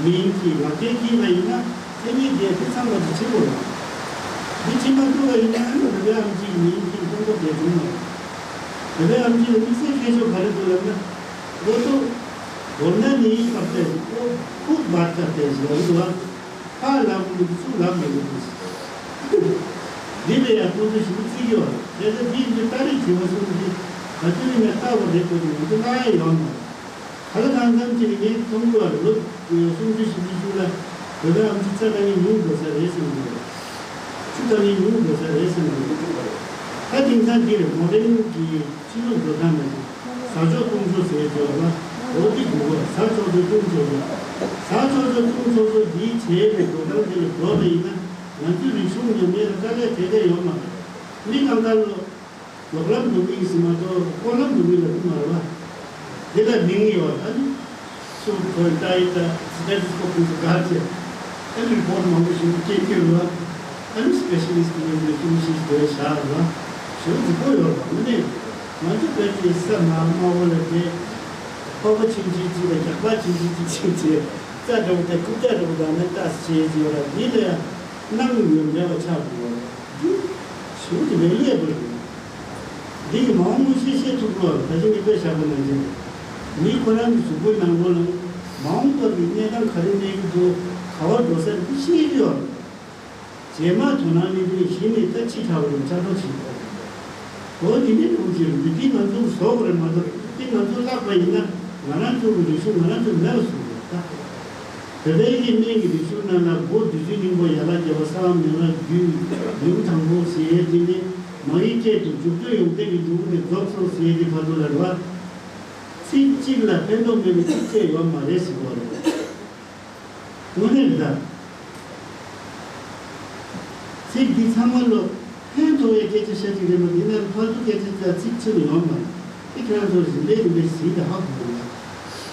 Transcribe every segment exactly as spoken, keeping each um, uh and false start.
མིང་གི་ལག་འཁྱེར་འཁྱེར་བ་ཡིན་ན་མཚན་ཉིད་དེ་དེ་ཚང་བ་དེ་བྱེད་དགོས་རེད། འདི་བྱེད་མ་ཐུབ་པ་ཡིན་ན་ཨ་ནི་བོད་པའི་ཨམ་ཆི་གི་མིང་གི་ཀྲུང་གོ་དེ་བྱུང་མ་རེད། བོད་པའི་ཨམ་ཆི་ལ་དམིགས་བསལ་ཁྱད་ཆོས་ག་རེ་འདུག་ལབ་ན། ལོ་ཏོག་དོར་ན་ནི་ཁ་གཏད་ཁུག་ཁུག་བར་ཁ་གཏད་ཟེར་བ་རེད་བ། ཧ་ལམ་མི་ཚུགས་ལམ་མི་འདུག་འདི་ལས་ཡང་ཁོང་ཚོ་ཞིབ་ཏུ་བརྩི་གི་ཡོད་རེད། དེ་ལྟར་འདིའི་ཚོས་ཏཱ་རིག་བྱེད་པ་སོགས་ཀྱིས་ག་དུས་ཡིན་ན་ལྟ་བ་རེད་དགོས་ཀྱི་མི་འདུག་ལྔ་ཡང་ཡོད་མ་རེད། ག་ལ་གང་འཚམ་ཅིག་ངས་མཐོང་གི་བ་ལོ་སུམ་ཅུ་བཞི་བཅུ་ཅིག་ལ་བོད་པའི་ཨམ་ཆི་རྩ་དང་ངའི་ཉུང་དགོས་ས་རེད་བསམ་གི་འདུག་ཆུ་དང་ངའི་ཉུང་དགོས་ས་རེད་བསམ་གི་འདུག་ད་དེང་སང་འདིར་མོ་ཌེན་གྱི་ཕྱི་ལུགས་འགྲོ་སྟངས་ལ་ཅིག་ཟ་ཆོག་བཏུང་ཆོག་ཟེར་བྱས་ལ་འོ་དེ་དགོས་པ་ཟ་ཆོག་ཆོག་བཏུང་ཆོག་ཆོག་ཟ་ཆོག་ཆོག་བཏུང་ཆོག་ཆོག་འདིའི་བྱས་པའི་འགྲོ་སྟངས་འདི་ལ་འགྲོ་བ་ཡིན་ན་ང་ཚོའི་རིག་གཞུང་ཉམས་ལེན་ལ་དཀའ་ལས་དེ་འདྲ་ཡོད་མ་རེད། མི་གང་ག་ལོ། ལོག་ལམ་འགྲོ་མི་ཡིན་ཟེར་མ་གཏོགས་ལྐོག་ལམ་འགྲོ་མི་ལ་དུ་མ་རེད་བ། དེ་ལ་མིང་ཡོད་ཨ་ནི། སུ་ཁོའི་ལྟ་ཡི་ལྟ་སི་ཊེ་ཊི་སི་ཀོ་ཕུན་སུམ་ཚོགས་ཀྱི་ཨ་ནི་རི་པོར་ཊི་མང་པོ་ཞིག་སྐྱེལ་གྱི་ཡོད་ཨ་ནི་སི་པེ་ཤ་ལི་སི་ཊི་ངོས་ནས་ཀུན་ཤེས་དེ་བཞག་ལ་ཞེ་པོ་འཛིན་པོ་ཡོད་པ་མི་ནི་ང་ཚོ་བོད་ཀྱི་ས་མ་དམའ་བོ་ལ་དེ་ཕོར་པ་ཆུང་ཆུང་གཅིག་དང་རྒྱག་པ་ཆུང་ཆུང་གཅིག་ཆུང་ཆེ་རྩྭ་འདྲ་བོ་དང་རྐུབ་བཀྱག་འདྲ་བོ་དང་ནི་ལྟ་ཞེས་ཡོད་ལ་འདི་ལ་ཡང་སྣང་ཡོད་མེད་པ་ཆགས་དགོས། ཞུ་དེ་མེད་ལས་དགོས། འདི་གི་མ་འོངས་མངོན་ཤེས་ཤེས་ཐུབ་དགོས། ད་ཅི་ངས་དཔེ་བཞག་པ་ནང་བཞིན། མི་ཁོ་རང་གི་གཟུགས་པོའི་ནང་ལོགས་ལ་མ་འོངས་པ་གི་གནས་སྟངས་ག་རེ་གནས་ཀྱི་འདུག་ག་བར་འགྲོ་ས་རེད་ཤེས་ཀྱི་ཡོད། རྗེས་མ་དོ་སྣང་མེད་དུས་གཞི་ནས་ད་ཕྱི་དྲགས་པ་རེད་ཕྲག་དོག་བྱེད་དགོས། འོ་དེ་ནས་འགྲོ་གི་རེད་འདི་ང་ཚོ་བཟོ་དགོས་རེད་མ་གཏོགས་འདི་ང་ཚོ་བརླག་པ་ཡིན་ན་ང་རང་ཚོ་གི་རིག་གཞུང་ང་རང་ཚོ་མེད་པ་བཟོ་དགོས་རེད་ད། བོད་པའི་གི་སྨན་གྱི་རིག་གཞུང་ནང་ལ་སྒོ་བདུད་རྩི་སྙིང་པོ་ཡན་ལག་བརྒྱད་པ་གསང་བ་མན་ངག་རྒྱུད་ལེའུ་དང་པོ་ཟེར་ཡས་དེ་ནི་མ་ཡི་སྐད་དུ་འཇུག་སྟོན་ཡོངས་གཏན་གྱི་འབྲས་བུ་ནི་རྫོགས་སོ་ཟེར་ཡས་དེ་བར་དུ་ལ་རེད་བ། ཚིག་གཅིག་ལ་ཕན་ཐོགས་མེད་པའི་ཚིགས་བཅད་ཡོད་མ་རེད་ཟེར་བ་རེད། དངོས་གནས་རེད་ད། ཚིག་འདི་ཚང་མ་ལོ་ཕན་ཐོགས་པའི་སྐད་ཆ་བཤད་ཀྱི་རེད་མ་འདི་ནས་ཕར་ཚུར་སྐད་ཆ་ཙག་ཚིག་ཚིག་ཡོང་མ་རེད། དེ་ཁྱེད་རང་ཚོ་རིམ་པས་རིམ་པས་ཟིན་ཏེ་ཧ་གོ་དགོས་ལ།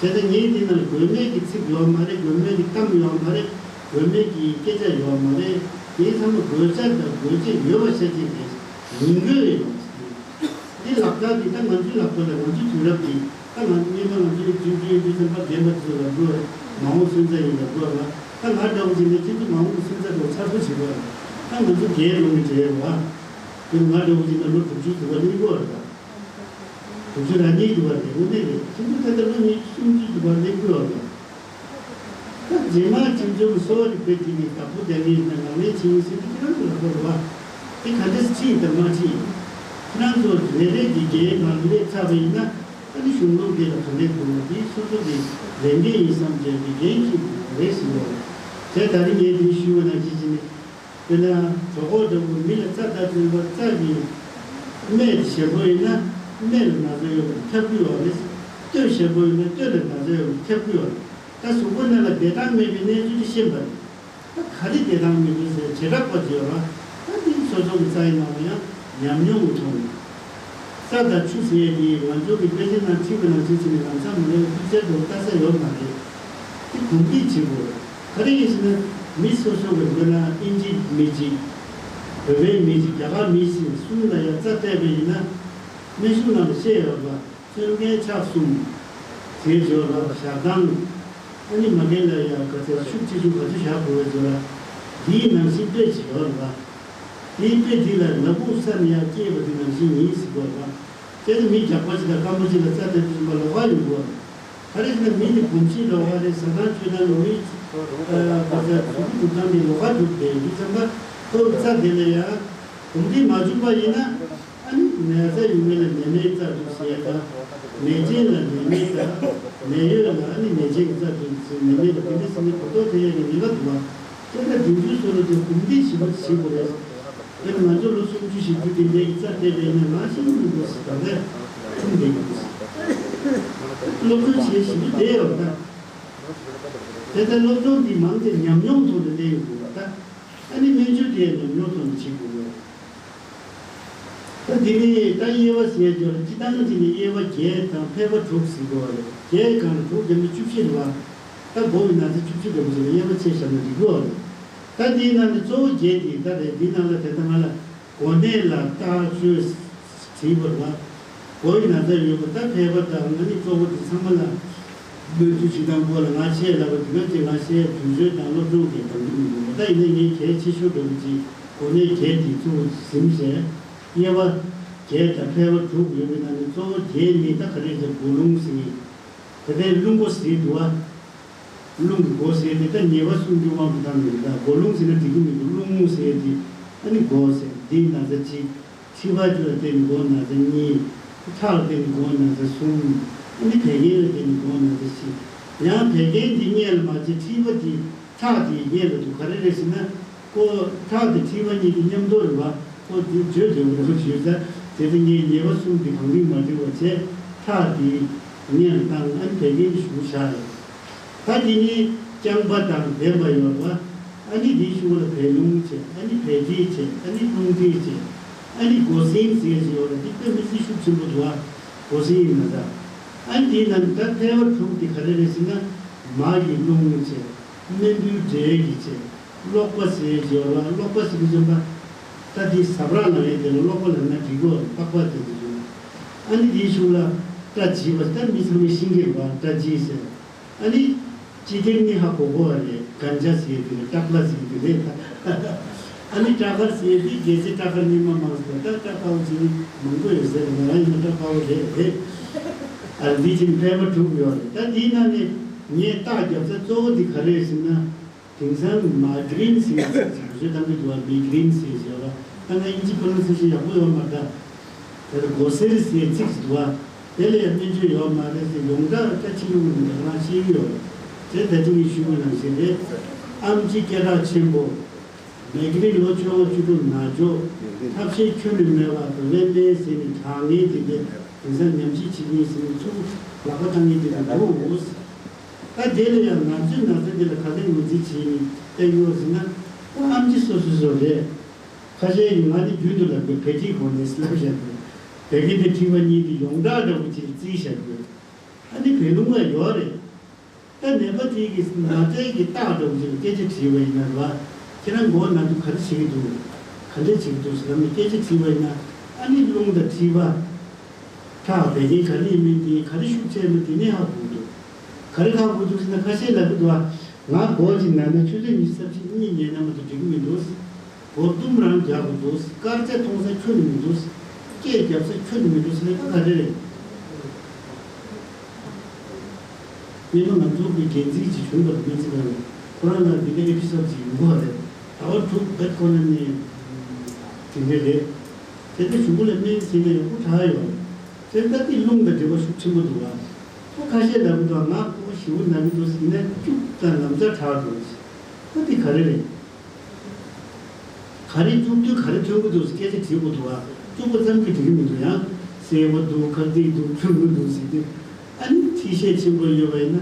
དེ་ལྟར་ངས་འདི་ནང་དགོས་མེད་ཀྱི་ཚིག་ཡོད་མ་རེད། དགོས་མེད་ཀྱི་གཏམ་ཡོད་མ་རེད། དགོས་མེད་ཀྱི་སྐད་ཆ་ཡོད་མ་རེད། དེ་ཚང་མ་དགོས་ཆ་དང་དགོས་ཆ་ཡོད་པ་བཤད་ཀྱི་རེད། ཡིན་དགོས་རེད། འདི་ལག་བསྟར་འདི་ད་ང་ཚོའི་ལག་པ་ལ་ང་ཚོའི་དུས་རབས་འདི་ད་ང་སྔོན་མ་ང་ཚོའི་བཙུན་བཙུན་བཙུན་ཚན་པ་རྒན་པ་ཚོ་ལ་འགྲོ་བའི་མ་འོངས་སོན་རྩ་ཡིན་ལ་འགྲོ་བ་ད་ང་འདྲ་བོ་ཅིག་ནས་ཁྱེད་ཚོ་མ་འོངས་སོན་རྩ་འགྲོ་ཚར་པོ་བྱེད་དགོས་ད་ང་ཚོ་རྒན་ལོ་མི་བྲལ་བ་དེ་ང་འདྲ་བོ་ཅིག་ན་ལོ་དྲུག་ཅུ་དུ་བ་ལེན་དགོས་ར་ད་དྲུག་ཅུ་ར་གཉིས་དུ་བ་རེད་དངོས་གནས་རེད་ཁྱེད་ཚོ་ད་ལྟ་ལོ་ཉི་ཤུ་སུམ་ཅུ་དུ་བ་ལེན་དགོས་ར་ད། ད་རྗེས་མ་ཁྱིམ་ཚང་གི་གསོ་བ་རིག་པའི་དེ་ནི་བདག་པོ་རྒྱག་མཁན་ཡིན་ན་ལག་ལེན་བྱེད་ཡིན་ཟེར་ཏེ་ཁྱེད་རང་གི་ལག་པར་རེད་བ། དེ་ག་འདྲས་ཁྲིད་དང་མ་ཁྲིད། ཁྱེད་རང་ཚོ་རེ་རེ་གི་འགན་ནང་སླེབས་ཚར་བ་ཡིན་ན་ཨ་ནི་གཞུང་ལུགས་འདི་ལ་ག་འདྲས་དགོས་པ་དེ་སོ་སོ་གི་ལས་འགན་ཡིན་བསམ་བྱས་ཀྱི་འགན་འཁྱེར་དགོས་པ་རེད་ཟེར་བ་རེད། དེ་ད་རིང་ངས་འདི་ཞུས་པ་ནང་བཞིན་བྱས་ནས། དཔེར་ན་གྲོད་ཁོག་འདྲ་བོ་མི་ལ་རྩ་བཏབ་ཟིན་པ་རྩ་གི་སྨད་དེ་ཞན་པོ་ཡིན་ན་སྨད་ལ་ན་ཚ་ཡོད་པ་ཁྱབ་ཀྱི་ཡོད་རེད། སྟོད་ཞན་པོ་ཡིན་ན་སྟོད་ལ་ན་ཚ་ཡོད་པ་ཁྱབ་ཀྱི་ཡོད་རེད། ད་གཟུགས་པོ་ནང་ལ་བདེ་ཐང་མེད་པའི་གནས་ཚུལ་དེ་ཤེས་པ་རེད། ད་ག་རེ་བདེ་ཐང་མེད་འདུག་ཟེར་བྱེ་བྲག་པ་བརྗོད་ར་ད་འདི་སོ་སོ་གི་རྩ་ཡི་ནང་ལ་ཡང་ཉམས་མྱོང་གི་ཐོག་ནས། རྩ་དང་ཆུ་ཟེར་ཡས་དེ་ང་ཚོ་གི་དཔེ་ཆ་ནང་ཁྲིད་པ་ནང་བཞིན་བྱས་ནས་ལམ་སང་མ་ལས་ཐུགས་རྩལ་དུ་ལྟ་ས་ཡོད་མ་རེད། དེ་གོམས་འདྲིས་བྱེད་དགོས། ག་རེ་ཡིན་ཟེར་ན་མི་སོ་སོ་གི་དཔེར་ན་ཨིན་ཇི་མི་གཅིག་བོད་པའི་མི་གཅིག་རྒྱ་གར་མི་གཅིག་གསུམ་ལ་ཡང་རྩ་གཏད་པ་ཡིན་ན་སྨན་གཞུང་ནང་ལ་བཤད་ཡོད་པ། གསོན་ཁའི་ཕྱག་གསུམ། དེའི་སྦྱོར་བ་ཞག་དང་། ཨ་ནི་མ་རྒན་ལ་ཡང་ག་ཚད་ཤུགས་ཆེ་ཆུང་ག་ཚོད་བཞག་དགོས་པའི་སྦྱོར་བ། འདིའི་ནང་བཞིན་དཔེ་ཅིག་ཡོད་རེད་པ། དེའི་དཔེ་འདི་ལ་ན་བུག་ས་ནས་ཡར་སྐྱེས་པ་འདི་ནང་བཞིན་ཡིན་ཟེར་དགོས་རེད་པ། དཔེར་ན་མི་རྒྱགས་པ་ཅིག་དང་སྐམ་པོ་ཅིག་ལ་རྩ་དེ་བཟུང་བ་ལོགས་ཀ་ཡོང་དགོས་རེད། ག་རེ་ཟེར་ན་མི་འདི་གོམས་གཤིས་ལོགས་ཀ་རེད། ཟ་ཁང་ཆོས་ཐང་གི་མི་ག་ཚད་གཟུགས་པོ་གྲུབ་སྟངས་འདི་ལོགས་ཀ་གྲུབ་བསྡད་ཡོད་དུས་ཙམ་པ་ཁོ་རྩ་དེ་ལ་ཡང་གོམས་འདྲིས་མ་བྱུང་པ་ཡིན་ན། ཨ་ནི་ན་ཚ་ཡོད་མཁན་ལ་ནད་མེད་རྩ་འགྲུབ་ཟེར་ཡ་དང་། ནད་ཅན་ལ་ནད་མེད་དང་། ནད་ཡོད་ལ་ཨ་ནི་ནད་ཅན་གྱི་རྩ་འགྲུབ་ཟེར་ནད་མེད་ལ་དེ་འདྲ་ཟེར་ནས་གོ་རྟོགས་ཐེབས་ཡ་གི་ཉེན་ཁ་འདུག་བ། དེ་ལྟར་བདུན་ཅུ་སོ་རུ་དེ་གོམས་འདྲིས་ཞིབ་པོ་བྱེད་དགོས་རེད། དཔེར་ན་ང་ཚོ་ལོ་སུམ་ཅུ་བཞི་བཅུ་དེ་འདྲའི་གི་རྩ་བལྟས་པས་ན་ང་ཤི་མི་འདུག་ཟེར་ད་ལྟ་ཁྲིམས་བསྡད་ཀྱི་འདུག་ཟེར། སློབ་སྦྱོང་བྱེད་ཞིབ་པོ་བསྡད་ཡོད་ད། དེ་ལྟར་སློབ་སྦྱོང་འདི་མང་ཆེ་ཉམས་མྱོང་ཐོག་ནས་ལེན་དགོས་པ་ད། ཨ་ནི་སྨན་བཅོས་དེ་ཉམས་མྱོང་ཐོག་ནས་བྱེད་དགོས་པ། ད་འདི་ནི་ད་དབྱེ་བ་ཟེར་ཡ་ཅིག་ཡོད་རེད། སྤྱིར་བཏང་གི་ནི་དབྱེ་བ་བརྒྱད་དང་ཕལ་པ་དྲུག་ཟེར་གྱི་ཡོད་རེད། བརྒྱད་གང་ལ་དྲུག་བརྒྱབ་ན་བཅུ་བཞི་རེད་བ། ད་འགོ་བའི་ན་ཚ་བཅུ་བཞི་འདྲ་པོ་ཅིག་ལ་དབྱེ་བ་ཕྱེ་བཞག་ན་འགྲིག་གི་ཡོད་རེད། ད་འདིའི་ནང་ནས་གཙོ་བོ་བརྒྱད་འདི་ད་རེད། འདིའི་ནང་ལ་དེ་ལྟ་ང་ལ་གོ་གནས་ལ་བརྟག་དཔྱད་བྱེད་པར་བ། འགོ་བའི་ན་ཚ་ཡོད་པ་ད་ཕལ་པ་དང་ང་ནི་གཙོ་བོ་དེ་ཚང་མ་ལ། སྨོན་ཚུལ་ཞིག་དང་པོ་ལ་ང་བཤད་ལབ་པ་དེ་ལ་ཅིག་ང་བཤད་དུས་ཚོད་དང་སློབ་སྦྱོང་གི་དང་དུ་མི་འདུག་ད་ཡིན་ན་ངས་གལ་ཆེ་ཤོས་འདྲ་པོ་ཅིག་གོ་གནས་བརྒྱད་འདི་ཚུར་ཟིན་བྱས། དབྱེ་བ་བརྒྱད་དང་ཕལ་པ་དྲུག་ཡོད་པའི་ནང་ནས་གཙོ་བོ་བརྒྱད་ནི་ད་ག་རེ་ཟེར་སྒོ་ལུང་ཟེར་མཁན། ད་ལྟའི་རླུང་སྒོ་ཟེར་འདུག་བ། རླུང་གི་སྒོ་ཟེར་དེ་ད་ཉེས་པ་གསུམ་གྱི་དབང་དུ་བཏང་ནས་ད་སྒོ་ལུང་ཟེར་ན་འགྲིག་གི་མི་འདུག་རླུང་ཟེར་དེ་ཨ་ནི་སྒོ་ཟེར་འདི་ན་ཚ་གཅིག་མཁྲིས་པ་བཅུ་ལ་བརྟེན་ནས་སྒོ་ན་ཚ་གཉིས། ཁྲག་ལ་བརྟེན་ནས་སྒོ་ན་ཚ་གསུམ། ཨ་ནི་བད་ཀན་ལ་བརྟེན་ནས་སྒོ་ན་ཚ་བཞི། ཡང་བད་ཀན་འདི་སྔོན་ལ་མ་བྱས་མཁྲིས་པ་འདི་ཁྲག་འདི་སྔོན་ལ་འདུག་ག་རེ་རེད་ཟེར་ན། ཁོ་ཁྲག་དང་མཁྲིས་པ་གཉིས་ཀྱི་མཉམ་དུ་རེད་བ། ཁོ་འདི་བརྗོད་འདོད་པ་རེད་བ་ཞུས་ཙང་དེ་ཚེ་ངས་ཉེས་པ་གསུམ་འདི་གང་རིགས་མ་འགྲིག་པ་བྱས་ཁྲག་འདི་སྔོན་ལ་བཏང་ཨ་ནི་བད་ཀན་འདི་གཞུག་གུ་བཞག་རེད། ད་དེ་ནི་རྐྱང་པ་དང་ལྡན་པ་ཡོད་པ། ཨ་ནི་དེའི་གཞུག་ལ་བད་རླུང་བྱས། ཨ་ནི་བད་མཁྲིས་བྱས། ཨ་ནི་རླུང་མཁྲིས་བྱས། ཨ་ནི་སྒོ་སྲིན་ཟེར་ཞིག་ཡོད་རེད། འདི་དཔེ་མི་སྲིད་ཤུགས་ཆེན་པོ་འདུག་ཨ། སྒོ་སྲིན་ཡིན་ན་ད། ཨ་ནི་དེའི་ནང་ད་ཕལ་པ་དྲུག་དེ་ག་རེ་རེད་ཟེར་ན། མ་གི་རླུང་བྱས། རྨེན་བུའི་འབྲས་ཀྱི་བྱས། གློག་པ་ཟེར་ཞིག་ཡོད་རེད། གློག་པ་ཟེར་གྱི་བྱས་པ། ད་དེ་ཟ་འཕྲུག་ལ་ངས་དེ་ལ་གློག་པ་ལབ་ན་འགྲིག་གོ་རེད། པགས་པ་དེ་དེ་བྱས། ཨ་ནི་དེའི་གཞུག་ལ་སྐྲ་འཇིབ་པ། ད་མི་ཚང་མས་ཤེས་ཀྱི་རེད་བ། སྐྲ་འཇིབ་ཟེར། ཨ་ནི། སྤྱི་དེབ་ནི་ཧ་གོ་གོ་བ་རེད། གན་ཇ་ཟེར་དེ་རེད། ཏྲ་ཀླ་ཟེར་དེ་རེད་ད། ཨ་ནི་ཏྲ་ཀར་ཟེར་དེ་རྒྱལ་སྲས་ཏྲ་ཀར་རྙིང་མ་མང་ཟེར། ད་ཏྲ་ཀར་ཟེར་མང་པོ་ཡོད་ཟེར། ང་རང་ཡིན་ན་ཏྲ་ཀར་རེད་རེད། ཨ་འདི་ཅིག་ཕལ་པ་དྲུག་ཡོད་རེད། ད་འདིའི་ནང་ནས་ངས་རྟགས་རྒྱབ་ས་གཙོ་བོ་འདི་ག་རེ་རེད་ཟེར་ན། དེང་སང་མའི་གྷི་རེན་ཟེར་ཡག་ཅིག་བཟོས་བཏང་གི་འདུག་བ། མའི་གྷི་རེན་ཟེར་བྱས་པ། ད་ང་དབྱིན་ཇི་པོ་རོ་ནན་སི་ཡེ་ཤན་ཡག་པོ་ཡོད་མ་རེད་ད། དེ་ལ་སྒོ་སེར་ཟེར་ཚིག་ཅིག་འདུག་བ། དེ་ལ་ཡང་སྨན་བཅོས་ཡོད་མ་རེད་ཟེར། ཡོངས་གྲགས་ད་ཕྱི་ལུགས་ནས་ང་རང་ཤེས་ཀྱི་ཡོད་རེད། དེ་ད་ཅི་ངས་ཞུས་པ་ནང་བཞིན་རེད། ཨེམ་ཆི་སྐད་གྲགས་ཆེན་པོ། མའི་གྷི་རེན་ལོ་བཅོ་ལྔ་བཅུ་དྲུག་ན་འཇོག་ཐབས་ཤེས་ཁྱོན་ནས་མེད་པ་དང་། བན་དན་ཟེར་ནས་དྲག་ངན་དེ་འདྲ་དེང་སང་ཉམས་ཞིབ་བྱེད་མཁན་ཟེར་ནས་ཚུར་ལག་པ་བཏང་མཁན་དེ་འདྲ་འདུག་ད་དེ་ལ་ཡང་ང་ཚོའི་ན་ཚ་འདི་ལ་ག་ཚོད་ངོས་འཛིན་བྱེད་ནས་བསྟན་ཡོད་ཟེར་ན། ཨ་ཨེམ་ཆི་སོ་སོ་སོ་རེད། ཁ་ཤས་ཀྱིས་ང་ནི་རྒྱུན་དུ་ལབ་དགོས། བེ་ཏི་གོ་ནེ་སི་ལབ་བཞག་དགོས། བད་ཀན་དང་མཁྲིས་པ་གཉིས་དེ་ཡོངས་གྲགས་འདྲ་པོ་ཅིག་རྩིས་བཞག་དགོས། ཨ་ནི་བད་རླུང་ལ་ཡོད་རེད། ད་ནད་པ་དེ་གི་ན་ཚའི་གི་རྟགས་འདྲ་པོ་ཅིག་ལ་སྐད་ཆ་དྲིས་པ་ཡིན་ན་རེད་བ། ཁྱེད་རང་མགོ་ན་དུས་ག་རེ་བྱེད་ཀྱི་འདུག་ག་འདྲ་བྱེད་ཀྱི་འདུག་ཟེར་ལབ་ནས་སྐད་ཆ་དྲིས་པ་ཡིན་ན། ཨ་ནི་རླུང་དང་མཁྲིས་པ། ཁྲག་བད་ཀན་ག་རེ་ཡིན་མིན་དེ་ག་རེ་ཤུགས་ཆེ་མིན་དེ་ནས་ཧ་གོ་གི་འདུག་ག་རེ་ཧ་གོ་གི་འདུག་ཟེར་ན། ཁ་ཤས་ལབ་ཀྱི་འདུག་བ། ང་མགོ་ཅིག་ན་ན་ཆུ་ཚོད་ཉི་ཤུ་རྩ་བཞི་གཉིད་ཉལ་ན་མ་གཏོགས་འགྲིག་གི་མི་འདུག་མགོ་ཏུམ་རང་རྒྱག་དགོས་འདུག་སྐར་ཆ་མཐོང་ས་ཁྱོན་ནས་མི་འདུག་སྐད་རྒྱབ་ས་ཁྱོན་ནས་མི་འདུག་ཟེར་ན་ད་ག་རེ་རེད། སྔོན་མ་ང་ཚོ་གི་འགན་འཛིན་ཅིག་བྱུང་བ་རེད། སྨན་རྩིས་ཁང་ལ། ཁོ་རང་ལ་འདི་འདྲའི་ཨེ་པི་སོ་ཌི་ཅིག་ཡོང་གི་ཡོད་རེད། ཟླ་བ་དྲུག་བར་ཁོ་ན་ནས་དེ་འདྲ་རེད། དེ་འདྲ་གཞུག་གུ་ལ་སྨན་ཟིན་ན་ཡག་པོ་དྲག་ཡོད་རེད། དེ་ལྟ་དུས་རླུང་དང་འབྲེལ་བ་ཤུགས་ཆེན་པོ་འདུག་བ། ཁོ་ཁ་ཤས་ལབ་གི་འདུག་ང་ཁོ་ཞེ་པོ་ན་གི་འདུག་ཟེར་ན་སྐྱུག་དང་ལམ་རྩ་དྲག་འགྲོ་ཟེར། ཁོ་དེ་ག་རེ་རེད། ག་རེ་སྐྱུག་དུས་ག་རེ་ཐོན་གི་འདུག་ཟེར་སྐད་ཆ་དྲིས་དགོས་འདུག་བ། སྐྱུག་པ་ཙམ་གྱིས་འགྲིག་གི་མི་འདུག་ཡང་སེར་པོ་འདུག་ཁ་ཚིག་འདུག་ཁྱུར་མི་འདུག་ཟེར་དུས། ཨ་ནི་མཁྲིས་ཤས་ཆེན་པོ་ཡོད་པ་ཡིན་ན།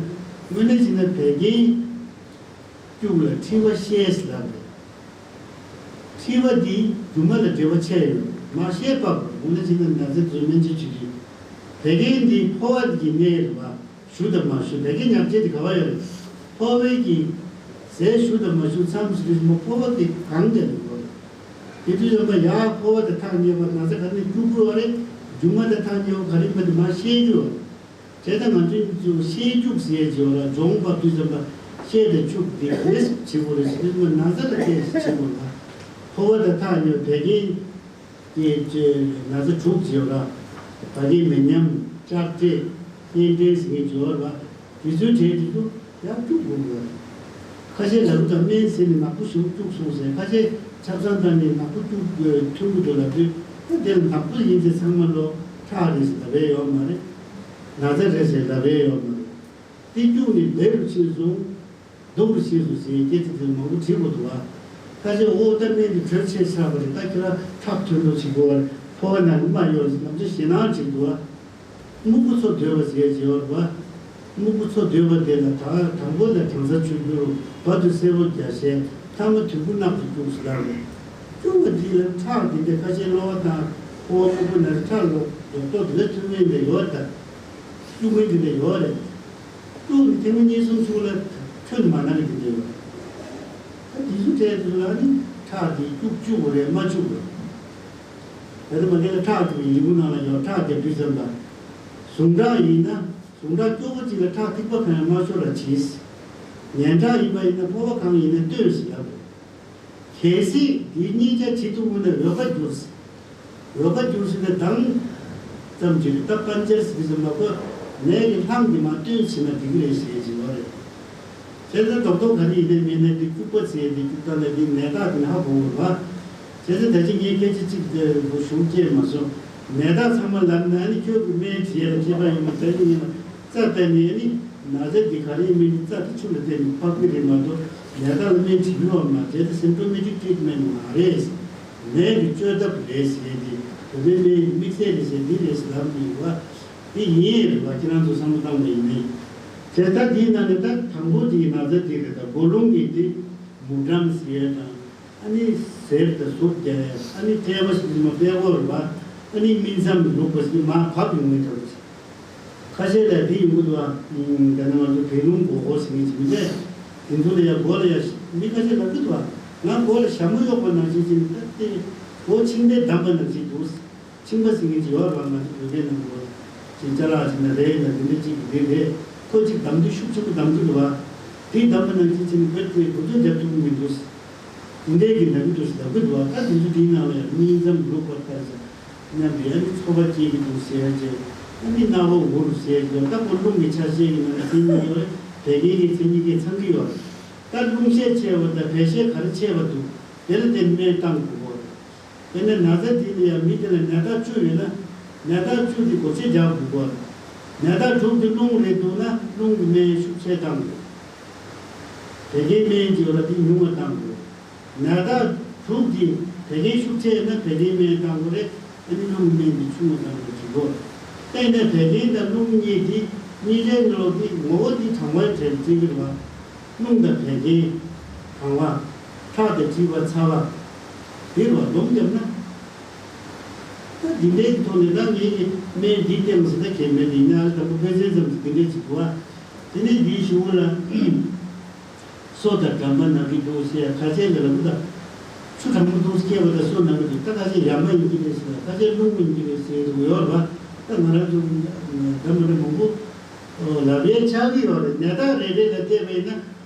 དངོས་གནས་བྱས་ན་བད་ཀན་སྐྱུག་ལ་མཁྲིས་པ་ཤས་ལབ་རེད། མཁྲིས་པ་འདི་རྒྱུ་མ་ལ་འབྲེལ་བ་ཆེ་ཡོད། མ་ཤས་པ་དངོས་གནས་བྱས་ན་ན་ཚ་འདི་ཚོ་སྨན་བཅོས་བྱེད་དུས། བད་ཀན་འདི་ཕོ་བ་འདི་གི་གནས་རེད་བ། ཞུ་དང་མ་ཞུ། བད་ཀན་ཉག་ཆེ་དེ་ག་བ་ཡོད་རེད། ཕོ་བའི་གི་ཟས་ཞུ་དང་མ་ཞུ་མཚམས་སུ་རིས་མོ་ཕོ་བ་གི་གང་དེ་ལ་ཡོད་རེད། དེ་དུས་ཙམ་པ་ཡ་ཕོ་བ་དང་ཐག་ཉེ་བ་ན་ཚ་ག་ནས་སྐྱུག་གི་ཡོད་རེད། རྒྱུ་མ་དང་ཐག་ཉེ་བ་ག་རེ་མ་དེ་མ་ཤེས་ཀྱི་ཡོད་རེད། དེ་ལྟ་ང་ཚོས་ཚུར་ཤས་སྐྱུག་ཟེར་ཡས་ཅིག་ཡོད་ལ། སྦྱོང་བབས་དུས་ཙམ་པ་ཤས་དང་སྐྱུག་དེ་ག་རེ་བྱེད་དགོས་རེད་ཟེར་དུས་ཙམ་པ་ན་ཚ་ལ་བལྟས་ཤིག་བྱེད་དགོས་ལ། ཕོ་བ་དང་ཐག་ཉེ་བ་བད་ཀན། དེ་ཚོའི་ན་ཚ་དྲུག་ཅིག་ཡོད་ར། བད་ཀན་མེ་མཉམ། ལྕགས་དྲེག་སྙིང་དྲན་ཟེར་མཁན་ཅིག་ཡོད་ར། དེ་ཚོའི་གྲས་དེ་ཚོ་ཡང་སྐྱུག་དགོས་ཀྱི་ཡོད་རེད། ཁ་ཤས་ལབ་ཀྱི་འདུག་སྨན་ཟས་ནས་ནག་པོ་ཞེ་པོ་སྐྱུག་སོང་ཟེར། ཁ་ཤས་ཆབ་གསང་བཏང་ནས་ནག་པོ་སྐྱུག་ཐོན་གྱི་འདུག་ལབ་དུས། ད་དེ་ལ་ནག་པོ་ཡིན་ཚེ་ཚང་མ་ལོ་ཁྲག་རེད་ཟེར་ལབ་ཡས་ཡོད་མ་རེད། ན་ཚ་རེད་ཟེར་ལབ་ཡས་ཡོད་མ་རེད། དེ་སྐྱུག་ནས་ལེགས་རུ་ཕྱིན་སོང་། སྡུག་རུ་ཕྱིན་སོང་ཟེར་སྐད་ཆ་དེ་མང་པོ་དྲིས་དགོས་འདུག་བ། ཁ་ཤས་འོ་ད་སྨན་འདི་དྲོད་ཆེ་ཆགས་པ་རེད། ད་ཁྱེད་རང་ཁྲག་ཐོན་འགྲོ་བྱེད་དགོས་པ་རེད། ཕོ་བ་ནང་ལ་རྨ་ཡོད་རེད་ཟེར་ནམ་ཞིག་ཞེད་སྣང་བྱེད་འདུག་བ། སྨུག་པོ་མཚོ་རྡོལ་བ་ཟེར་ཡས་ཅིག་ཡོད་རེད་བ། སྨུག་པོ་མཚོ་རྡོལ་བ་དེ་ལ་ད་དང་པོ་ལ་གྲང་ས་ཆུ་སྐྱུར། བར་དུ་སེར་པོ་རྒྱ་ཤས། ཐ་མ་དུད་འགྲོ་ནག་ཏུ་སྐྱུགས་ཟེར་ལབ་རེད། སྐྱུག་པ་འདི་ལ་ཁྲག་འདི་འདྲ་ཁ་ཤས་གློ་བ་དང་ཕོ་བ་སྨུག་པོ་ན་རེ་ཁྲག་ལོག་རྡོག་རྡོག་འདི་འདྲ་ཐོན་མཁན་འདྲ་ཡོད་རེད་ད། སྐྱུག་མཁན་འདི་འདྲ་ཡོད་རེད། སྐྱུག་ནས་ཐེངས་མ་གཉིས་གསུམ་ཚུགས་ལ་ཁྱོན་མ་ན་གི་འདི་འདྲ་ཡོད་རེད། ད་དེ་ཚོ་གྲས་དེ་ཚོ་ལ་ནི་ཁྲག་འདི་སྐྱུག་བཅུག་དགོས་རེད་མ་བཅུག་དགོས་རེད། ད་ལྟ་མ་གི་ལ་ཁྲག་བཅུག་ཡིན་ལུང་ནང་ལ་ཡོད། ཁྲག་རྒྱབ་དུས་ཙམ་པ། ཟུངས་ཁྲག་ཡིན་ན། དུང་སྒྲ་སྐྱོ་པོ་ཅིག་ལ་ཁྲག་ཐིགས་པ་གང་ཡང་མ་ཤོར་བར་བྱས། ངན་ཁྲག་ཡིན་པ་ཡིན་ན་ཕོར་པ་གང་ཡིན་ན་བཏོན་ཟེར་ལབ་རེད། གལ་སྲིད་འདི་གཉིས་ཆ་བྱེད་ཐུབ་ན་འོལ་ཁ་བསྒྱུར་ཟེར། འོལ་ཁ་བསྒྱུར་ཟེར་ནས་དང་ཙམ་གྱིས་ད་པན་ཅར་ཟེར་གྱི་ཟེར་མ་གོ། ནད་ཀྱི་རླངས་འདི་མ་བཏོན་ཟེར་ན་འགྲིག་གི་རེད་ཟེར་གྱི་ཡོད་རེད། བྱས་ཙང་རྡོག་རྡོག་ག་རེ་ཡིན་ནའི་མིན་ནའི་འདི་སྐྱུག་པ་ཟེར་འདི་སྐྱུག་སྟངས་ལ་འདི་ནད་རྟགས་འདི་ནི་ཧ་གོ་དགོས་པ། བྱས་ཙང་ད་ཅི་ངས་སྐད་ཆ་གཅིག་དེ་གཞུང་བསྐྱལ་མ་སོང་། ནད་རྟགས་ཚང་མ་ལབ་ན་ནི་ཁྱོད་ཀྱི་སྨན་བྱེད་ཡ་ལ་ཁྱད་པར་ཡོད་མ་རེད། ཡིན་ན་རྩ་བལྟས་ནས་ནི་ན་ཚ་འདི་ག་རེ་ཡིན་མིན་འདི་རྩ་དེ་ཆུ་ལ་བལྟས་ནས་ཕབ་ཀྱི་རེད་མ་གཏོགས་ནད་རྟགས་ལ་སྨན་བྱེད་ཀྱི་ཡོད་མ་རེད། དེ་symptomatic treatment མ་རེད། ནད་ཀྱི་བཅོས་ཐབས་རེད་ཟེར་ཏེ་བོད་པའི་སྨན་དམིགས་བསལ་རེད་ཟེར་འདི་རེད་ཟེར་ལབ་ཀྱི་ཡོད་པ། དེ་ཡིན་རེད་བ། ཁྱེད་རང་ཚོ་བསམ་བློ་བཏང་པ་ཡིན་ནའི། དེ་ལྟ་དེའི་ནང་ནས་ད་དང་པོ་དེའི་ན་ཚ་དེ་རེད། ད་མགོ་རླུང་གི་དེ་མུ་འགྲམ་ཟེར་ཡ་དང་། ཨ་ནི་གཟེར་དང་ཟུག་རྒྱག་ཡ། ཨ་ནི་ཐལ་བ་ཞིག་མ་པད་ཀོ་རེད་བ། ཨ་ནི་སྨིན་མཚམས་ལུག་པ་ཞིག་མ་བབས་ཡོང་ངེས་འདྲ་བོ་ཞིག། ཁ་ཤས་ལ་དེ་ཡོང་གི་འདུག་བ། ད་ནི་ང་ཚོ་བད་རླུང་མགོ་སྐོར་ཟེར་མཁན་ཞིག་མི་འདུག་དེ་ཚོ་ལ་ཡ་མགོ་ལ་ཡ་མི་ཁ་ཤས་ལབ་ཀྱི་འདུག་བ། ང་མགོ་ལ་ཞྭ་མོ་གཡོགས་པ་ནང་བཞིན་ཅིག་ད་དེ་མགོ་མཆིན་པས་བསྡམས་པ་ནང་བཞིན་འདུག་མཆིན་པ་ཟེར་མཁན་ཅིག་ཡོད་རེད་བ། ང་ཚོ་བོད་སྐད་ནང་ལོགས་ཅིག་ཅ་ལག་ཅིག་ན་རེད་ན་དེ་འདྲ་ཅིག་རེད་རེད། ཁོ་ཅིག་བསྡམས་དུས་ཤུགས་ཆེན་པོ་བསྡམས་ཀྱི་འདུག་བ། དེ་བསྡམས་པ་ནང་བཞིན་བྱས་ནས་བོད་དེ་འགོ་ཚུགས་རྒྱབ་ཐུབ་ཀྱི་མི་འདུག་དེ་འདྲའི་གི་ན་གི་འདུག་ཟེར་ལབ་ཀྱི་འདུག་བ། ད་དེ་ཚོ་དེའི་ནང་ལ་ཡང་སྨིན་མཚམས་ལུག་པར་ལྟར་ཟེར་མཉམ་དུ་ཨ་ནི་ཚོར་བ་སྐྱེ་གི་འདུག་ཟེར་བྱས། ཨ་ནི་སྣ་བ་འུར་ཟེར་བྱས། ད་ཁོ་རླུང་གི་ཆ་ཤས་ཀྱི་ནང་ལ་མཚན་ཉིད་ཡོད་རེད། བད་ཀན་གྱི་མཚན་ཉིད་ཀྱིས་ཚང་གི་ཡོད་རེད། ད་རླུང་ཤས་ཆེ་བ་དང་བད་ཤས་ག་རེ་ཆེ་བ་འདུག་དེ་ལ་བརྟེན་སྨན་བཏང་དགོས་པ་རེད། དེ་ནས་ན་ཚ་དེ་ལ་ཡང་མི་དེ་ལ་ནད་རྟགས་བཅུ་ཡོད་ན། ནད་རྟགས་བཅུ་དེ་སྒོ་ཕྱེ་རྒྱག་དགོས་པ་རེད། ནད་རྟགས་དྲུག་དེ་རླུང་རེད་འདུག་ན་རླུང་གི་སྨན་ཤུགས་ཆེ་བཏང་དགོས། བད་ཀན་སྨན་གྱི་བར་དེ་ཉུང་བ་བཏང་དགོས། ནད་རྟགས་དྲུག་དེ་བད་ཀན་ཤུགས་ཆེ་ན་བད་ཀན་སྨན་བཏང་དགོས་རེད། ཨ་ནི་རླུང་སྨན་དེ་ཆུང་བ་བཏང་དགོས་ཀྱི་འདུག་དེ་ནས་བད་ཀན་དང་རླུང་གཉིས་དེ་གཉིས་ཆའི་ངོ་བོ་དེ་ངོ་བོ་དེ་གྲང་བའི་གྲས་བརྩི་གི་རེད་བ། རླུང་དང་བད་ཀན་གྲང་བ། ཁྲག་དང་མཁྲིས་པ་ཚ་བ། དེ་རུ་སྡོམ་བརྒྱབ་ན། ད་འདི་འདྲའི་ཐོག་ནས་ད་ངས་ཀྱི་སྨན་འདི་བསྟེན་མ་ཟེར། ད་གལ་མེད་དེ་ཡིན་ན་ཨ་དང་པོ་དཔེ་མཚོན་ཙམ་གྱི་འདི་འདྲའི་ཅིག་འདུག་བ། དེ་ནས་འདིའི་གཞུག་ལ་སོ་དང་འགྲམ་པ་ན་གི་འདུག་ཟེར། ཁ་ཤས་ལ་ལབ་ད་ཆུ་གྲང་མོ་འདུག་སྐྱེས་པ་དང་སོ་ན་གི་འདུག་ད་ཁ་ཤས་ཡ་མ་ཡིན་གྱི་རེད་ཟེར། ཁ་ཤས་རླུང་ཡིན་གྱི་རེད་ཟེར་འདུག་ཡོད་རེད་བ། ད་ང་རང་ཚོ་འདྲ་མི་འདྲ་མང་པོ་ལབ་ཡས་ཆགས་ཀྱི་ཡོད་རེད། ནད་རྟགས་རེ་རེ་ལ་བལྟས་པ་ཡིན་ན།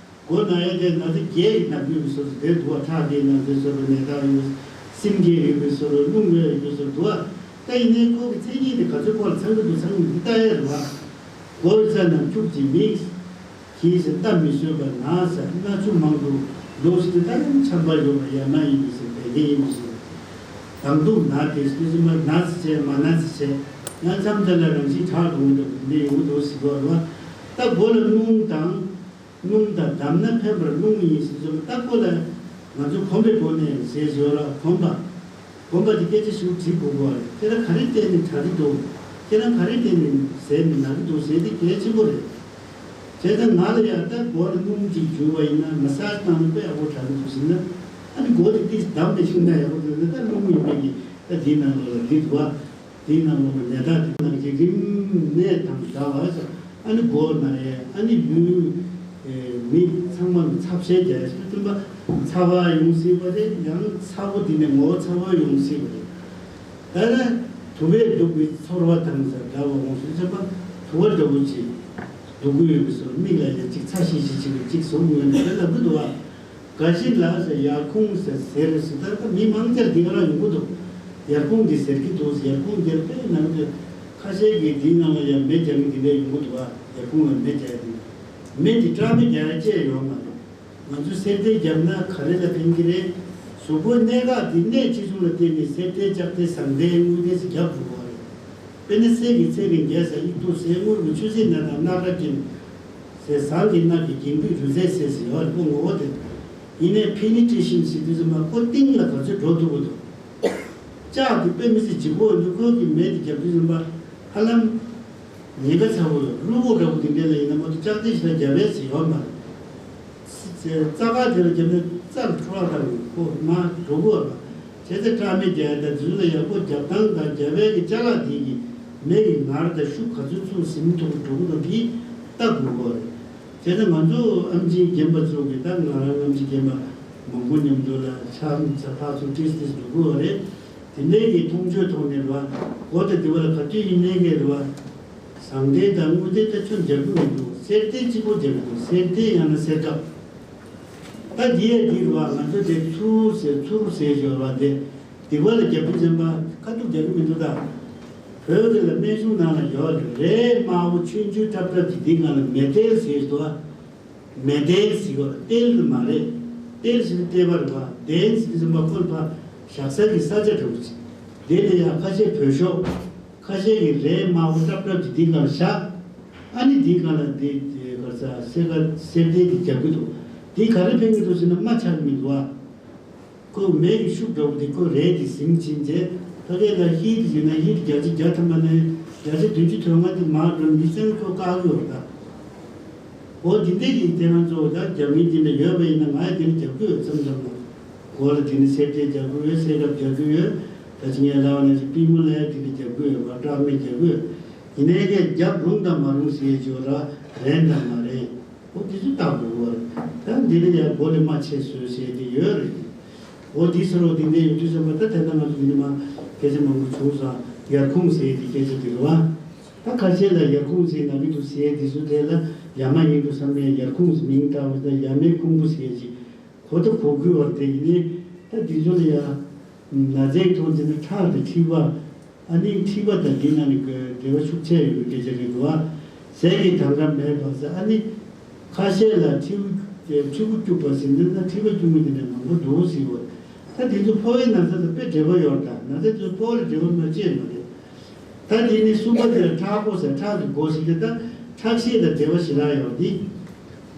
མགོ་ན་ཡས་དེ་ན་ཚ་རྒྱས་ཀྱི་ན་གི་ཡོད་པའི་བཟོ་འདྲ་དེ་འདུག་བ། ཁྲག་རྒྱས་ན་ཚ་བཟོ་འདྲ། ནད་རྟགས་ཡོད། སེམས་རྒྱས་ཡོད་པའི་བཟོ་འདྲ། རླུང་ཡོད་ཡོད་པའི་བཟོ་འདྲ་འདུག་བ། ད་ཡིན་ནའི་ཁོ་གི་མཚན་ཉིད་དེ་ག་ཚོད་ཁོ་ལ་ཚང་གི་འདུག་ཚང་མི་འདུག་ལྟ་ཡས་རེད་བ། མགོ་ས་ན་ཁྱུག་ཅིག་མིག་གིས་ཟེར། གཏམ་མི་བཟོད་པ་ན་ཟེར། སྣ་ཆུ་མང་དུ་ལོག་ཟེར། ད་ཡང་ཆམ་པ་ཡོད་པ་ཡ་མ་ཡིན་པའི་ཟེར། བད་ཀན་ཡིན་པའི་ཟེར། དང་དུ་ན་དེ་སུ་ཟེར་མ་ན་ཟེར་བྱས་མ་ན་ཟེར་བྱས། ཡང་མཚམས་དེ་ལ་རང་བཞིན་དྲག་འགྲོ་གི་འདུག་འདི་ཡོང་གི་འདུག་ཟེར་གི་རེད་བ། ད་མགོ་ལ་སྣུམ་དང་། སྣུམ་དང་བསྡམས་ན་ཕན་པར་རླུང་ཡིན་ཟེར་གྱི་ཡོད་པ། ད་ཁོ་ལ་ང་ཚོ་གོམས་པའི་སྒོ་ནས་ཟེར་གྱི་ཡོད་ར། གོམས་པ། གོམས་པ་དེ་སྐད་ཆ་ཞིག་དྲིས་དགོས་པ་རེད། ཁྱེད་རང་ག་རེ་བརྟེན་ནས་དྲག་གི་འདུག་ཁྱེད་རང་ག་རེ་བརྟེན་ནས་ཟས་ནས་ན་གི་འདུག་ཟེར་དེ་གལ་ཆེན་པོ་རེད། བྱས་ཙང་ང་ལ་ཡང་ད་མགོ་ལ་སྣུམ་ཅིག་བྱུགས་པ་ཡིན་ན། མ་སཱཇ་བཏང་ན་དཔེ་ཡག་པོ་དྲག་གི་འདུག་ཟེར་ན། ཨ་ནི་མགོ་དེ་ཏིས་བསྡམས་ནས་བྱུགས་ན་ཡག་པོ་འདུག་ན། ད་རླུང་ཡོད་མེད་ཀྱི་ད་དེའི་ནང་ལོགས་ལ་འདི་འདུག་བ། དེའི་ནང་ལོགས་ལ་ནད་རྟགས་དེ་ནང་གི་རིམས་ནད་དང་འདྲ་བ་ཟེར། ཨ་ནི་མགོ་ན་ཡས། ཨ་ནི་ལུས་མི་ཚང་མ་ལ་ཚབས་ཆེན་རྒྱག་ཡས་ཟེར། སྟོན་པ་ཚ་བ་ཡོང་སྲིད་པ་རེད། ཡང་ཚ་བོ་དེ་ནས་ངོ་བོ་ཚ་བོ་ཡོང་སྲིད་པ་རེད། ད་ནི་དུ་བས་སྡུག་པའི་ཚོར་བ་དང་ཟེར་འདྲ་བ་འོང་ཟེར། སྟོན་པ་དུ་བ་འདྲ་བོ་ཅིག་སྡུག་གི་ཡོད་པའི་བཟོ། མིག་ལ་ཡང་ཅིག་ཚ་ཤི་ཤི་བྱེད་པའི་ཅིག་བཟོ་ངོས་ནས་དེ་ལབ་གི་འདུག་བ། དགའ་ཞིང་ལ་ཟེར། ཡར་ཁུང་ཟེར། ཟེར་ཟེར། ད་ལྟ་མི་མང་ཆེར་འདི་ག་རང་ཡོང་གི་འདུག་ཡར་ཁུང་འདི་ཟེར་གྱི་འདུག་ཡར་ཁུང་འདིར་དཔེ་ནང་དུ་ཁ་ཤས་ཀྱིས་འདིའི་ནང་ལ་ཡང་མེ་རྒྱག་གི་འདི་འདྲ་ཡོང་གི་འདུག་བ། ཡར་ཁུང་ལ་མེ་རྒྱག་གི་འདི། མེ་འདི་སྐྲག་མེ་རྒྱག་ཡ་བཅས་ཡོད་མ་རེད། ང་ཚོས་སེར་ཐལ་བརྒྱབ་ན་ག་རེ་ལ་ཕན་གྱི་རེད། གཟུགས་པོའི་གནད་འགག་འདི་གནས་ཆེ་ཆུང་ལ་བརྟེན་ནས་སེར་ཐལ་ལྕགས་ཐལ་ཟངས་ཐལ་དངུལ་ཐལ་ཟེར་རྒྱབ་འགྲོ་གི་རེད། དཔེར་ན་གསེར་གྱི་ཚེ་རིང་རྒྱལ་ཟེར། དབྱུག་ཏོ་ཟེར། དངུལ་གྱི་ཆུ་སེར་ནག་དང་སྣ་ཁྲ་ཅན་ཟེར། ཟངས་ཀྱི་སྣ་གི་འགྱིང་བུས་རུས་ཚལ་ཟེར་ཟེར་བ་རེད། ཁོ་ངོ་བོ་དེ། ཡིན་ནའི་ཕེ་ནི་ཊི་རེ་ཤན་ཟེར་དུས་ཙམ་པ་ཁོ་གཏིང་ལ་ག་ཚོད་འགྲོ་ཐུབ་ཀྱི་འདུག་ལྕགས་དེ་དཔེ་མི་སྲིད་ལྗིད་པོ་འདུག་ཁོ་གི་མེ་དེ་རྒྱབ་དུས་ཙམ་པ་ཧ་ལམ་ཉེན་ཁ་ཚ་པོ་ཡོད། གློ་བུར་འདྲ་པོ་དེ་འདྲ་ལ་ཡིན་ན་མ་གཏོགས་ལྕགས་ཐལ་ཞིག་ལ་རྒྱབ་ཡས་ཟེར་ཡོད་མ་རེད། རྩ་ཁ་དེ་ལ་རྒྱབ་ན་རྩར་འཕྲོ་བ་དང་ཁོ་མར་འགྲོ་གི་ཡོད་རེད། བྱས་ཙང་སྐྲག་མེ་རྒྱག་ཡ་དང་དེ་ཚོ་ལ་ཡག་པོ་རྒྱབ་སྟངས་དང་རྒྱབ་ཡས་ཀྱི་ཅ་ལག་དེ་གིས་མེ་གི་ངར་དང་ཤུགས་ག་ཚོད་ཚུར་ཟིན་ཐུབ་འགྲོ་གི་འདུག་གི་ལྟ་དགོས་ཀྱི་ཡོད་རེད། བྱས་ཙང་ང་ཚོ་ཨེམ་ཆི་རྒན་པ་ཚོ་གིས། ད་ང་རང་ཨེམ་ཆི་རྒན་པ་མང་པོ་མཉམ་དུ་ལ་ཆ་ཚ་ཕར་ཚུར་ཏིས་ཏིས་འགྲོ་གི་ཡོད་རེད། དེ་འདྲའི་གི་མཐོང་ཆོས་ཐོག་ནས་རེད་བ། མགོ་དང་དེ་བ་ལ་ག་དུས་ཡིན་ནའི་གི་རེད་བ། ཟངས་ དྲང་ཐལ་དང་དངུལ་ཐལ་ད་ཁྱོན་རྒྱག་གི་མི་འདུག་གསེར་ཐལ་གཅིག་པོ་རྒྱག་གི་འདུག་གསེར་ཐལ་ཡང་ན་གསེར་ཁབ། ད་འདི་ཡས་འདི་རུ་བ་ང་ཚོ་དེ་ཚུར་ཟེར་ཚུར་ཟེར་ཞོར་བ་དེ་སྡིག་པ་ལ་རྒྱབ་ཀྱི་འཛེམ་པ་ཁ་ཐུག་རྒྱག་གི་མི་འདུག་ད། བོད་ཀྱི་ལ་སྨན་གཞུང་ནང་ལ་ཡོད་རེད། རས་དམར་པོ་ཆུང་ཆུང་ཏྲབ་ཏྲབ་ཀྱི་འདི་སྒང་ལ་མེ་ཐལ་ཟེར་འདུག་མེ་ཐལ་ཟེར་བ་ཏེལ་དུ་མ་རེད། ཏེལ་ཟེར་ཏེ་བར་བ་དེན་ཟེར་ཟིན་པ་ཁོལ་ཕ་བཞག་ས་གི་ས་ཆ་འདྲ་བོ་ཅིག་དེ་ལ་ཡང་ཁ་ཤས་བོད་ཤོག་ཁ་ཤས་ཀྱི་རས་དམར་པོ་ཏྲབ་ཏྲབ་ཀྱི་འདི་སྒང་ལ་བཞག་ཨ་ནི་འདི་སྒང་ལ་འདི་གར་ས་སེ་ག་སེར་ཏེ་འདི་རྒྱབ་ཀྱི་འདུག་འདི་ག་རེ་ཕན་གྱི་འདུག་ཟེར་ན་རྨ་ཆགས་མི་འདུག་ཨ། ཁོ་མེ་གི་ཤུགས་འདྲ་བོ་དེ་ཁོ་རས་དེ་ཟིན་ཕྱིན་རྗེས་ཕ་གི་ལ་ཧིད་ཡིན་ན་ཧིད་བརྒྱ་ཆ་བརྒྱ་ཐམ་པ་ནས་བརྒྱ་ཆ་བདུན་ཅུ་དོན་ལྔ་དེ་མར་འགྲོ་མི་སེམས་ཁོ་བཀག་གི་ཡོད་ད། འོ་འདི་འདྲས་ཀྱི་དེ་ང་ཚོ་ད་རྒྱབ་ངེས་འདི་འདྲ་ཡོད་པ་ཡིན་ན་ང་ཡི་འདི་འདྲ་རྒྱབ་ཀྱི་ཡོད་མཚམས་མཚམས་ལ། མགོ་ལ་འདི་འདྲ་སེར་ཏེ་རྒྱབ་ཀྱི་ཡོད་སེར་ཁབ་རྒྱབ་ཀྱི་ཡོད། ད་ཅི་ངས་ལབ་པ་ནང་བཞིན་པུས་མོ་ལ་ཡ་འདི་འདྲ་རྒྱབ་ཀྱི་ཡོད་པ་སྐྲག་མེད་རྒྱབ་ཀྱི་ཡོད། ཡིན་ནའི་ཀྱང་རྒྱབ་རུང་དང་མ་རུང་ཟེར་ཡས་ཅིག་ཡོད་ར་རན་དང་མ་རན། འོ་འདི་ཚོ་བརྟག་དགོས་གོ་རེད། ད་འདི་ལ་ཡང་མགོ་ལ་རྨ་ཆད་སོང་ཟེར་དེ་ཡོད་རེད། འོ་འདི་ཟེར་རོ་འདི་འདྲ་ཡོད་དུས་ཙམ་པ་ད་དེ་འདྲ་ང་ཚོ་འདི་ནས་མ་སྐད་ཆ་མང་པོ་བྱུང་སོང་། ཡར་ཁུང་ཟེར་དེ་སྐད་ཆ་འདི་རེད་བ། ད་ཁ་ཤས་ལ་ཡར་ཁུང་ཟེར་ན་གི་འདུག་ཟེར་དེ་ཚོ་དེ་ལ་ཡ་མ་ཡིན་འདུག་བསམ་ནས་ཡར་ཁུང་ཟེར་མིང་བཏགས་པ་ད་ཡ་མའི་ཁུང་བུ་ཟེར་ཅིག་གོ་ད་གོ་དགོས་བར་དེ་ཡིན་ནི། ད་འདི་ཚོ་ལ་ཡ། ན་ཚའི་ཐོག་འཛིན་ན་ཁྲག་དང་མཁྲིས་པ། ཨ་ནི་མཁྲིས་པ་དང་འདི་ན་ནི་འབྲེལ་བ་ཤུགས་ཆེ་ཡོད་པའི་སྐད་ཆ་རེད་འདུག་བ། ཟས་ཀྱི་དང་ག་མེད་པ་ཟེར་ཨ་ནི། ཁ་ཤས་ལ་མཁྲིས་པ་མཁྲིས་པ་སྐྱུག་པ་ཟེར་འདི་ན་མཁྲིས་པ་སྐྱུག་མི་འདི་འདྲ་མང་པོ་འདུག་ཟེར་བ། ད་འདི་ཚོ་ཕོ་བའི་ན་ཚ་དང་དཔེ་འབྲེལ་བ་ཡོད་ད་ན་ཚ་དེ་ཚོ་ཕོ་བ་ལ་འབྲེལ་བ་མ་བྱས་མ་རེད། ད་འདི་ནི་གསུམ་པ་དེ་ལ་ཁྲག་སྒོ་ཟེར་ཁྲག་གི་སྒོ་ཟེར་དེ་ད་ཁྲག་ཤེད་དང་འབྲེལ་བ་ཞེ་དྲག་ཡོད་འདི།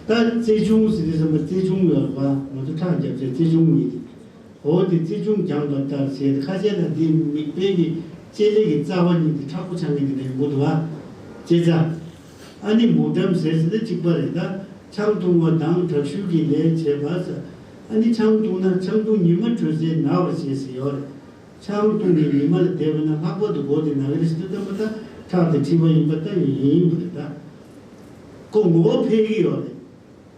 ད་རྩེ་གཅུང་ཟེར་དུས་ཙམ་པ་རྩེ་གཅུང་ཡོད་རེད་པ། ང་ཚོ་ཁྲག་བརྒྱབ་བྱས་རྩེ་གཅུང་གཉིས་དེ། འོ་དེ་རྩེ་གཅུང་རྒྱང་དང་ལྟར་ཟེར་ཏེ་ཁ་ཤས་ལ་འདི་མིག་དཔེ་གི་ལྕེ་ལེ་གི་རྩ་བ་གཉིས་དེ་མཁྲེགས་པོ་ཆགས་མཁན་དེ་འདྲ་ཡོང་གི་འདུག་བ། ལྕེ་རྩ། ཨ་ནི་མུ་ཏམ་ཟེར་ཟེར་དེ་གཅིག་པ་རེད་ད། ཆང་འཐུང་བ་དང་དྲག་ཤུལ་གྱི་ལས་བྱེད་པ་ཟེར། ཨ་ནི་ཆང་འཐུང་ན་ཆང་འཐུང་ཉི་མ་དྲོས་ཚེ་ན་བར་བྱེད་ཟེར་ཡོད་རེད། ཆང་འཐུང་ནས་ཉི་མ་ལ་བསྡད་པ་ན་ལྷག་པར་དུ་མགོ་དེ་ན་གི་རེད་ཟེར་དུས་ཙམ་པ་ད་ཁྲག་དང་མཁྲིས་པ་ཡིན་པ་ད་ཡིན་ཡིན་པ་རེད་ད། ཁོ་ངོ་བོ་འཕེལ་གི་ཡོད་རེད།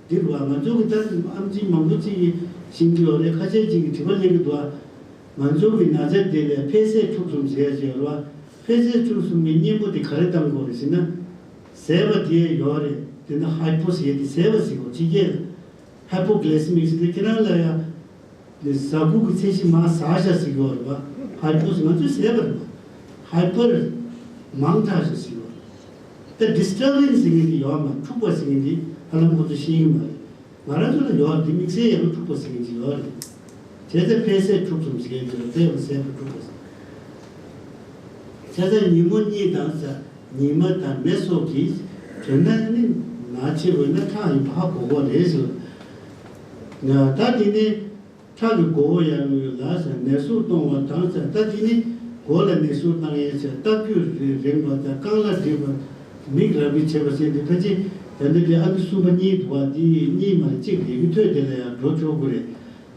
འདི་རུ་བ་ང་ཚོ་གི་ད་ཨམ་ཆི་མང་པོ་ཅིག་གིས་ཤེས་ཀྱི་ཡོད་རེད། ཁ་ཤས་ཅིག་གིས་དྲི་བ་སླེབས་ཀྱི་འདུག་ཨ། ང་ཚོ་གི་ན་ཚ་དེ་ལས་འཕེལ་ཟད་འཁྲུག་གསུམ་ཟེར་ཡ་ཅིག་ཡོད་རེད་བ། འཕེལ་ཟད་འཁྲུག་གསུམ་གྱི་གཉེན་པོ་དེ་ག་རེ་བཏང་དགོས་རེད་ཟེར་ན། ཟས་པ་དེ་ཡོད་རེད། དེ་ན་ཧའི་པོ་ཟེར་ཡ་དེ་ཟས་པ་ཟེར་གོ་ཕྱི་རྒྱལ་ལ། ཧའི་པོ་གི་ལེ་སི་མིག་ཟེར་དེ་ཁྱེད་རང་ལ་ཡ། ནི་ཟ་ཁུ་གི་ཚད་གཞི་མར་ཟག་བཞག་ཟེར་གྱི་ཡོད་རེད་པ། ཧའི་པོ་ཟེར་ང་ཚོས་ཟས་པ་རེད་པ། ཧའི་པར་མང་དྲགས་ཤག་ཟེར་གྱི་ཡོད་རེད། ད་ཌི་སི་ཊར་བན་སི་ཟེར་མཁན་དེ་ཡོད་མ་འཁྲུག་པ་ཟེར་མཁན་དེ་ཧ་ལམ་ཁོ་ཚོ་ཤེས་ཀྱི་མ་རེད། ང་རང་ཚོ་ལ་ཡོད་རེད་དེ་དམིགས་བསལ་ཡང་འཁྲུག་པ་ཟེར་མཁན་ཅིག་ཡོད་རེད། བྱས་ཙང་འཕེལ་ཟད་འཁྲུག་གསུམ་ཟེར་གྱི་ཡོད་རེད་དཔེ་བ་ཟས་པ་འཁྲུག་པ་ཟེར། བྱས་ཙང་ཉིན་མོ་གཉིད་དང་ཟ་ཉི་མ་དང་མེ་སོགས་ཀྱིས་དྲན་ན་ནི་ན་ཆེ་བས་ན་ཁྲག་ཡིན་པ་ཧ་གོ་གོ་རེད་ཟེར། ད་དེ་ནི། ཁྲག་གི་མགོ་བོ་ཡང་ཡོད་ལ་ཟེར་ནད་ཟུག་གཏོང་བ་དང་ཟེར་ད་དེ་ནི་མགོ་ལ་ནད་ཟུག་བཏང་ཡས་ཟེར་ལྟག་སྤུས་རིང་བ་དང་རྐང་ལག་འགྲིབ་པ་མིག་རབ་རིབ་བྱེད་པ་ཟེར་འདི་ཕལ་ཆེར་ད་ལྟ་དེ་ཨ་ནི་གསུམ་པ་གཉིས་འདུག་བ་དེ་གཉིས་མ་རེད་གཅིག་རེད་ཡུལ་ཐོད་དེ་ལ་ཡང་འགྲོ་ཆོག་གི་རེད།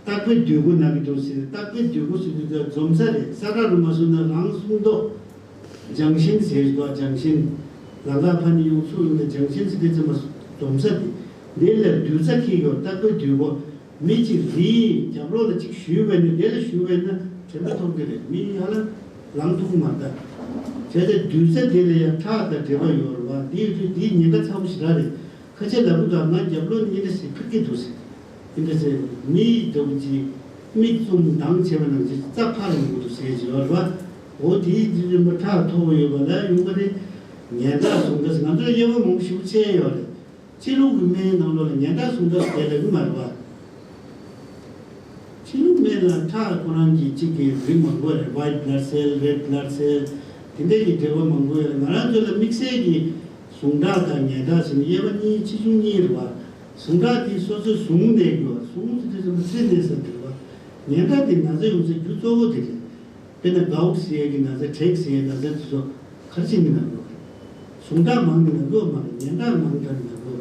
ལྟག་པའི་ལྡུད་སྒོ་ན་གི་འདུག་ཟེར་ལྟག་པའི་ལྡུད་སྒོ་ཟེར་དུས་ད་འཛོམས་ས་རེད་ས་ཁྲ་རུ་མ་སོང་ན་རང་སྲུང་ཐོག་ལྗང་ཤིང་ཟེར་གྱི་འདུག་ལྗང་ཤིང་། ལང་ཀ་ཕ་ནི་ཡོང་ཚུགས་ཡོང་ནས་ལྗང་ཤིང་ཟེར་དུས་ཙམ་པ་འཛོམས་ས་དེ་འདི་ལ་སྡུད་ས་ཁྱེར་ཡོད་ལྟག་པའི་ལྡུད་སྒོ། མི་གཅིག་རིའི་རྒྱབ་ལོགས་ལ་གཅིག་བཞུས་པས་ན་དེ་ལ་བཞུས་པས་ན་དྲན་པ་ཐོབ་ཀྱི་རེད། མི་ཧ་ལམ་ལངས་ཐུབ་ཀྱི་མ་རེད་ད། བྱས་ཙང་སྡུད་ས་དེ་ལ་ཡང་ཁྲག་དང་འབྲེལ་བ་ཡོད་རེད་བ། འདི་ཡོད་དུས་འདི་ཉེན་ཁ་ཚ་པོ་ཞེ་དྲག་རེད། ཁ་ཆེ་ལབ་གི་འདུག་ང་རྒྱབ་ལོགས་ནས་གཉིས་འདྲ་ཞིག་ཕུད་ཀྱི་འདུག་ཟེར། འདི་འདྲ་ཟེར་མི་ཡི་འདྲ་པོ་ཅིག་མིག་བཙུམ་མདངས་བྱས་པ་ནང་བཞིན་རྩ་ཕར་ཡོང་གི་འདུག་ཟེར་གྱི་ཡོད་རེད་བ། འོ་དེའི་རྒྱུ་རིམ་པ་ཁྲག་མཐོ་པོ་ཡོད་པ་ལ་ཡོང་གི་རེད། ཉལ་ཐ་ཟུངས་ཐ་ཟེར་ང་ཚོར་དབྱེ་བ་མང་པོ་ཞེ་པོ་ཕྱེ་ཡོད་རེད། ཕྱི་ལུགས་ཀྱི་སྨན་ནང་ལོགས་ལ་ཉལ་ཐ་ཟུངས་ཐ་ཟེར་ལབ་ཀྱི་མ་རེད་བ། ཕྱི་ལུགས་སྨན་ལ་ཁྲག་ཁོ་རང་གི་གཅིག་གི་རིགས་མང་པོ་རེད། white blood cell, red blood cell དེ་འདྲས་ཀྱི་འབྲེལ་བ་མང་པོ་ཡོད་རེད། ང་རང་ཚོ་ལ་དམིགས་བསལ་གྱི་ཟུངས་ཁྲག་དང་ཉལ་ཐ་ཟེར་ནས་དབྱེ་བ་གཉིས་ཆེ་ཆུང་གཉིས་རེད་བ། ཟུངས་ཁྲག་དེ་སོ་སོའི་ཟུངས་ནད་ཀྱི་བ་ཟུངས་ཟེར་དུས་ཙམ་པ་ཚེ་ནད་ཟེར་འདྲ་བ། ཉལ་ཐ་དེ་ན་ཚ་ཡོང་སའི་རྒྱུ་གཙོ་བོ་དེ་རེད། དཔེར་ན་གའུ་ཟེར་ཡས་ཀྱི་ན་ཚ་དྲེག་ཟེར་ཡས་ན་ཚ་དེ་ཚོ་ག་རེ་བྱེད་ནི་ན་གོ། ཟུངས་ཁྲག་མང་ནི་ན་གོ་མ་རེད་ཉལ་ཐ་མང་དྲགས་ནི་ན་གོ།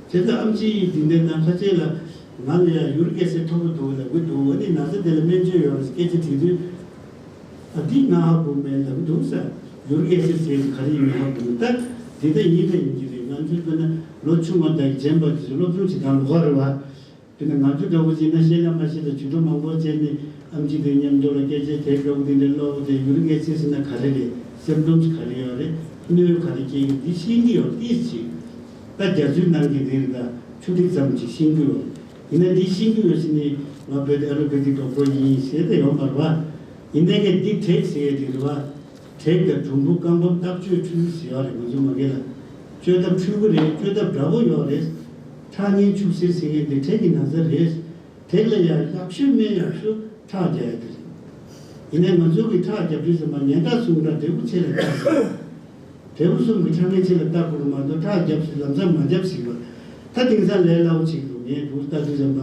བྱས་ཙང་ཨམ་ཆི་ཡིས་འདི་འདྲའི་ནང་ཁ་ཤས་ལ་ང་ལ་ཡང་ཡུ་རིག་ཨེ་སིད་མཐོ་པོ་འདུག་ལབ་གི་འདུག་ཨ་ནི་ན་ཚ་དེ་ལ་སྨན་བཅོས་ཡོད་རེད་སྐད་ཆ་དྲིས་དུས། ཨ་འདི་ང་ཧ་གོ་མེད་ལབ་གི་འདུག་ས། ཡུ་རིག་ཨེ་སིད་ཟེར་གྱི་ག་རེ་ཡིན་མིན་ཧ་གོ་མེད་ད། འདི་ད་ཡིན་ད་ཡིན་གྱི་རེད། ང་ཚོའི་དཔེར་ན་ལོ་ཆུང་བ་དང་རྗེན་པ་དེ་ཚོ་སློབ་སྦྱོང་བྱེད་སྟངས་ལོགས་ཀ་རེད་བ། དཔེར་ན་ང་ཚོ་འདྲ་བོ་བྱས་ན་ཤེས་ལ་མ་ཤེས་ལ་ཇུས་གཏོགས་མང་པོ་བྱས་ནས་ཨམ་ཆི་དེ་མཉམ་དུ་ལ་སྐད་ཆ་དེ་འདྲ་བོ་དེ་འདྲ་ཀློག་དེ་ཡུ་རིག་ཨེ་སིད་ཟེར་ན་ག་རེ་རེད། symptoms ག་རེ་ཡོད་རེད། གནོད་ག་རེ་སྐྱེལ་གི་འདི་ཤེས་ཀྱི་ཡོད། ཏིས་ཅིག་ད་རྒྱ་མཚོའི་ནང་གི་རིགས་དང་ཆུ་ཐིགས་ཙམ་ཅིག་ཤེས་ཀྱི་ཡོད། ཡིན་ན་འདི་ཤེས་ཀྱི་ཡོད་ཟེར་ནས་ང་བོད་དེ་allopathy doctor་ཡིན་ཟེར་ད་ཡོད་མ་རེད་བ། ཡིན་ནའི་གི་འདི་དྲེག་ཟེར་ཡས་དེ་རེད་བ། དྲེག་དང་གྲུམ་བུ་རྐང་འབམ་རྟགས་བཅོས་འཁྲུལ་ཟེར་ཡོད་རེད། ང་ཚོ་མ་གི་ལ་བཅོས་ཐབས་འཁྲུལ་གི་རེད། བཅོས་ཐབས་འདྲ་པོ་ཡོད་རེད། ཁྲག་ངན་ཆུ་སེར་ཟེར་མཁན་དེ་དྲེག་གི་ན་ཚ་རེད། དེ་ལ་ཡང་ཡག་ཤོས་སྨན་ཡག་ཤོས་ཁྲག་རྒྱག་ཡ་དེ་རེད། ཡིན་ནའི་ང་ཚོ་གི་ཁྲག་རྒྱག་དུས་ཙམ་པ་ཉལ་ཁྲག་ཟུངས་ཁྲག་འབྲས་བུ་ཆེ་ལ་བརྟག་ཟེར། འབྲས་བུ་གསུམ་གྱི་ཁྲག་ངན་ཆེ་ལ་བརྟག་དགོས་མ་གཏོགས་ཁྲག་རྒྱབ་ཟེར་ལམ་སང་མ་རྒྱབ་ཟེར་བ། ད་དེང་སང་ལས་སླ་བོ་ཅིག་འདུག་ངས་འདུག་ལྟ་དུས་ཙམ་པ།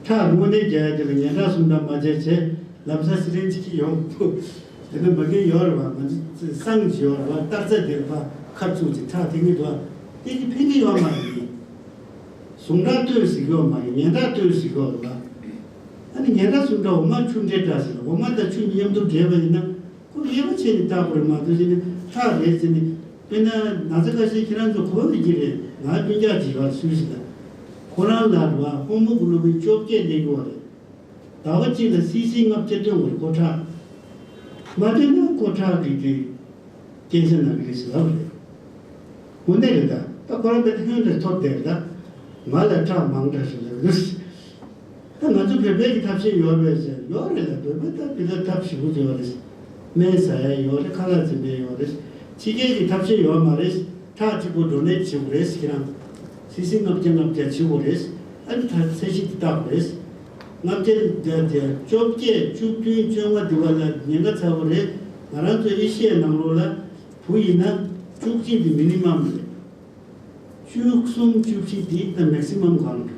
ཁྲག་དངོས་གནས་རྒྱག་ཡ་དེ་ལ་ཉལ་ཁྲག་ཟུངས་ཁྲག་མ་རྒྱག་བྱས་ལམ་སང་སི་རིན་ཇི་གིས་ཡོང་། དེ་ནི་མ་གིན་ཡོད་རེད་བ། ང་ཚོ་སང་གི་ཡོད་རེད་བ། སྟག་རྩ་དེར་ཕ་ཁ་བཙུགས་ཅིག་ཁྲག་ཐེངས་གི་འདུག་དེ་གི་ཕན་གི་ཡོད་མ་རེད། ཟུངས་ཁྲག་ལྟོས་ཟེར་གི་ཡོད་མ་རེད། ཉལ་ཁྲག་ལྟོས་ཟེར་གི་ཡོད་རེད་བ། ཨ་ནི་ཉལ་ཁྲག་ཟུངས་ཁྲག་འོ་མ་ཆུ་འདྲེས་འདྲ་ཟེར། འོ་མ་དང་ཆུ་མཉམ་དུ་འདྲེས་པ་ཡིན་ན་ཁོ་ཡོད་པ་བྱས་ནས་བལྟ་དགོས་རེད་མ་གཏོགས་བྱས་ནས་ཁྲག་རེད་ཟེར་ནས། དཔེར་ན་ན་ཚ་ཁ་ཤས་ཁྱེད་རང་ཚོ་གོ་ཡོད་ཀྱི་རེད། ང་སྤུན་ཀྱག་ཅིག་ཡོད་རེད་སུད་སི་ལ། ཁོ་རང་ལ་རེད་བ་ཧོ་མོ་གུ་ལོ་བིན་བཅོ་བརྒྱད་སླེབས་ཀྱི་ཡོད་རེད། ཟླ་བ་གཅིག་ལ་སི་སི་ལྔ་བརྒྱ་སྟོན་དགོས་རེད། ཁོ་ཁྲག་མ་སྟོན་ན་ཁོ་ཁྲག་གི་དེ་ཀན་སར་ན་གི་རེད་ཟེར་ལབ་རེད། དངོས་གནས་རེད་ད། ད་ཁོ་རང་དཔེ་ཧོན་རེ་ཐོབ་བསྡད་རེད་ད། ང་ལ་ཁྲག་མང་དྲགས་ཤིག་ལབ་གི་འདུག་ད་ང་ཚོ་བོད་པའི་གི་ཐབས་ཤེས་ཡོད་རེད་ཟེར། ཡོད་རེད་ལ་བོད་པའི་ད་བི་ལ་ཐབས་ཞིབ་པོ་ཡོད་རེད། སྨན་ཟ་ཡ་ཡོད་རེད། ཁ་ལག་འཛིན་པའི་ཡོད་རེད། ཕྱི་རྒྱལ་གི་ཐབས་ཤེས་ཡོད་མ་རེད། ཁྲག་གཅིག་པོ་ཌོ་ནེཊ་བྱེད་དགོས་རེད་ཁྱེད་རང་། སི་སི་ལྔ་བརྒྱ་ལྔ་བརྒྱ་བྱེད་དགོས་རེད། ཨ་ནི་ད་ཚད་གཞི་དེ་བལྟ་དགོས་རེད། ལྔ་བརྒྱ་བརྒྱ་བརྒྱ་བཅོ་བརྒྱད་བཅུ་བདུན་བཅོ་ལྔ་དེ་བ་ལ་ཉེན་ཁ་ཚ་བོ་རེད། ང་རང་ཚོ་ཨེ་ཤི་ཡའི་ནང་ལོགས་ལ་བུ་ཡིན་ན་བཅུ་གཅིག་དེ་མི་ནི་མམ་རེད། བཅུ་གསུམ་བཅུ་བཞི་དེ་ད་མེག་སི་མམ་གང་རེད།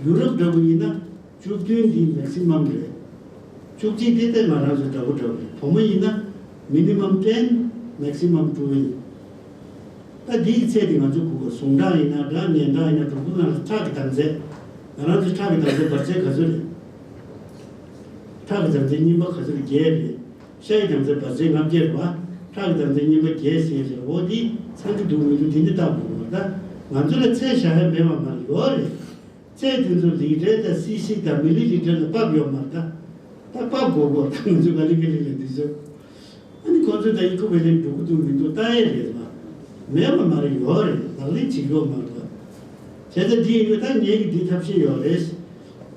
ཡུ་རོབ་འདྲ་པོ་ཡིན་ན་བཅུ་བདུན་དེ་མེག་སི་མམ་རེད། བཅུ་གཅིག་དེ་ད་ང་རང་ཚོ་འདྲ་པོ་འདྲ་པོ་རེད། བུ་མོ་ཡིན་ན་མི་ནི་མམ་ཊེན། མེག་སི་མམ་ཊུ་ཝེལ་བྷི། ད་འདིའི་ཚད་དེ་ང་ཚོ་གོ་དགོས། ཟུངས་ཁྲག་ཡིན་ན་འདྲ། ཉལ་ཁྲག་ཡིན་ན་འདྲ། གྲུམ་བུ་ནང་ལ་ཁྲག་གི་དྭངས་ཚད། ང་རང་ཚོ་ཁྲག་གི་དྭངས་ཚད་འབར་ཚད་ག་ཚོད་རེད། ཁྲག་གི་དྭངས་ཚད་རྙིང་པ་ག་ཚོད་རེད། བརྒྱད་རེད། ཤ་ཡི་དྭངས་ཚད་འབར་ཚད་ལྔ་བརྒྱ་རེད་བ། ཁྲག་གི་དྭངས་ཚད་རྙིང་པ་བརྒྱད་ཟེར་ཟེར། འོ་འདི་ཚང་གི་འདུག་མི་འདུག་དེ་འདི་བལྟ་དགོས་པ། ད་ང་ཚོ་ལ་ཚད་བཞག་ཡ་མེད་པ་མ་རེད། ཡོད་རེད། ཚད་དེ་ཚོ་ལི་ཊར་དང་སི་སི་དང་མི་ལི་ལི་ཊར་ལ་ཕབ་ཡོད་མ་རེད་ད། ད་ཕབ་དགོས་གོ། ད་ང་ཚོ་ག་ལི་ག་ལི་ལ་འདི་ཚོ། ཨ་ནི་ཁོ་ཚོ་ད་ཨི་ཁུ་ཝེ་ལེན་འགྲོ་གི་འདུག་མི་འདུག་ལྟ་ཡས་རེད་བ། མེད་པ་མ་རེད། ཡོད་རེད། ལག་ལེན་བྱེད་ཀྱི་ཡོད་མ་རེད་བ། བྱས་ཙང་འདི་ཡིན་དུས་ད་ངེད་ཀྱི་འདི་ཐབས་ཤེས་ཡོད་རེད།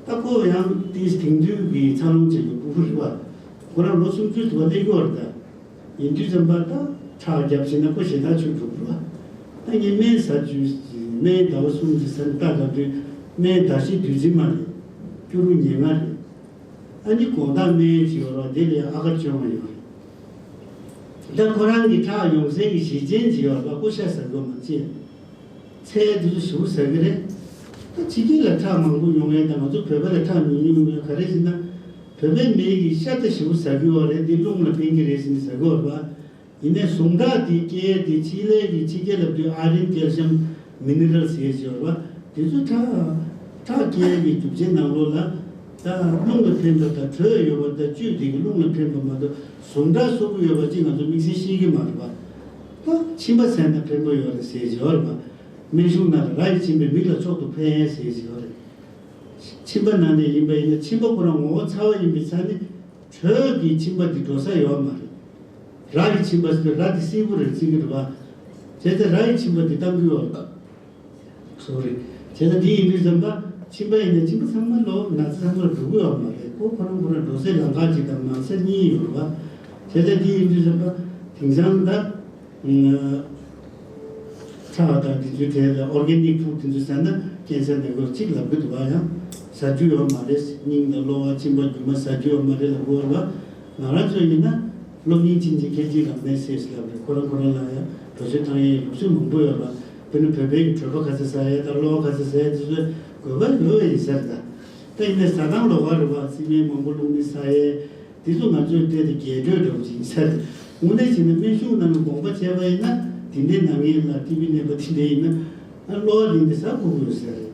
ད་ཁོ་ཡང་དེ་དེང་དུས་ཀྱི་འཚར་ལོངས་བྱེད་ཀྱི་སྤུ་གུ་རེད་བ། ཁོ་རང་ལོ་སུམ་ཅུ་དུ་བ་སླེབས་ཀྱི་ཡོད་རེད་ད། ཡིན་དུས་ཙམ་པ་ད་ཁྲག་བརྒྱབ་ཟིན་ན་ཁོ་ཞེ་དྲག་ཆུ་འགྲོ་གི་རེད་བ། ད་ངས་སྨན་ཟ་རྒྱུ། སྨན་ཟླ་བ་གསུམ་གྱི་སར་ལྟ་ལབ་དུས་སྨན་ཟླ་བཞི་དུས་ཚིགས་མ་རེད། སྐྱུ་རུ་ཉེར་ལྔ་རེད། ཨ་ནི་དགོང་དག་སྨན་ཅིག་ཡོད་རེད་བ། དེ་ལས་ཨ་ཁ་བཅོ་ལྔ་ཡོད་རེད། ད་ཁོ་རང་གི་ཁྲག་ཡོང་སའི་གི་གཞི་རྐྱེན་ཅིག་ཡོད་རེད་བ། ཁོ་ཤ་ཟ་གི་ཡོད་མ་རེད། ཚད་དེ་ཚོ་ཞེ་པོ་ཟ་གི་རེད། ད་ཕྱི་རྒྱལ་ལ་ཁྲག་མང་པོ་ཡོང་ཡས་དང་ང་ཚོ་བོད་པ་ལ་ཁྲག་ཉུང་ཉུང་ཡོང་ཡས་ག་རེ་ཟེར་ན། བོད་པའི་མི་གི་ཤ་ད་ཞེ་པོ་ཟ་གི་ཡོད་རེད། འདི་རླུང་ལ་ཕན་གི་རེད་ཟེར་ནས་ཟ་གི་ཡོད་རེད་བ། ཡིན་ནའི་ཟུངས་ཁྲག་དེ་སྐྱེ་ཡས་དེ་ཕྱི་ལའི་གི་ཕྱི་རྒྱལ་ལབ་དུས་ཨ་རན་ཀེལ་ཤམ་མི་ནི་རལ་ཟེར་ཡས་ཡོད་རེད་བ། དེ་ཚོ་ཁྲག་ཁྲག་སྐྱེ་ཡས་ཀྱི་རྒྱུ་ཆའི་ནང་ལོགས་ལ་ད་རླུང་ལ་ཕན་པ་དང་དྲོད་ཡོད་པ་དང་བཅུད་དེ་གི་རླུང་ལ་ཕན་པ་མ་གཏོགས་ཟུངས་ཁྲག་གསོག་གི་ཡོད་པ་ཅིག་ང་ཚོ་དམིགས་བསལ་ཤེས་ཀྱི་མ་རེད་བ། ད་མཆིན་པ་ཟས་ན་ཕན་པོ་ཡོད་རེད་ཟེར་གྱི་ཡོད་རེད་བ། སྨན་གཞུང་ནང་ལ་ར་ཡི་མཆིན་པས་མིག་ལ་མཆོག་ཏུ་ཕན་ཟེར་གྱི་ཡོད་རེད། མཆིན་པ་ནང་ནས་ཡིན་པ་ཡིན་ན་མཆིན་པ་ཁོ་རང་ངོ་བོ་ཚ་བ་ཡིན་པའི་ཆ་ནས་དྲོད་ཀྱི་མཆིན་པ་འདི་འགྲོ་ས་ཡོད་མ་རེད། ར་ཡི་མཆིན་པ་ཟེར་དུས་ར་འདི་སིལ་བུ་རེད་བརྩི་གི་རེད་བ། བྱས་ཙང་ར་ཡི་མཆིན་པ་འདི་བཏང་གི་ཡོད་རེད། སོ་རི། བྱས་ཙང་འདི་ཡིན་དུས་ཙམ་པ་མཆིན་པ་ཡིན་ན་མཆིན་པ་ཚང་མ་ལོ་ན་ཚ་ཚང་མ་ལ་འགྲོ་གི་ཡོད་མ་རེད། ཁོ་ཁོ་རང་ཁོ་རང་འགྲོ་སའི་ལམ་ཁ་ཅིག་དང་མ་ཚད་གཉིས་ཡོད་རེད་བ། བྱས་ཙང་འདི་ཡིན་དུས་ཙམ་པ་དེང་སང་ད། ཁྲག་དང་དེ་ཚོའི་གྲས་ལ་ཨོར་གེ་ནིག་ཕུཌ་དེ་ཚོ་ཟ་ན་ཀན་སར་ནད་འགོག་ཅིག་ལབ་གི་འདུག་བ། ཡང་ཟ་རྒྱུ་ཡོད་མ་རེད། སྙིང་དང་གློ་བ་མཆིན་པ་རྒྱུ་མ་ཟ་རྒྱུ་ཡོད་མ་རེད་ལབ་གི་ཡོད་རེད་བ། ང་རང་ཚོ་ཡིན་ན་སློབ་གཉེར་ཕྱིན་ཅིང་སྐད་ཅིག་ལམ་ནས་ཟེར་ལབ་རེད། ཁོ་རང་ཁོ་རང་ལ་ཡང་བེད་སྤྱོད་བཏང་ཡས་ལུགས་སྲོལ་མང་པོ་ཡོད་རེད་བ། དཔེར་ན་བོད་པའི་གི་གྲོད་པ་ག་ཚོད་ཟ་ཡས་དང་གློ་བ་ག་ཚོད་ཟ་ཡས་དེ་ཚོ་དགོས་པ་ཡོད་པ་ཡིན་ས་རེད་ད། ད་ཡིན་ནའི་ཟ་སྟངས་ལོགས་ཀ་རེད་བ། སི་མན་མང་པོ་བླུགས་ནས་ཟ་ཡས། དེ་ཚོ་ང་ཚོའི་ལྟས་དེ་རྒྱས་སྤྲོས་འདྲ་བོ་ཅིག་ཡིན་ས་རེད། དངོས་གནས་བྱས་ན་སྨན་གཞུང་ནང་ལ་དགོངས་པ་བྱས་པ་ཡིན་ན་དེ་འདྲའི་ནད་ངན་ལ་ཊི་བི་ནད་པ་དེ་འདྲ་ཡིན་ན་ཨ་གློ་བ་ལེན་ཏེ་ཟ་དགོས་ཀྱི་ཡོད་ས་རེད།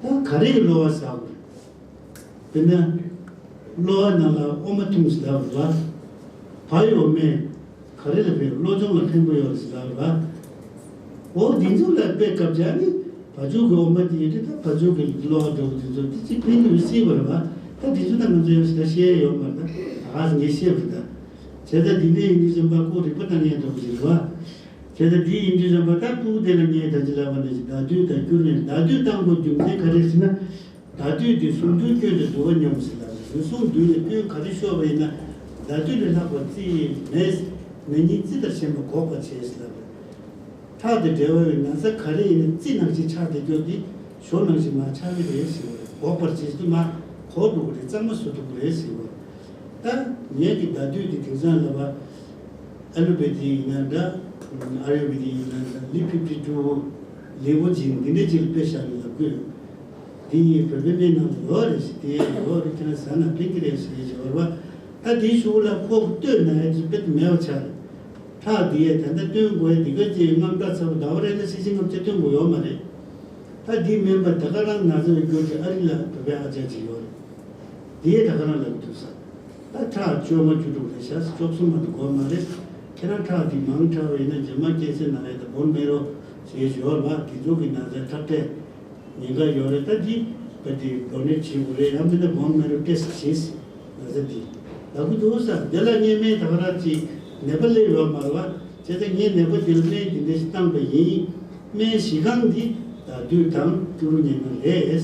ད་ག་རེ་གི་གློ་བ་ཟ་དགོས་རེད། དཔེར་ན་གློ་བ་ནང་ལ་འོ་མ་འཐུང་ཟེར་ལབ་རེད་བ། བལ་ཡི་འོ་མས་ག་རེ་ལ་ཕན། གློ་སྦྱོང་ལ་ཕན་པོ་ཡོད་རེད་ཟེར་ལབ་རེད་བ། འོ་འདི་ཚོ་ལ་དཔེ་སྐབས་བྱས་ནི་བ་ཕྱུགས་ཀྱི་འོ་མ་དེ་ཡོད་དུས་ད་བ་ཕྱུགས་ཀྱི་གློ་བ་འདྲ་བོ་དེ་ཚོ་དེ་ཅིག་ཕན་གྱི་ཡོད་སྲིད་པ་རེད་བ། ད་དེ་ཚོ་ད་ང་ཚོ་ཡང་ཟེར་བཤད་ཡོད་མ་རེད། ད་ད་ག་ཟེ་ངས་བཤད་པ་རེད་ད། དེ་ལྟར་འདི་འདྲ་ཡིན་དུས་ཙམ་པ་ཁོ་རིག་པ་བཏང་ཡས་འདྲ་པོ་ཞིག་རེད་བ། དེ་ལྟར་འདི་ཡིན་དུས་ཙམ་པ་ད་སྤུ་གུ་དེ་ལ་ངས་ད་ཅི་ལབ་པ་ནང་བཞིན་བརྡ་སྤྲོད་དང་བསྒྱུར་ནས་བརྡ་སྤྲོད་བཏང་དགོས་རྒྱུ་མཚན་ག་རེ་ཟེར་ན། བརྡ་སྤྲོད་དེ་ཟུང་དུ་སྐྱོན་དུ་འདུ་བ་སྙོམས་ཟེར་ལབ་རེད། རེ་ཟུང་འདུས་ནས་སྐྱོན་ག་རེ་ཤོར་བ་ཡིན་ན་བརྡ་སྤྲོད་ལས་ལྷག་པ་རྩིས་མེད། ན་ནིང་རྩི་ལྟར་ཞེན་པ་འགོག་པར་བྱེད་ཟེར་ལབ་རེད། ཁྲག་དང་འབྲེལ་བའི་ན་ཚ་ག་རེ་ཡིན་ན་རྩི་ནང་བཞིན་ཆགས་བསྡད་རྒྱུ་དེ་ཞོ་ནང་བཞིན་མར་ཆགས་ཀྱི་རེད་ཟེར་བ་རེད། འགོག་པར་བྱེད་དུས་མར་གོག་འགྲོ་གི་རེད། གཙང་མ་བཟོ་ཐུབ་ཀྱི་རེད་ཟེར་བ་རེད། ད་ངེད་ཀྱི་བརྡ་སྤྲོད་དེ་དེང་སང་ལབ་པ་ཨ་ལོ་པེ་ཐི་ཡིན་ན་འདྲ། ཨ་ཡུར་བེ་དི་ཡིན་ན་འདྲ། ལི་ཕི་ཕི་ཀྲུ་ལི་བོ་ཇིན་འདི་འདྲ་ཅིག་ལ་དཔེ་བཞག་ནས་ལབ་དགོས། འདི་ཡིན་བོད་པའི་སྨན་ནང་ལ་ཡོད་རེད་ཟེར། དེ་ཡོད་རེད། ཁྱེད་རང་ཟ་ན་ཕན་གྱི་རེད་ཟེར་ཞེས་བར་བ། ད་དེའི་གཞུག་ལ་ཁོ་ལྟོས་ན་ཡ་ཅིག་དཔེ་དེ་མེད་པ་ཆགས་རེད། ཁྲག་འདི་ཡས་ད་ལྟ་སྟོན་དགོས་ཡ་འདི་ག་ཅིག་དངངས་སྐྲག་ཚ་པོ་ཟླ་བ་རེ་ལ་ཤི་ཤི་ངམ་ཅིག་སྟོན་དགོས་ཡོད་མ་རེད། ད་འདི་མིན་པ་ད་ག་རང་ན་ཚ་ཡོད་རྒྱུ་ཅིག་ཨ་རི་ལ་བོད་པའི་ཨ་ཅག་ཅིག་ཡོད་རེད། འདི་ཡས་ད་ག་རང་ལབ་ཀྱི་འདུག་ས། ད་ཁྲག་བཅོས་མ་བཅུ་དྲུག་རེད་ཤག་བཅུ་གསུམ་མ་གཏོགས་དགོས་མ་རེད། ཁྱེད་རང་ཁྲག་འདི་མང་དྲགས་པ་ཡིན་ན་རྗེས་མ་སྐྱེ་ཚེ་ན་ཡ་ད་བོན་མེ་རོ་ཞེས་ཡོད་རེད་བ། དེ་ཚོ་གི་ན་ཚ་ཁྲག་ཁྲག་ཉེན་ཁ་ཡོད་རེད། ད་འདི་བ་དེ་ཌོ་ནེཊ་བྱེད་དགོས་རེད། ཡང་མིན་ན་བོན་མེ་རོ་ཊེ་སི་ཊི་བྱེད་ཟེར་ན་ཟེར་འདི་ལབ་ཀྱི་འདུག་ས། དེ་ལ་ངས་སྨན་ད་ག་རང་ཅིག་ནད་པ་སླེབས་ཡོད་མ་རེད་བ། བྱས་ཙང་ངས་ནད་པ་དེ་ལ་སྨན་འདི་འདྲ་ཞིག་བཏང་པ་ཡིན། སྨན་བཞེས་ཁང་འདི་ད་དུས་དང་ཀྲུ་རུ་ཉེ་མ་རེད།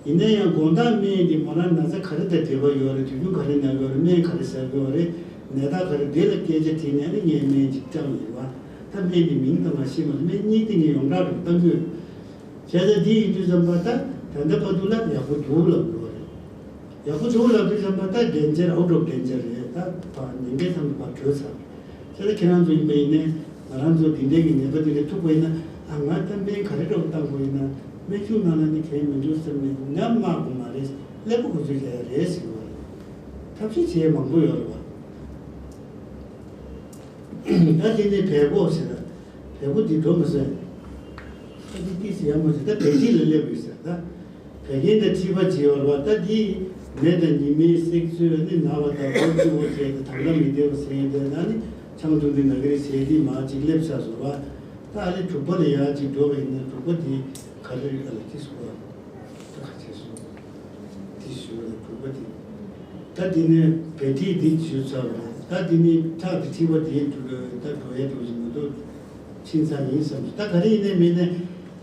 ཡིན་ན་ཡང་དགོང་དག་སྨན་འདི་མོ་རང་ན་ཚ་ག་རེ་དང་འབྲེལ་བ་ཡོད་རེད། དུས་རྒྱུན་ག་རེ་ན་གི་ཡོད་རེད། སྨན་ག་རེ་ཟ་གི་ཡོད་རེད། ནད་རྟགས་ག་རེ། དེ་ལ་སྐད་ཆ་དྲིས་ནས་ནི་ངས་སྨན་ཅིག་བཀྲམ་ཡོད་བ། ད་སྨན་འདི་མིང་ད་མ་ཤེས་མ་སྨན་གཉིས་དེ་ངས་ཡོངས་གྲགས་རུ་བཏང་གི་ཡོད། བྱས་ཙང་འདི་ཡིན་དུས་ཙམ་པ་ད་ད་ལྟ་བར་དུ་ལ་ཡག་པོ་འདུག་ལབ་དགོས་རེད། ཡག་པོ་འདུག་ལབ་དུས་ཙམ་པ་ད་ཌེན་ཇར་ཨའུ་ཊི་ཨོཕ་ཌེན་ཇར་རེད། ད་ཕར་ཉེན་ཁའི་མཚམས་དུ་ཕར་བྲོས་ཚར། དེ་ལ་ཁྱེད་རང་ཚོ་ཡིན་པ་ཡིན་ནའི་ང་རང་ཚོ་འདི་འདྲའི་གི་ནད་པ་འདི་འདྲ་ཐུག་པ་ཡིན་ན། ཨ་ང་ད་སྨན་ག་རེ་འདྲ་བོ་བཏང་དགོས་ཡིན་ན་སྨན་གཞུང་ནང་ལ་ནི་གལ་མི་འདུག་ཟེར་ནས་ཉམས་དམག་དགོས་མ་རེད། ཀླད་པ་ཁོ་ཚོས་བྱས་ཡ་རེད་ཟེར་གི་བ་རེད། ཐབས་ཤེས་བྱེད་ཡ་མང་པོ་ཡོད་རེད་བ། ད་དེ་ནས་བལ་པོ་ཟེར། བལ་པོ་འདི་འགྲོ་མི་སྲིད། ད་འདི་ཏིས་ཡ་མོ་ཟེར། ད་བལ་ཁྲིས་ལ་སླེབས་ཡོད་ཟེར་ད། བད་ཀན་དང་མཁྲིས་པ་བྱེད་པ་རེད་བ། ད་འདི་མེ་དང་ཉི་མའི་སྲེག་ཚོས་ནི་ན་བ་དང་སྒོ་ཕྱུག་པོ་བྱས་ཏེ་དང་ལ་མི་བདེ་བ་ཟེར་ཡིན་དེ་ན་ནི་ཆང་འཐུང་དུས་ན་གི་རེད་ཟེར་དེ་མ་ཅིག་སླེབས་ཚར་སོང་བ། ད་ཨ་ལེ་དྲུག་པ་ལ་ཡར་ཅིག་འགྲོ་བ་ཡིན་ན་དྲུག་པ་འདི་ག་རེ་རེད། ཨ་ལེ་ཅི་སོང་བ། ད་ག་ཚད་སོང་། དེ་ཞུ་བ་ལ་དྲུག་པ་འདི། ད་འདི་ནས་བད་ཀྲིས་འདི་ཞུ་ཚར་བ་རེད། ད་འདི་ནས་ཁྲག་དེ་མཁྲིས་པ་འདི་འགྲོ་ད་འགྲོ་ཡ་འགྲོ་བཞིན་མ་གཏོགས་ཕྱིན་ཚར་ཡིན་བསམ་སོང་། ད་ག་རེ་ཡིན་ནའི་མིན་ནའི་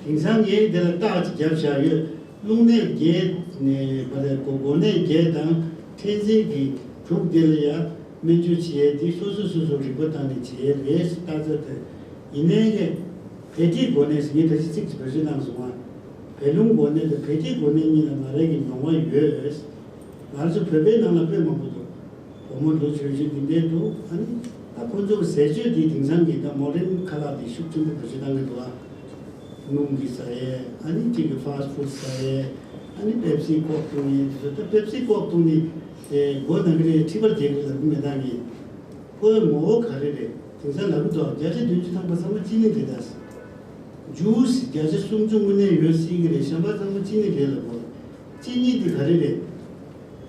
དེང་སང་ངས་འདི་ལ་རྟགས་ཅིག་བརྒྱབ་བཞག་ཡོད། རླུང་ནད་བརྒྱད་ནས་མ་རེད་གོ། མགོ་ནད་བརྒྱད་དང་ཕྲན་ཚེགས་ཀྱི་དྲུག་འདི་ལ་ཡང་སྨན་བཅོས་བྱེད་ཡས་འདི་སོ་སོ་སོ་སོ་རིག་པ་བཏང་ནས་བྱེད་ཡས་རེད། རྟགས་རྩ་དེ་ཡིན་ནའི་ཀྱི་བད་ཀྲིས་མགོ་ནད་ཟེར་ངས་ད་ཅི་ཚིག་ཅིག་བེད་སྤྱོད་གནང་སོང་ང་། བད་རླུང་མགོ་ནད་དང་བད་ཀྲིས་མགོ་ནད་གཉིས་ལ་ང་རང་གི་མྱོང་བ་ཡོད། ང་ཚོ་བོད་པའི་ནང་ལ་དཔེ་མང་པོ་འདུག་བུ་མོ་འགྲོ་བྱོས་བྱོས་འདི་འདྲའི་འདུག་ཨ་ནི་ད་ཁོ་ཚོ་གི་ཟས་སྤྱོད་འདི་དེང་སང་གི་ད་མོ་ཌན་ཁ་ལག་འདི་ཤུགས་ཆེན་པོ་བེད་སྤྱོད་བཏང་གི་འདུག་ཨ། སྣུམ་གྱི་ཟ་ཡས། ཨ་ནི་གཅིག་གི་ཕ་སི་ཕུཌ་ཟ་ཡས། ཨ་ནི་པེབ་སི་ཀོག་བཏུང་ཡས་འདི་ཚོ། ད་པེབ་སི་ཀོག་བཏུང་ནི་དེ་མགོ་ན་གི་རེད། མཁྲིས་པར་རྒྱག་གི་ལབ་གི་མེད་ད་གི། ཁོའི་ངོ་བོ་ག་རེ་རེད། དེང་སང་ལབ་གི་འདུག་བརྒྱ་ཆ་བདུན་ཅུ་ཐམ་པ་ཚང་མ་ཅི་ནི་རེད་ད། ཇུས་བརྒྱ་ཆ་སུམ་ཅུ་དངོས་གནས་ཡོད་སྲིད་གི་རེད། གཞན་པ་ཚང་མ་ཅི་ནི་རེད་ལབ་གོ། ཅི་ནི་དེ་ག་རེ་རེད།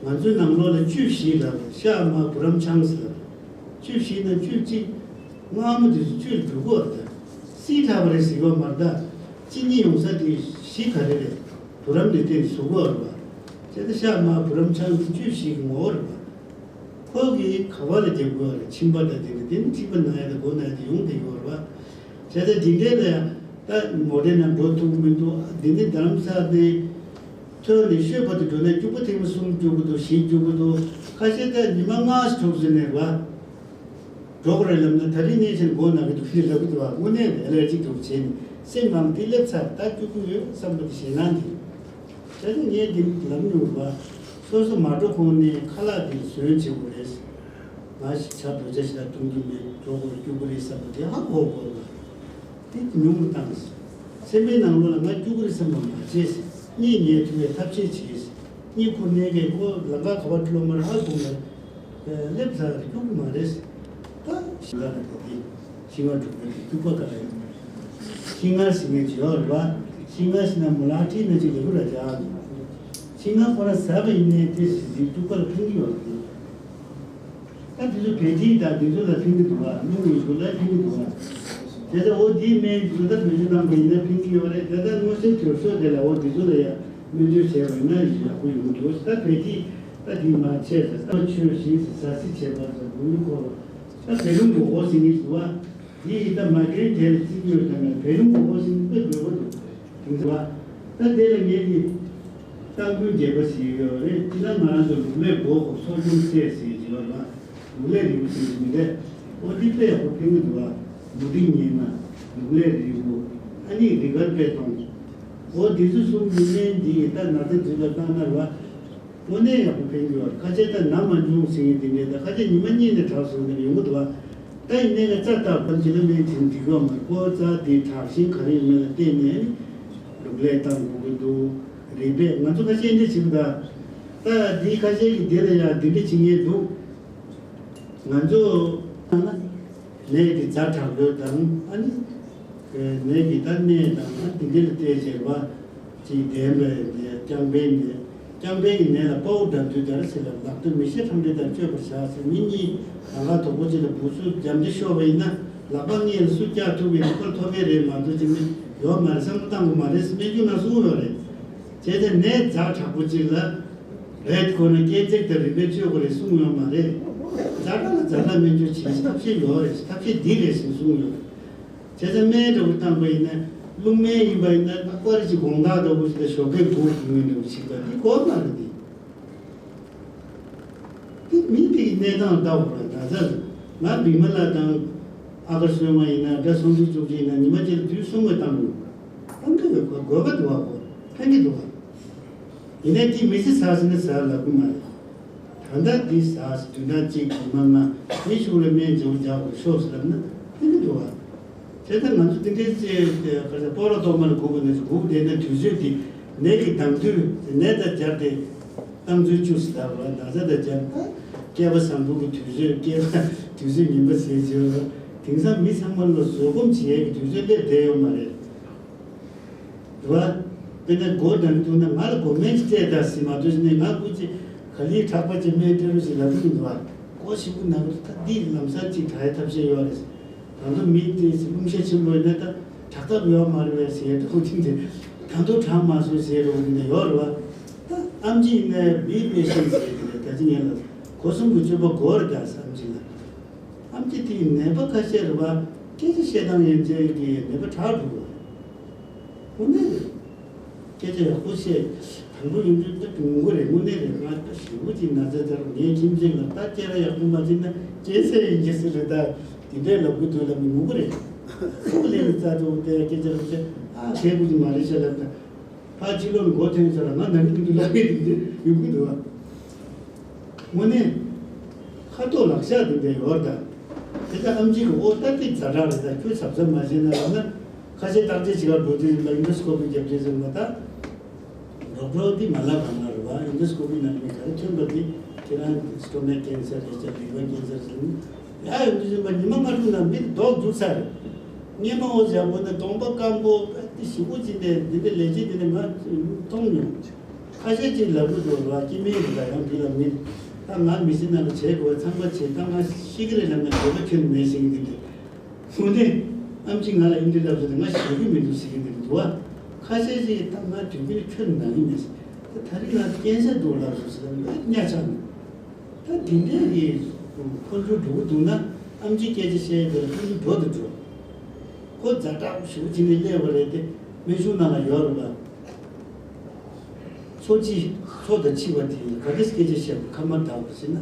ང་ཚོའི་ནང་ལོགས་ལ་བཅུད་བཞི་ལབ་རེད། ཤ་མར་བུ་རམ་ཆང་ཟེར་ལབ་རེད། བཅུད་བཞི་ན་བཅུད་གཅིག་མངར་མོ་དེ་ཚོ་བཅུད་འགྲོ་གི་བ་རེད་ད། བསིལ་དྲགས་པ་རེད་ཟེར་གི་བ་མ་རེད་ད། ཅི་ནི་ཡོང་ས་དེ་བཞི་ག་རེ་རེད། བུ་རམ་ལས་བརྟེན་ནས་བཟོ་གི་བ་རེད་བ། བྱས་ཙང་ཤ་མར་བུ་རམ་ཆང་དེ་བཅུད་བཞི་གི་ངོ་བོ་རེད་བ། ཁོ་གིས་ག་བ་ལ་རྒྱབ་དགོས་བ་རེད། མཆིན་པ་དང་དེ་འདྲ་དེ་ནི་མཁྲིས་པ་ན་ཡ་དང་མགོ་ན་ཡ་དེ་ཡོང་བསྡད་ཡོད་རེད་བ། བྱས་ཙང་འདི་འདྲའི་ལ་ཡང་ད་མོ་ཌེ་ན་འགྲོ་ཐུབ་ཀྱི་མི་འདུག་འདི་ནི་རྡ་རམ་ས་ནས་ཐོན་ནས་ཤོད་བར་དུ་འགྲོ་ན་སྐྱུག་པ་ཐེངས་མ་གསུམ་སྐྱུག་གི་འདུག་བཞི་སྐྱུག་གི་འདུག་ཁ་ཤས་ད་ཉི་མ་ལྔ་ཞིག་འགྲོ་ཟིན་ནས་རེད་བ། འགྲོ་གི་རེད་ལབ་ན་ད་རིང་ནས་བྱས་ནས་མགོ་ན་གི་འདུག་ཞེས་ལབ་གི་འདུག་བ། དངོས་གནས་ཨེ་ལར་ཇི་འདྲ་བོ་བྱས་ནས་སེམས་ནང་འདི་སླེབས་ཚར། ད་སྐྱུག་གི་ཡོད་བསམ་པ་དེ་ཞེད་སྣང་འདི། བྱས་ཙང་ངས་འདི་ལབ་མྱོང་བ། སོ་སོ་མ་འགྲོ་གོང་ནས་ཁ་ལག་འདི་ཟོན་བྱེད་དགོས་རེད། ང་ཞིག་ཇ་བོད་ཇ་ཞིག་ལ་བཏུང་རྒྱུ་མེད། འགྲོ་དགོས་སྐྱུག་གི་རེད་བསམ་པ་དེ་ཧ་གོ་དགོས་ལ། དེ་ཉུང་རུ་བཏང་། སེམས་པའི་ནང་ལོགས་ལ་ང་སྐྱུག་གི་རེད་བསམ་པ་མ་བྱེད། གཉིད་ཉལ་ཐུབ་པའི་ཐབས་ཤེས་བྱེད། གཉིད་ཁུག་ནས་ཀྱི་ཁོ་ལམ་ཁ་ག་པར་འགྲོ་མ་རེད་ཧ་གོ་མ་རེད། སླེབས་ཚར་རེད། སྐྱུག་གི་མ་རེད། ད་ཤིང་ཁ་ལ་དེ་དེ་ཤིང་ང་འགྲོ་མཁན་དེ་སྐྱུག་པ་ག་རེ་ཡོད། ཤིང་ང་ཟེར་མཁན་ཅིག་ཡོད་རེད་པ། ཤིང་ང་ཟེར་ན་མོ་ལགས་ཁྲིད་ན་ཅིག་ལེགས་པོ་ར་རྒྱག་འདུག་ཤིང་ང་ཁོ་རང་ཟ་བ་ཡིན་ནའི་དེ་ཟེར་དུས་སྐྱུག་པ་ལ་ཕན་གྱི་ཡོད་རེད། ད་དེ་ཚོ་བད་ཀྲིས་དང་དེ་ཚོ་ལ་ཕན་གྱི་འདུག་བ། སྣུམ་ཡོད་ཚོ་ལ་ཕན་གྱི་འདུག་བ། དེ་ཚོ་འོ་དེའི་སྨན་དེ་ཚོ་ད་བེད་སྤྱོད་བཏང་པ་ཡིན་ན་ཕན་གྱི་ཡོད་རེད། དེ་ལྟར་མངོན་གསལ་དོད་ཤོས་དེ་ལ་འོ་དེ་ཚོ་ལ་ཡང་སྨན་བཅོས་བྱས་པ་ཡིན་ན་ཡག་པོ་ཡོང་གི་འདུག་ད་བད་ཀྲིས་ད་དེ་མ་བྱས་ཟེར། ད་ཆོས་ཞིག་ཟ་ཟི་བྱས་པ་ཟེར་འོ་ནི་ཁོ། ད་བོད་ལུང་གི་འོ་ཟིན་གྱི་འདུག་བ། འདི་ཡིས་ད་མ་གིར་དེར་བརྩི་མྱོང་དང་བོད་ལུང་གི་འོ་ཟིན་དཔེ་དགོས་པ་འདུག་དེང་སང་བ། ད་དེ་ལ་ངེད་ཀྱི་སྟ་གོན་རྒྱས་པ་ཞིག་ཡོད་རེད། སྤྱིར་ན་ང་རང་ཚོ་ལུག་ལས་སྒོ་ཁོག་ཚོགས་ཆུང་སྲས་ཟེར་གྱི་ཡོད་རེད་བ། ལུག་ལས་རིལ་བུ་ཟེར་གྱི་མི་འདྲ། འོ་འདི་དཔེ་ཡག་པོ་ཕན་གྱི་འདུག་བ། མུ་ཏིག་སྙེ་མ། ལུག་ལས་རིལ་བུ། ཨ་ནི་རི་དཀར་པད་སྡོང་། འོ་འདི་ཚོ་གསུམ་གྱི་སྨན་འདི་ཡིས་ད་ན་ཚ་འདི་ལ་བཏང་ན་རེད་བ། དངོས་གནས་ཡག་པོ་ཕན་གྱི་ཡོད། ཁ་ཤས་ད་ན་མ་བྱུང་ཟེར་མཁན་དེ་འདྲས། ད་ཁ་ཤས་ཉི་མ་གཉིས་ནས་དྲག་སོང་ནས་ཡོང་གི་འདུག་བ། ད་ཡིན་ནའི་ང་རྩ་བཏགས་པ་ཅི་ལ་སྨན་དེ་འགྲིག་གི་ཡོད་མ་རེད། ཁོ་རྩ་དེ་དྲག་ཞན་ག་རེ་ཡོད་མེད་ལ་བལྟས་ནས་ལུག་ལས་བཏང་དགོས་ཀྱི་འདུག་རིལ་བུ། ང་ཚོ་ཁ་ཤས་འདྲ་བྱེད་གི་ད། ད་འདི་ཁ་ཤས་ཀྱིས་འདི་ལ་ཡང་འདི་འདྲ་བྱེད་མཁན་འདུག་ང་ཚོ་ནད་ཀྱི་ཛ་དྲག་པོ་དང་། ཨ་ནི་ནད་ཀྱི་ད་ནད་དང་། ཨ་འདི་འདི་ལ་བལྟས་བྱས་པ་ཅིག་ལྡན་པའི་ནད། རྐྱང་པའི་ནད། རྐྱང་པའི་གི་ནད་ལ་དཔའ་བོ་དགྲ་འདུལ་དར་ཟེར་ལ། ལག་ཏུ་མེ་ཤེལ་ཁྲམ་རེ་དང་གཅོད་པར་བྱ་ཟེར། མི་གཉིས་ལམ་ཁ་དོག་པོ་ཅིག་ལ་འབུ་ཚུགས་རྒྱབ་འདི་ཤོར་བ་ཡིན་ན། ལག་པ་སྔས་ལ་སུ་བཀྱག་ཐུབ་པའི་ནད་པར་ཐོབ་པའི་རེད་མ་གཏོགས་ཅིག་ནི་ཡོད་མ་རེད། བསམ་བློ་བཏང་དགོས་མ་རེད་ཟེར་སྨན་གཞུང་ནང་གསུངས་ཡོད་རེད། བྱས་ཙང་ནད་ཛ་དྲག་པོ་ཅིག་ལ་རེད་དགོས་ན་སྐས་འཛེག་དང་རིལ་བུ་གཅོད་དགོས་རེད་གསུངས་ཡོད་མ་རེད། ཛ་དྲག་ལ་ཛ་དྲག་སྨན་བཅོས་བྱེད་ཐབས་ཤེས་ཡོད་རེད། ཐབས་ཤེས་འདི་རེད་ཟེར་གསུངས་ཡོད་རེད། བྱས་ཙང་སྨན་འདྲ་བོ་བཏང་པ་ཡིན་ན། རླུང་སྨན་ཡིན་པ་ཡིན་ན། ད་ཀོ་རེ་ཅིག་དགོང་དག་འདྲ་བོ་ཞིག་ལ་ཞོགས་ཀས་སྒུག་དགོས་ངེས་འདྲ་བོ་ཞིག་ད་འདི་དགོས་མ་རེད་འདི། དེ་མི་དེ་གི་གནས་སྟངས་ལྟ་དགོས་རེད། ད་ཆ་ང་བི་མ་ལ་དང་ཨ་ཁ་བསོད་མ་ཡིན་ན། དགྲ་སོང་ཚུལ་བཅུ་གཅིག་ཡིན་ན། ཉི་མ་གཅིག་ལ་དུས་གསུམ་གྱི་བཏང་དགོས། བཏང་གི་ཡོད། ཁོ་དགོས་པ་འདུག་བ། ཁོ་ཕན་གྱི་འདུག་བ། ཡིན་ནའི་དེ་མི་ཚེ་ཟ་ཟེར་ན་ཟ་ལབ་གི་མ་རེད། ད་ལྟ་འདི་ཟ་ཟེར། བདུན་ཕྲག་གཅིག་གི་མ་ང་མི་ཤུགས་ལ་སྨན་བྱེད་པོ་རྒྱག་དགོས་ཤོག་ཟེར་ལབ་ན་ཕན་གྱི་འདུག་བ། དེ་ལྟར་ང་ཚོ་འདི་འདྲའི་ཅེས་ཏེ་ག་ཚོད་སྤོ་ལོ་གཏོང་མ་ལ་སྒུག་པ་ནས་སྒུག་བསྡད་ན། དུས་ཚོད་འདི་ནད་ཀྱི་གདམ་དུས་ནད་དང་སྦྱར་ཏེ་བཏང་ཚུལ་བཅུ་ཟེར་ལབ་པ། ན་ཚ་དང་སྦྱར་ན་བསྐལ་པ་བཟང་པོ་གི་དུས་ཚོད། བསྐལ་པ་དུས་ཚོད་ངན་པ་ཟེར་བྱས་པ། དེང་སང་མི་ཚང་མ་ལ་བཟོད་སྒོམ་བྱེད་ཡས་ཀྱི་དུས་ཚོད་སླེབས་བསྡད་ཡོད་མ་རེད། རེད་བ། དཔེར་ན་སྒོ་འགྲམ་ཐུག་ན་ང་ལ་སྒོ་སྨན་ཅིག་སྤྲད་དང་ཟེར་མ་གཏོགས་ནས། ང་སྐུ་ཅིག་ག་ལེར་དྲག་པ་ཅིག་སྨན་སྤྲད་རོགས་ཞེས་ལབ་ཀྱི་མི་འདུག་བ། སྒོ་ཞིག་པོ་ན་གི་ད་འདི་ལམ་སང་ཅིག་དྲག་ཡ་ཐབས་ཤེས་ཡོད་རེད། ད་ཚོ་མི་དེ་ཚོ་རླུང་ཤ་ཆེན་པོ་ཡོད་ན་ད་དྲག་ཐབས་ཡོད་མ་རེད་པས་ཟེར་འགྲོ་གི་དེ། ད་དུང་དྲག་མ་སོང་ཟེར་རོགས་ནས་ཡོད་རེད་བ། ད་ཨམ་ཆི་ཡིན་ན་བི་པེ་ཤེན་ཟེར་གི་རེད། ད་ཅི་ངན་ལ་སྒོ་གསུམ་གྱི་སྤྱོད་པ་དགོས་རེད་ད་ཟེར། ཨམ་ཆི་ལ། ཨམ་ཆི་དེའི་ནད་པ་ཁ་ཤས་རེད་བ། སྐད་ཆ་བཤད་སྟངས་ཡན་ཆད་ཀྱི་ནད་པ་དྲག་འགྲོ་གི་རེད། དངོས་གནས་རེད། སྐད་ཆ་ཡག་པོ་བཤད། དང་པོ་ཡིན་དུས་ད་ངུ་གི་རེད། དངོས་གནས་རེད། ང་ད་ཞེ་པོ་ཅིག་ན་ཚ་ཚར། ངའི་ཁྱིམ་མཚེས་ལ་ད་སྐད་ཆ་ཡག་པོ་མ་བྱས་ན་སྐྱེ་ཚེ་ཡིན་གྱི་ཟེར་རེད། ད་དེ་འདྲའི་ལབ་གི་འདུག་ལབ་ནས་ངུ་གི་རེད། ཁོ་ལས་ནས་རྩ་ཐོག་དེ་སྐད་ཆ་རེ་བཤད། ཨ་ཁྱད་པོ་ཅིག་མ་རེད་ཤག་ལབ་ད། ཕར་ཕྱི་ལོགས་ནས་སྒོ་ཐོན་ཚར་ལ་ང་ནང་གི་འདུག་ལབ་ཀྱི་འདུག་སྟེ་ཡོང་གི་འདུག་བ། དངོས་གནས་ཁ་ཐོག་ལག་ཤག་དེ་འདྲ་ཡོད་རེད་ད། དེ་ལྟར་ཨམ་ཆི་གི་ཨོ་ད་དེ་ཛ་དྲག་རེད་ད། ཁྱོད་གཟབ་གཟབ་མ་བྱས་ན་ལབ་ན། ཁ་ཤས་བརྟག་དཔྱད་བྱེད་གར་འགྲོ་དུས་ལ་ཨིན་ཌོ་སི་ཀོ་པི་རྒྱབ་རྗེས་ཟེར་མ་ད། རོགས་རོགས་འདི་མ་ལབ་ག་ང་རེད་བ། ཨིན་ཌོ་སི་ཀོ་པི་ནང་མི་ག་རེ་ཐོན་པ་དེ་ཁྱེད་རང་སི་ཊོ་མེག་ཀེན་སར་རེད་ཤག་ལི་ཝར་ཀེན་སར་ཟེར་ནས། ཡ་ཡོང་དུས་ཙམ་པ་ཉི་མ་ལྔ་དྲུག་ནང་མི་དེ་ལྡོག་འགྱུར་ཚར་རེད། སྔོན་མ་འོ་ཟེར་བ་ན་གདོང་པ་སྐམ་པོ་དཔེ་དེ་ཞེ་པོ་ཅིག་ནས་འདི་འདྲ་ལས་བྱེད་དེ་ནས་ང་མཐོང་མྱོང་། ཁ་ཤས་ཅིག་ལབ་གི་འདུག་ར། སྐྱེ་དམན་རེད་ད། ཡང་འདི་ལ་མི་ད་ང་མི་ཚེ་ནང་ལ་བྱེད་དགོས་པ་ཚང་མ་བྱེད། ད་ང་ཤི་གི་རེད་ལབ་ན་འདོད་པ་ཁྱོན་མེད་ཟེར་གི་འདི་འདྲ། དངོས་གནས་ཨམ་ཆི་ང་ལ་ཨིན་དྲི་ལབ་ཟེར་ཏེ་ང་ཞེད་གི་མི་འདུག་ཟེར་གི་འདི་འདུག་བ། ཁ་ཤས་ཅིག་ད་ང་དུས་རྒྱུན་ཁྱོན་ནང་གི་མེད་ཟེར། ད་ད་རིང་ང་ཀེན་སར་འདུག་ལབ་སོང་ཟེར་ན་གཉའ་ཆག་ནས། ད་དེ་འདྲའི་གི་འཕོ་འགྱུར་འགྲོ་གི་འདུག་ན། ཨམ་ཆིའི་སྐད་ཆ་བཤད་དེ་ལ་འཕོ་འགྱུར་འགྲོ་དང་འགྲོ། ཁོ་ཛ་དྲག་ཞེ་པོ་བྱས་ནས་སླེབས་པ་རེད་དེ། སྨན་གཞུང་ནང་ལ་ཡོད་རེད་པ། འཚོ་འཆི། འཚོ་དང་འཆི་བ་དེ་ག་འདྲས་སྐད་ཆ་བཤད་པ་ཁ་མར་བརྡབ་པ་ཟེར་ན།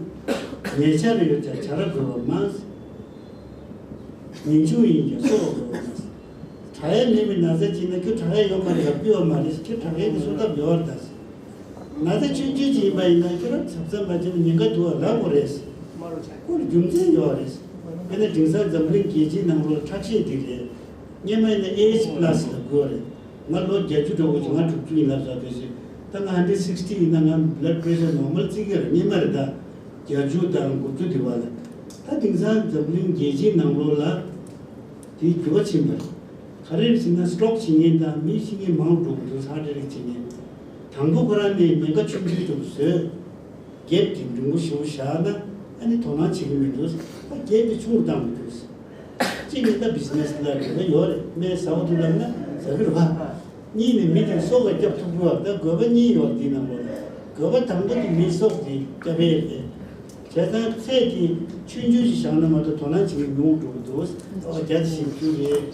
ཉེ་ཆར་ཡོད་ཀྱང་བྱ་ར་རྒོད་པ་མང་། ཉིན་ཆུང་ཡིན་ཀྱང་སྲོག་རྒོད་པ་མང་། དྲག་ཡས་མེད་པའི་ན་ཚ་ཅིག་ན་ཁྱོད་དྲག་ཡས་ཡོད་མ་རེད་ལབ་རྒྱུ་ཡོད་མ་རེད། ཁྱོད་དྲག་ཡས་ཀྱི་གསོ་ཐབས་ཡོད་རེད་ད། ན་ཚ་ཆུང་ཆུང་ཅིག་ཡིན་པ་ཡིན་ན་ཁྱོད་རང་གཟབ་གཟབ་མ་བྱས་ན་ཉེན་ཁ་འདུག་པ་ལབ་དགོས་རེད། ཁོ་ལ་རྒྱུ་མཚན་ཡོད་རེད། དཔེར་ན་དེང་སང་འཛམ་གླིང་རྒྱལ་སྤྱིའི་ནང་ལོགས་ཁྲག་ཤེད་འདི་རེད། སྔོན་མ་ཡིན་ན་ཨེ་ཨེཆ་པ་ལ་སི་ལབ་དགོས་རེད། ང་ལོ་བརྒྱད་ཅུ་འགྲོ་གི་འདུག་ང་དྲུག་ཅུ་ཡིན་ལབ་ས་དེ་བཞིན། ད་ང་ཧན་ཌེ་རེ་སིག་སི་ཊི་ཡིན་ན་ང་བྷི་ལཌ་པི་རེ་ཤར་ནོར་མལ་བརྩི་གི་རེད། སྔོན་མ་རེད་ད། བརྒྱད་ཅུ་དང་དགུ་བཅུ་འདི་བ་ལ། ད་དེང་སང་འཛམ་གླིང་རྒྱལ་སྤྱིའི་ནང་ལོགས་ལ་དེའི་འགྱུར་བ་ཕྱིན་པ་རེད། ག་རེ་རེད་ཟེར་ན་སི་ཊོག་བྱེད་མཁན་དང་མི་ཤི་མཁན་མང་རུ་འགྲོ་གི་འདུག་ཧར་ཊི་ཨེ་ཊེག་བྱེད་མཁན། དང་པོ་ཁོ་རང་ནས་ཉེན་ཁ་ཆུང་ཆུང་དུ་བཟོས། གེབ་དེ་འབྲིང་པོ་ཞེ་པོ་བཞག་ན་ཨ་ནི་དོ་སྣང་བྱེད་ཀྱི་མི་འདུག་ད་གེབ་དེ་ཆུང་རུ་བཏང་དགོས་འདུག་གཅིག་ནི་ད་བི་ཛི་ནེ་སི་ལ་རེ་བ་ཡོད་རེད། སྨན་ཟ་བ་འདུག་ལབ་ན་ཟ་གི་རེད་བ། གཉིས་ནི་མི་དེ་སྲོག་ལ་སྐྱབས་ཐུབ་ཀྱི་བ། ད་དགོས་པ་གཉིས་ཡོད་རེད་འདིའི་ནང་ལོགས་ལ། དགོས་པ་དང་པོ་དེ་མིའི་སྲོག་དེ་སྐྱབས་ཡས་རེད། བྱས་ཙང་ཚད་དེ་ཆུང་ཆུང་ཞིག་བཞག་ན་མ་གཏོགས་དོ་སྣང་བྱེད་མཁན་ཉུང་འགྲོ་གི་འདུག་ཨོ་བརྒྱ་དང་བཞི་བཅུ་རེད།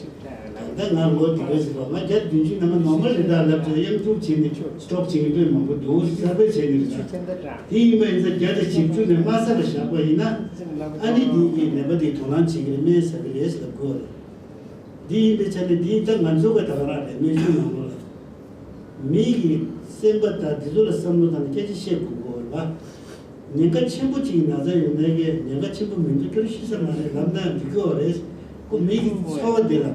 ད་ལྟ་ང་ལོ་འདི་འདྲ་ཞིག་ལ་ང་བརྒྱ་དང་བདུན་ཅུ་ནང་ང་ནོར་མལ་རེད་ད་ལབ་ཚོད་གཡམ་དཀྲུག་བྱས་ནས་སྐྲོག་བྱེད་མཁན་དཔེ་མང་པོ་འདུག་གསར་པ་བྱས་ནས་རེད་ཆོག་དེ་ཡིན་པ་ཡིན་ཙང་བརྒྱ་དང་བཞི་བཅུ་ནས་དམའ་ས་ལ་བཞག་པ་ཡིན་ན་ཨ་ནི་འདི་གི་ནད་པ་འདི་དོ་སྣང་བྱེད་ཀྱི་རེད་སྨན་ཟ་གི་རེད་ལབ་དགོས་རེད། འདི་ཡིན་པའི་ཆ་ནས་འདི་ད་ང་ཚོ་ག་ད་ག་རང་རེད་སྨན་གཞུང་ནང་ལོགས་ལ། མི་གི་སེམས་པ་དང་འདི་ཚོ་ལ་བསམ་བློ་བཏང་ནས་སྐད་ཆ་བཤད་དགོས་གོ་རེད་བ། ཉེན་ཁ་ཆེན་པོ་གཅིག་ན་ཚ་ཡོད་ནའི་གི་ཉེན་ཁ་ཆེན་པོ་མི་འདུག་ཁྱོད་ཤི་ས་མ་རེད་ལབ་ན་འགྲིག་གི་རེད། ཁོ་མི་གི་འཚོ་བ་འདི་ལ།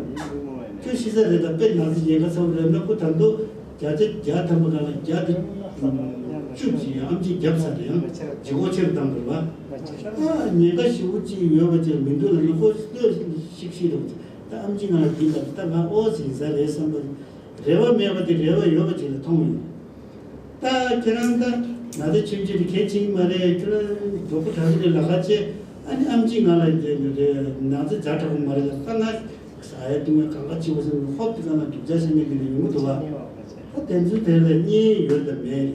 ཁྱོད་ཤི་ས་རེད་ད་དཔེ་ན་ཚ་ཉེན་ཁ་ཚ་བོ་རེད་ན་ཁོ་ད་དུང་བརྒྱ་ཆ་བརྒྱ་ཐམ་པ་གང་ལ་བརྒྱ་དང་བཅུ་གཅིག་ཡང་ཨམ་ཆི་བརྒྱབ་ཚར་རེད་ཡང་ཇི་གོ་ཆེར་བཏང་དགོས་བ། ཉེན་ཁ་ཞེ་པོ་གཅིག་ཡོད་པ་ཅིག་མི་འདུག་ལབ་ན་ཁོ་ལྟོས་ཤིག་ཤི་རེད་ད་ཨམ་ཆི་ང་ལ་འདི་ལབ་ད་ང་ཨོ་ཟིན་ས་རེད་བསམ་པ། རེ་བ་མེད་པ་དེ་རེ་བ་ཡོད་པ་ཅིག་ལ་མཐོང་ཡོང་། ད་ཁྱེད་རང་ད་ན་ཚ་ཆུང་ཆུང་དེ་གལ་ཆེན་གྱི་མ་རེད། ཁྱེད་རང་མགྱོགས་པོ་དྲག་གི་རེད་ལ་ཁ་ཆེ་ཨ་ནི་ཨམ་ཆི་ང་ལ་དེ་རེད་ན་ཚ་ཛ་དྲག་པོ་མ་རེད་ལ་ད་ང་ཟ་ཡ་བཏུང་ཡ་གང་ག་ཆེ་བོ་ཟེར་ནས་ཧོབ་དེ་གང་ལ་སྡུག་ཅག་བཤད་མཁན་དེ་ལ་ཡོང་གི་འདུག་བ། ད་དེ་ཚོ་དེ་ལ་གཉེན་ཡོད་དམ་མེད་རེད།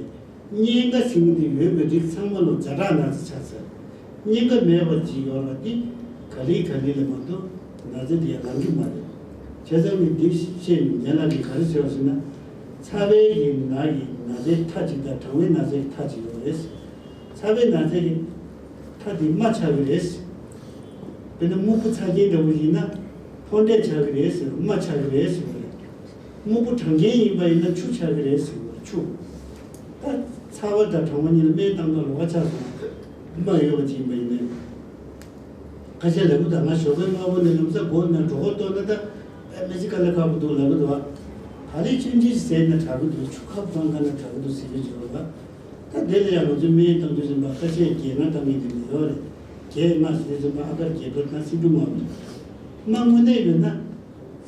གཉེན་ཁ་ཟེར་མཁན་དེ་ཡོད་པའི་རིགས་ཚང་མ་ལོ་ཛ་དྲག་ན་ཚ་ཆགས་ཚར། གཉེན་ཁ་མེད་པ་ཅིག་ཡོད་ར་དེ་ག་ལེ་ག་ལེ་ལ་མ་གཏོགས་ན་ཚ་དེ་ཡང་ལང་གི་མ་རེད། བྱས་ཙང་ནི་འདི་བཤད་ནས་རྒན་ལགས་ཀྱིས་ག་རེ་ཟེར་བ་ཟེར་ན། ཚ་བའི་གི་ནད་ཀྱི་ན་ཚའི་མཐའ་གཅིག་དང་གྲང་བའི་ན་ཚའི་མཐའ་གཅིག་ཡོད་རེད། ཚ་བའི་ན་ཚའི་གི་མཐའ་དེ་རྨ་ཆགས་ཀྱི་རེད། དཔེར་ན་སྨུག་པོ་ཚ་མཁན་འདྲ་བོ་ཡིན་ན་ཕོ་འབྲས་ཆགས་ཀྱི་རེད་ཟེར་རྨ་ཆགས་ཀྱི་རེད་ཟེར་བ་རེད། སྨུག་པོ་གྲང་མཁན་ཡིན་པ་ཡིན་ན་ཆུ་ཆགས་ཀྱི་རེད་ཟེར་བ་ཆུ། ད་ཚ་བ་དང་གྲང་བ་གཉིས་ལ་སྨན་བཏང་སྟངས་ལོགས་ཀ་ཆགས་སོང་། རྨ་ཡོད་པ་ཅིག་ཡིན་པ་ཡིན་ནའི། ཁ་ཤས་ལབ་གི་ད་ང་ཞོགས་པའི་སྔ་པོ་ནས་ལམ་སང་སྒོ་ནས་གྲོད་ཁོག་ལྟོགས་ན་ད་ཨེ་མི་ཚེ་དཀའ་ལས་ཁག་པོ་འདུག་ལབ་གི་འདུག་བ། ད་རེས་ཆུང་ཆུང་ཟས་ན་དྲག་གི་འདུག་ཆུ་ཁ་བ་བཏང་ག་ན་དྲག་གི་འདུག་ཟེར་གི་འཇོག་ལ། ད་དེ་ལ་ཡང་ང་ཚོས་སྨན་བཏང་དུས་ཙམ་པ་ཁ་ཤས་རྒྱལ་ན་བཏང་མཁན་དེ་འདྲ་ཡོད་རེད། རྒྱལ་ན་ཟེར་དུས་ཙམ་པ་ཨ་གར་རྒྱལ་པོ་དང་སེ་འབྲུ་མང་པོ་རེད། རྨ་དངོས་གནས་ཡོད་ན།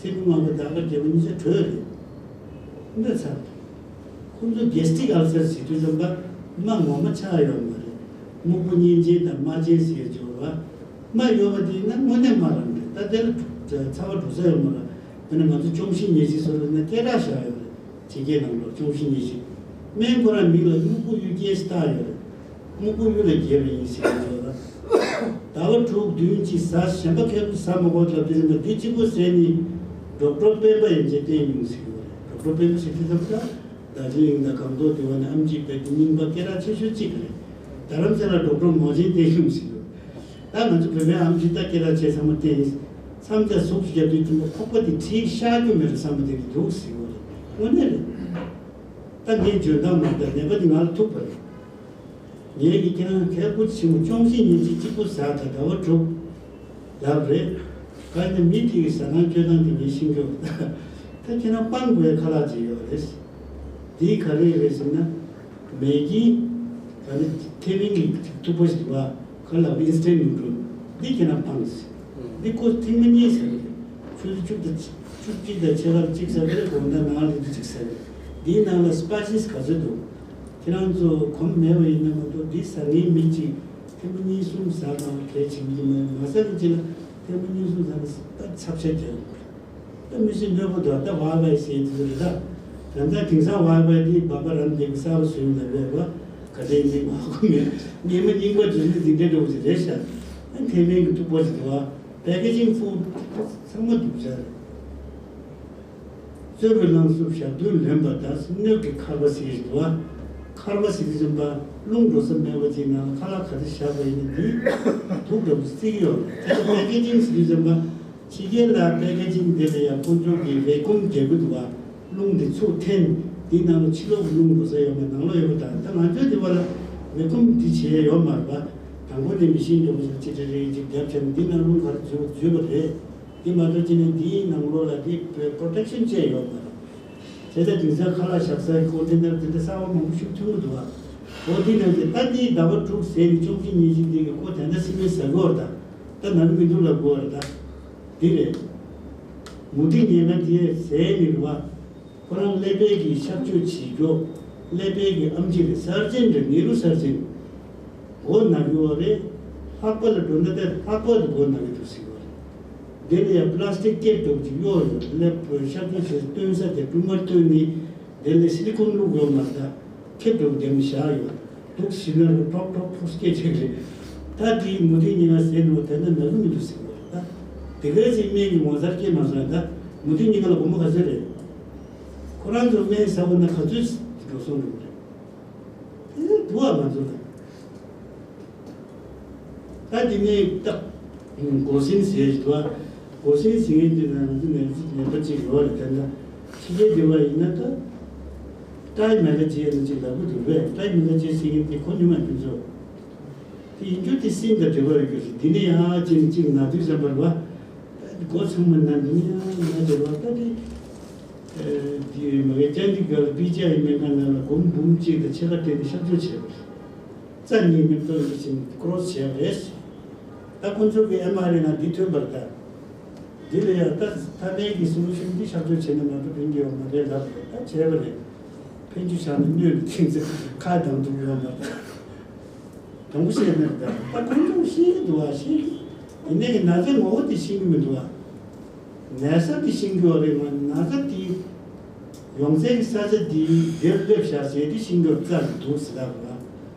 སེ་འབྲུ་མང་པོ་དང་ཨ་གར་རྒྱལ་པོ་གཉིས་ཆ་གྲོས་རེད། འདི་ཚར། ཁོང་ཚོ་གེ་སི་ཊིག་ཨལ་སར་ཟེར་དུས་ཙམ་པ་རྨ་ངོ་མ་ཆགས་ཡོད་མ་རེད། སྨུག་པོ་གཉན་ཆེན་དང་རྨ་ཆེན་ཟེར་འཇོག་པ། རྨ་ཡོད་པ་དེ་ཡིན་ན་དངོས་གནས་རྨ་རང་རེད། ད་དེ་ལ་ཚ་བ་འགྲོ་ས་ཡོད་མ་རེད། དཔེར་ན་ང་ཚོ་ཅོང་ཞི་ཉེ་ཞི་སོགས་ལ་ན་སྐད་གྲགས་བཞག་ཡོད་རེད། ཕྱི་རྒྱལ་ནང་ལོགས་ཅོང་ཞི་ཉེ་ཞི། སྨན་ཁོ་རང་མིང་ལ་སྨུག་པོ་གཡུ་རྒྱལ་ཟེར་བཏགས་ཡོད་རེད། སྨུག་པོ་གཡུ་ལ་རྒྱལ་བ་ཡིན་ཟེར་གྱི་ཡོད་རེད། ཟླ་བ་དྲུག་བདུན་གཅིག་ཟ་གཞན་པ་ཁེ་པོ་ཟ་མ་དགོས་ལབ་དུས་ཙམ་པ་འདི་གཅིག་པོ་ཟས་ནི་ཌོག་ཊར་སྤེན་པ་ཡན་ཆད་བསྟེན་མྱོང་ཟེར་གྱི་ཡོད་རེད། ཌོག་ཊར་སྤེན་པ་ཟེར་དུས་ཙམ་པ་རྡོ་རྗེ་གླིང་དང་སྒང་ཏོག་དེ་བ་ནི་ཨེམ་ཆི་དཔེ་དེ་རྙིང་པ་སྐད་གྲགས་ཆེ་ཤོས་གཅིག་རེད། རྡ་རམ་ས་ལ་ཌོག་ཊར་མོ་ཆེན་བསྟེན་མྱོང་ཟེར་གྱི་ཡོད་རེད། ད་ང་ཚོ་བོད་པའི་ཨེམ་ཆི་ད་སྐད་གྲགས་ཆེ་ཚང་མ་བསྟེན་ཡིན། མཚམས་ཚ་ཟུག་ཅིག་བརྒྱབ་དུས་ཙམ་པ་ཁོག་པ་དེ་ཁྲིད་ཤག་གི་མེད་རེད་བསམ་པ་དེ་རེད་འདུག་ཟེར་གྱི་ཡོད་རེད། དངོས་གནས་རེད། ད་ངའི་འཇོན་ཐང་མ་རེད་ད་ནད་པ་དེ་ང་ལ་ཐུག་པ་རེད། ངེད་ཀྱི་ཁྱེད་རང་གལ་པོ་ཆེན་པོ་ཅོང་ཞི་ཉིན་གཅིག་གཅིག་པུ་ཟ་ད་ཟླ་བ་དྲུག་ལབ་རེད། ག་ནི་མི་དེ་གི་ཟ་ཁང་སྤྱོད་སྟངས་དེ་ངས་ཤེས་ཀྱི་ཡོད། ད་ཁྱེད་རང་སྤང་དགོས་ཁ་ལག་ཅིག་ཡོད་རེད། དེ་ག་རེ་རེད་ཟེར་ན། མེ་གི་ག་ནི་ཐེ་ཝན་གི་ཐུག་པ་ཞིག་འདུག་བ། ཁ་ལག་ཨིན་སི་ཊན་ནུ་ཌལ། འདི་ཁྱེད་རང་སྤང་ཟེར། འདི་ཁོ་ཐེངས་མ་གཉིས་ཟ་གི་རེད། ཆུ་ཚོད་བཅུ་དང་བཅུ་གཅིག་དང་ཕྱེད་ཀར་གཅིག་ཟ་གི་རེད། དགོང་དག་ནང་ལ་དེ་གཅིག་ཟ་གི་རེད། འདིའི་ནང་ལ་སི་པའི་སི་ག་ཚོད་འདུག་ཁྱེད་རང་ཚོ་གོམས་མེད་པ་ཡིན་ན་མ་གཏོགས་འདི་ཟ་མཁན་མི་གཅིག་ཐེངས་མ་གཉིས་གསུམ་ཟ་དང་གལ་ཆེན་གྱི་མ་མ་ཟ་གི་ཅི་ལ་ཐེངས་མ་གཉིས་གསུམ་ཟ་ན་ད་ཚབས་ཆེ་རྒྱག་གི་རེད། ད་མི་ཤེས་འདོད་པོ་འདུག་ད་ཝའི་ཕའི་ཟེར་དེ་ཚོ་རེད་ད། ད་ལྟ་དེང་སང་ཝའི་ཕའི་དེ་འབའ་པ་རང་བསྡད་གི་གསར་པ་བཟོས་ཡོང་ད་ཡོད་རེད་བ། ག་འདྲ་ཡིན་མིན་ང་གོ་མེད། སྔས་མ་རྙིང་པ་བརྗོད་ན་འདི་འདྲ་འདྲ་བོ་ཞིག་རེད་ཤག་ཨ་ཐེ་ཝན་གི་ཐུག་པ་ཞིག་འདུག་བ། པེ་ཀེ་ཇིང་ཧྥུཌ་ཚང་མ་སྡུག་ཅག་རེད། བཙོས་པའི་རླངས་གསུབ་ཞག་བདུན་ལོན་པ་དང་སྣོད་ཀྱི་ཁར་པ་ཟེར་གྱི་འདུག་བ། ཁར་པ་ཟེར་གྱི་འཛིན་པ་རླུང་འགྲོ་ས་མེད་པ་ཅིག་ནང་ལ་ཁ་ལག་ག་ཚོད་བཞག་པ་ཡིན་ན་འདི་དུག་འདྲ་པོ་བརྩི་གི་ཡོད་རེད། དེ་ལ་པེ་ཀེ་ཇིང་ཟེར་གྱི་འཛིན་པ། ཕྱི་རྒྱལ་ལ་པེ་ཀེ་ཇིང་འདི་ལ་ཡང་ཁོང་ཚོ་གི་བེ་ཀུམ་རྒྱག་གི་འདུག་བ། རླུང་འདི་ཚུར་འཐེན། འདི་ནང་ལ་ཕྱི་ལོགས་ཀྱི་རླུང་འགྲོ་ས་ཡོད་མ་ནང་ལོགས་ཡོད་པ་དང་ད་ང་ཚོའི་འདི་བ་ལ་བེ་ཀུམ་འདི་བྱས་ཡོད་མ་རེད་བ། དང་པོ་ནས་མི་ཤིན་འགྲོ་བ་ཞིག་ཅི་འདྲ་རེད་ཅིག་རྒྱབ་བྱས་ནས་འདི་ནང་རླུང་ག་རེ་འཛུལ་བ་འཛུལ་བ་རེད། འདི་མ་གཏོགས་ཅི་ནས་འདིའི་ནང་ལོགས་ལ་འདི་པྲོ་ཊེག་ཤན་བཅས་ཡོད་མ་རེད། བྱས་ཙང་དེང་སང་ཁ་ལག་བཞག་སའི་ཀོན་ཊེ་ནར་དེ་འདྲ་གསར་པ་མང་པོ་ཞིག་ཐོན་གྱི་འདུག་བ། འོ་འདི་ནང་གི་ད་འདིའི་ཟླ་བ་དྲུག་ཟས་ནས་ཅོང་ཞི་ཉིན་ཞིག་འདི་གི་ཁོ་དེ་འདྲ་སེམས་ནས་ཟ་གི་ཡོད་རེད་ད། ད་ན་གི་མི་འདུག་ལབ་དགོས་རེད་ད། འདི་རེད། མུ་ཏིག་ཉེན་ཁ་དེ་ཟས་ནས་རེད་བ། ཁོ་རང་ཀླད་པའི་གི་གཤག་བཅོས་བྱེད་རྒྱུ། ཀླད་པའི་གི་ཨམ་ཆི་རེད་སར་ཇན་རེད་ནེ་རུ་སར་ཇན། མགོ་ན་གི་ཡོད་རེད། ལྷག་པ་ལ་འགྲོ་ན་དེ་ལྷག་པ་ལ་མགོ་ན་གི་འདུག་ཟེར་གི་ཡོད་རེད། དེ་ལ་ཡང་པ་ལ་སི་ཊིག་ཀེབ་འདྲ་པོ་ཅིག་གཡོགས་ཡོད་རེད་ཀླད་པ་གཤག་བཅོས་བྱས་བཏོན་ས་དེ་ཀྲུ་མར་བཏོན་ནི། དེ་ལ་སི་ལི་ཀོན་བླུགས་ཡོད་མ་རེད་ད། ཁེབས་འདྲ་པོ་དེ་མི་བཞག་ཡོད། འདུག་ཟེར་ན་རུ་ཀྲོག་ཀྲོག་ཀྲོག་སྐད་ཆ་རེད། ད་དེའི་མུ་ཏིག་གཉིས་ཀ་ཟས་འདུག་བ་དེ་འདྲ་ན་གི་མི་འདུག་ཟེར་བ་རེད། ད་དེ་ག་ཅིག་སྨན་གྱི་ངོ་མཚར་སྐྱེས་མ་སོང་། ད་མུ་ཏིག་གཉིས་ཀ་ལ་སྒོར་མོ་ག་ཚོད་རེད། ཁོ་རང་ཚོ་སྨན་ཟ་བ་ན་ག་ཚོད་འགྲོ་སོང་འགྲོ་གི་རེད། དེ་འདུག་བ་ང་ཚོ་ལ། ད་དེ་ནས་ད་སྒོ་སྲིན་ཟེར་གྱི་འདུག་བ། སྒོ་སྲིན་ཟེར་མཁན་དེ་ན་ང་ཚོ་ནད་ནད་པ་ཅིག་ཡོད་རེད། དེ་འདྲ་ཕྱི་རྒྱལ་སྡེ་བ་ཡིན་ན་ད་ཏའི་མེ་ལ་ཅེ་ཡ་ན་ཅིག་ལབ་གི་འདུག་བས། ཏའི་མེ་ལ་ཅེ་ཟེར་མཁན་དེ་ཁོ་ཉུང་མ་ཁྱོད་ཚོ། དེ་ཡིན་རྒྱུ་དེ་སྲིན་དང་འབྲེལ་བ་ཡོད་རྒྱུ་རེད། འདི་ནས་ཡང་ཅིག་ཅིག་ན་དུས་ཙམ་པར་བ། སྒོ་ཚང་མ་ན་འདི་ནས་ཡང་ན་འབྲེལ་བ་ད་དེ། དེ་མ་གི་ཅན་དི་གར་པི་ཅ་ཡི་སྨན་ཁང་ནང་ལ་སྒོར་མོ་འབུམ་གཅིག་དང་ཕྱེད་ཀ་སྤྲད་དེ་གཤག་བཅོས་བྱས་པ་རེད། རྩ་གཉིས་མཉམ་དུ་ཡིན་ཕྱིན་ཀྲོ་སི་བྱས་པ་རེད། ད་ཁོང་ཚོ་གི་ཨེམ་ཨར་ཨེ་ནང་འདི་ཐོན་པར་ད། འདི་ལ་ཡང་ད་ཐ་མའི་གི་སོ་ལུ་ཤན་འདི་གཤག་བཅོས་བྱས་ན་མ་གཏོགས་ཕན་གྱི་ཡོད་མ་རེད་ལབ་རེད། ད་བྱས་པ་རེད། ཕན་ཆུ་བཞག་ན་སྣོད་ལ་ཐིང་ཚེ་ཁ་གདངས་ཐུབ་ཡོད་མ་རེད། དང་པོ་བཤད་ན་ད་ད་ཁོང་ཚོ་ཤེས་ཀྱི་འདུག་བ། ཤེས་ཀྱི། ཡིན་ནའི་གི་ན་ཚའི་ངོ་བོ་དེ་ཤེས་ཀྱི་མི་འདུག་བ། ན་ཚ་དེ་ཤེས་ཀྱི་ཡོད་རེད། ང་ན་ཚ་དེ་ཡོང་སའི་གི་ས་ཆ་དེ་དེར་སླེབས་བཞག་ཟེར་དེ་ཤེས་ཀྱི་ཡོད་རྩ་མི་འདུག་ཟེར་ལབ་རེད་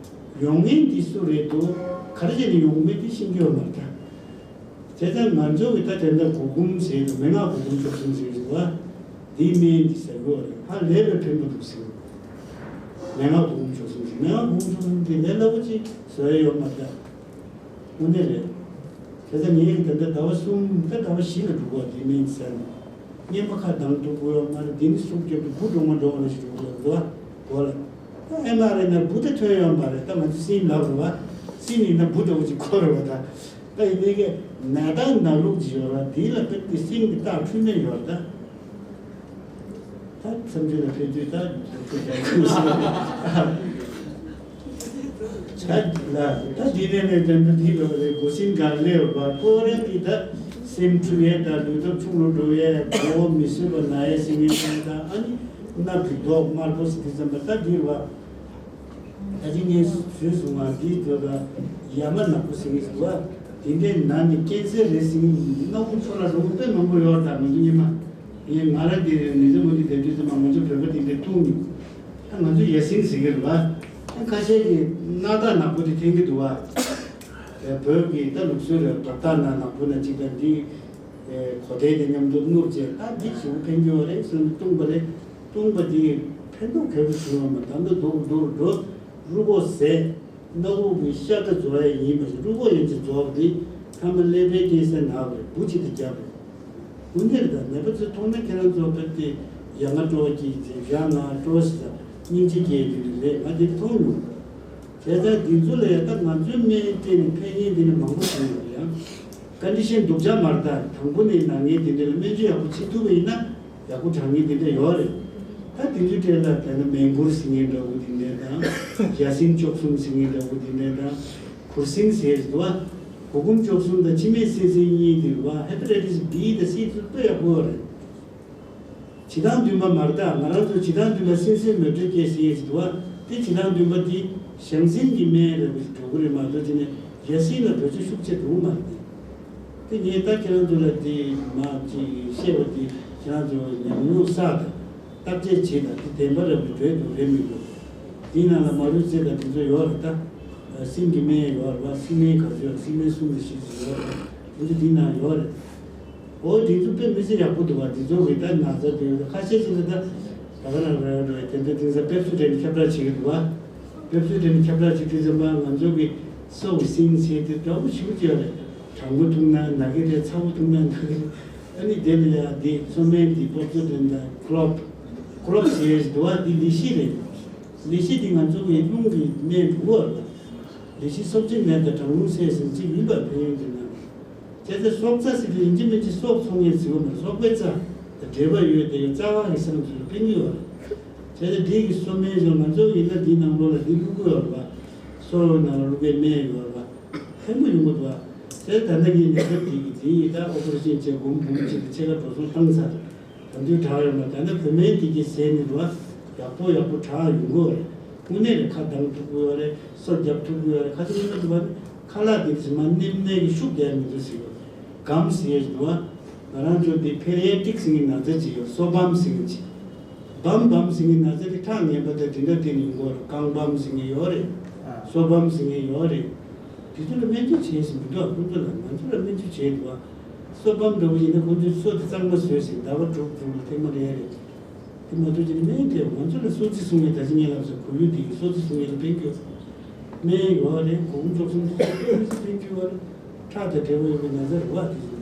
བ། ཡོང་མཁན་དེ་སུ་རེད་འདུག་ག་རེ་བྱས་ནས་ཡོང་མིན་དེ་ཤེས་ཀྱི་ཡོད་མ་རེད་ད། བྱས་ཙང་ང་ཚོ་གི་ད་དེ་འདྲ་མགོ་སྐོམ་ཟེར་དུས་མན་ངག་མགོ་སྐོམ་བཅུ་གསུམ་ཟེར་གྱི་འདུག་བ། འདིའི་སྨན་འདི་ཟ་དགོས་རེད། ཧ་ལས་པའི་ཕན་པོ་འདུག་ཟེར། མན་ངག་མགོ་སྐོམ་བཅུ་གསུམ་ཟེར། མན་ངག་མགོ་སྐོམ་བཅུ་གསུམ་འདི་ལས་སླ་པོ་ཅིག་བཟོ་ཡ་ཡོད་མ་རེད། དངོས་གནས་རེད། བྱས་ཙང་ངས་ད་ལྟ་ཟླ་བ་གསུམ་ད་ཟླ་བ་བཞི་ལ་འགྲོ་གི་འདི་སྨན་ཟ་ནས། གཉེན་པོ་ཁ་གདངས་ཐུབ་ཀྱི་ཡོད་མ་རེད། འདི་ནི་སུག་རྒྱབ་ཏུ་དགུ་འགྲོ་མ་འགྲོ་བ་ལ་ཞིག་འགྲོ་གི་ཡོད་རེད་བ། གོ་ལ། ད་ཨེམ་ཨར་ཨེ་ནང་འབུ་ད་ཐོན་ཡོད་མ་རེད། ད་ང་ཚོ་སྲིན་ལབ་རེད་བ། སྲིན་ཡིན་ན་འབུ་འདྲ་བོ་ཅིག་འཁོར་རེད་བ་ད། ད་ཡིན་ནའི་གི་ན་ད་ན་ལུགས་ཅིག་ཡོད་ར། དེ་ལ་དཔེ་དེ་སྲིན་གྱི་རྟགས་འཁྲུལ་མེད་ཡོད་ར་ད། ད་མཚམས་སྦྱོར་ལ་ཕེབས་དུས་ད་ད་ལ་ད་དེ་ནས་ནས་དོན་དུ་དེ་ལོ་རེ་སྒོ་སྲིན་གར་ལེ་ཡོད་པ་ཁོ་རང་གི་ད་སེམས་འཁྲུལ་ཡས་ད་ལུས་སྟོབས་ཆུང་རུ་འགྲོ་ཡས་མགོ་བོ་མི་བཟོད་པ་ན་ཡས་ཟིན་ངེས་ད། ཨ་ནི་སྣབས་ཀྱི་མདོག་དམར་པོ་ཟེར་དུས་ཙམ་པ་ད་འདིར་བ། ད་ཅི་ངས་ཞུས་སོང་བ་འདིའི་དོན་ལ་ཡ་མ་ནག་པོ་ཟེར་གྱི་འདུག་བ། དེ་འདྲའི་ནང་ནས་ཀན་སར་རེད་ཟེར་གྱི་འདུག་སྣ་ཁུག་ཚོ་ལ་རོང་དཔེ་མང་པོ་ཡོད་ད་ང་ཚོ་སྔོན་མ། ཡིན་ང་རང་དེ་ནས་ཚོ་མ་དེ་དེ་དུས་ཙམ་པ་ང་ཚོ་བོད་པ་དེ་འདྲའི་ཐུག་མྱོང་། ད་ང་ཚོ་ཡ་སྲིན་ཟེར་གྱི་རེད་བ། ད་ཁ་ཤས་ཀྱིས་སྣ་ཐག་ནག་པོ་དེ་འཐེན་གྱི་འདུག་བ། བོད་ཀྱི་ད་ལུགས་སྲོལ་རེད། བ་ད་སྣ་ནག་པོ་ན་ཅིག་ད་འདི། གོ་དེ་དེ་མཉམ་དུ་བསྣུར་བྱས་ད་འདི་ཞིག་ཕན་གྱི་ཡོད་རེད་ཟེར་ནས་བཏུང་པ་རེད། བཏུང་པ་དེ་ཕན་ཐོགས་ག་ཚོད་བྱུང་བ་མ་ད་འདི་རྡོག་རྡོག་རྡོག་རུ་གོ་ཟས། སྣ་བུག་གི་ཤ་ཁྲག་རྫོགས་ཡས་ཡིན་པ་ཞིག་རུ་གོ་ཡན་ཆད་རྫོགས་པ་དེ་ཐ་མ་ཀླད་པའི་ཀན་སར་ན་བ་རེད། འབུ་གཅིག་དེ་རྒྱབ་རེད། འུ་འདིར་ད་ནད་པ་ཚོས་མཐོང་ན་ཁྱེད་རང་ཚོ་བོད་དེ་ཡ་ང་སྤྲོ་བ་སྐྱེས་ཚེ་ཡ་ང་སྤྲོ་བ་ཞིག་ད་སྙིང་རྗེ་སྐྱེས་དེ་འདྲ་རེད། ང་འདིར་མཐོང་མྱོང་། བྱས་ཙང་འདི་ཚོ་ལ་ཡ་ད་ང་ཚོའི་སྨན་སྤྲད་ནས་ཕན་ཡོན་འདི་ནས་མང་པོ་བྱུང་ཡོད་རེད། ཡང་ཀོན་ཌི་ཤན་སྡུག་ཅག་མ་རེད། ད་དང་པོ་ནས་ན་མཁན་དེ་འདྲ་ལ་སྨན་བཅོས་ཡག་པོ་བྱེད་ཐུབ་པ་ཡིན་ན་ཡག་པོ་དྲག་མཁན་དེ་འདྲ་ཡོད་རེད། ད་དེ་ཚོའི་གྲས་ལ་དཔེར་ན་མེ་འགུར་ཟེར་མཁན་འདྲ་བོ་དེ་འདྲ་དང་ཡ་སྲིན་བཅུ་གསུམ་ཟེར་མཁན་འདྲ་བོ་དེ་འདྲ་དང་གུར་སྲིན་ཟེར་འདུག་བ། གུར་གུམ་བཅུ་གསུམ་དང་མཆིན་པའི་སིལ་སིལ་གཉིས་དེ་རེད་བ། ཧེ་པ་ཊའི་ཊི་སི་བྷི་དང་སི་ཚོ་དཔེ་ཡག་པོ་ཡོད་རེད། བྱེ་ཐང་བདུན་པ་མར་དག་ང་རང་ཚོ་བྱེ་ཐང་བདུན་པ་སིམ་སིམ་མོ་ཊ་སྐྱེ་ཟེར་ཡས་ཅིག་འདུག་བ། དེ་བྱེ་ཐང་བདུན་པ་དེ་ཞང་ཞུང་གི་སྨན་རེད་པ་ཞིག་འགྲོ་གི་རེད་མ་གཏོགས་ཅི་ནས་ཡ་སྲིན་ལ་བེད་སྤྱོད་ཤུགས་ཆེ་འགྲོ་གི་མ་རེད། དེ་ངས་ད་ཁྱེད་རང་ཚོ་ལ་དེ་མ་ཅིག་བཤད་པ་དེ་ཁྱེད་རང་ཚོ་ཉམས་མྱོང་བསགས་དང་བརྟག་དཔྱད་བྱེད་དང་དེ་བདེན་པ་རེད་པ་རེད་འདུག་རེད་མི་འདུག་དེའི་ནང་ལ་མ་རུ་ཙེ་དང་དེ་ཚོ་ཡོད་རེད་ད། སྲིན་གྱི་སྨན་ཡོད་རེད་བ། སྲིན་སྨན་ག་ཚོད་ཡོད་རེད། སྲིན་སྨན་གསུམ་དང་བཞི་ཙམ་ཡོད་རེད་བ། དེ་ཚོ་དེའི་ནང་ཡོད་རེད། འོ་དེ་ཚོ་དཔེ་མི་སྲིད་ཡག་པོ་འདུག་བ། དེ་ཚོ་གི་ད་ན་ཚ་དེ་ཁ་ཤས་ཤིག་ལ་ད་ད་ག་རང་རེད་རེད། དེ་འདྲ་དེང་སང་པེབ་སུ་ཌེན་ཁྱབ་བསྒྲགས་བྱེད་ཀྱི་འདུག་བ། པེབ་སུ་ཌེན་ཁྱབ་བསྒྲགས་བྱེད་དུས་ཙམ་པ་ང་ཚོ་གི་སྲོག་གི་སྲིན་ཚེ་དེ་འདྲ་བོ་ཞིག་ཡོད་རེད། གྲང་མོ་འཐུང་ན་ན་གི་རེད། ཚ་བོ་འཐུང་ན་ན་གི་རེད། ཨ་ནི་དེ་ལ་ཡ་དེ་གསོ་སྨན་དེ་པེབ་སུ་ཌེན་དང་ཁོ་ལོབ། ཁོ་ལོབ་ཟེར་ཡས་འདུག་བ། དེ་ལི་ཤི་རེད། ལི་ཤི་དེ་ང་ཚོ་གི་རླུང་གི་ནད་འདུག་བ་རེད། ལི་ཤི་སྲོག་གཅོད་ནད་དང་གྲང་རླུང་སེལ་ཟིན་གཅིག་ཡིན་པ་ཕན་ཡོན་དེ་ན། བྱས་ཙང་སྲོག་རྩ་ཟེར་དུས་ཡིན་གཅིག་མིན་གཅིག་སྲོག་འཚོ་མཁན་ཟེར་བ་མ་རེད། སྲོག་པའི་རྩ་དང་འབྲེལ་བ་ཡོད་དེ་ཡོད་རྩ་བ་གི་སེམས་ཚོར་ཕན་གྱི་ཡོད་རེད། བྱས་ཙང་འདི་གི་གསོ་སྨན་ཞིག་ང་ཚོ་ཡིན་ན་འདི་ནང་ལོགས་ལ་འདི་བླུག་གི་ཡོད་རེད་པ། སོ་ཡོད་ནང་ལ་བླུག་པའི་སྨན་ཡོད་རེད་པ། ཕན་པོ་ཡོང་གི་འདུག་བ། བྱས་ཙང་ད་ལྟ་ངའི་ནད་པ་འདི་གི་འདི་ཡི་ད་ཨོ་པ་རེ་ཤན་བྱས་སྒོར་མོ་འབུམ་གཅིག་དང་ཕྱེད་ཀ་འགྲོ་སོང་བཏང་ཚར། ད་དུང་དྲག་ཡོད་མ་རེད། ད་ནི་བུད་མེད་དེ་གའི་ཟས་ནི་རུ་བ་ཡག་པོ་ཡག་པོ་དྲག་ཡོང་གི་ཡོད་རེད། དངོས་གནས་རེད། ཁ་གདངས་ཐུབ་ཀྱི་ཡོད་རེད། སོ་རྒྱབ་ཐུབ་ཀྱི་ཡོད་རེད། ཁ་ཅིག་ཡིན་ན་འདུག་བ་ནི་ཁ་ལག་དེ་ཚོ་མ་ནེམ་ནེ་གི་ཤུགས་རྒྱག་མི་འདུག་ཟེར་གི་ཡོད་རེད། སྒམ་ཟེར་ཡས་འདུག་བ། ང་རང་ཚོ་འདི་ཕེ་རི་ཡ་ཊིག་ཟེར་གི་ན་ཚ་ཅིག་ཡོད། སོ་བམ་ཟེར་གི་ཅིག་བམ་བམ་ཟེར་གི་ན་ཚ་དེ་ཁྲག་ངན་པ་དང་དེ་འདྲ་དེ་ནི་ཡོང་གི་ཡོད་རེད། རྐང་བམ་ཟེར་གི་ཡོད་རེད། སོ་བམ་ཟེར་གི་ཡོད་རེད། དེ་ཚོ་ལ་སྨན་བཅོས་བྱས་ཟིན་མི་འདུག་ཁོང་ཚོ་ལ་ང་ཚོ་ལ་སྨན་བཅོས་བྱས་འདུག་སོ་བམ་འདྲ་བོ་ཡིན་ན་ཁོང་ཚོས་སོ་དེ་གཙང་མ་བཟོས་ཟིན་ཟླ་བ་དྲུག་དྲུག་ལ་ཐེངས་མ་རེ་རེ། དེ་མ་གཏོགས་ཅི་ནི་སྨན་དེ་ང་ཚོ་ལ་སོ་རྩི་སྲུང་ཡས་ད་ཅི་ངས་ལབ་ས་ཁོར་ཡུག་འདི་གི་སོ་རྩི་སྲུང་ཡས་ལ་ཕན་གྱི་ཡོད། སྨན་ཡོད་རེད། གོང་འཇོག་སྲུང་འདི་ཚོ་ཕན་གྱི་ཡོད་རེད། ཁྲག་དང་འབྲས་བུ་ཡོད་པའི་ན་ཚ་རེད་བ་དེ་ཚོ།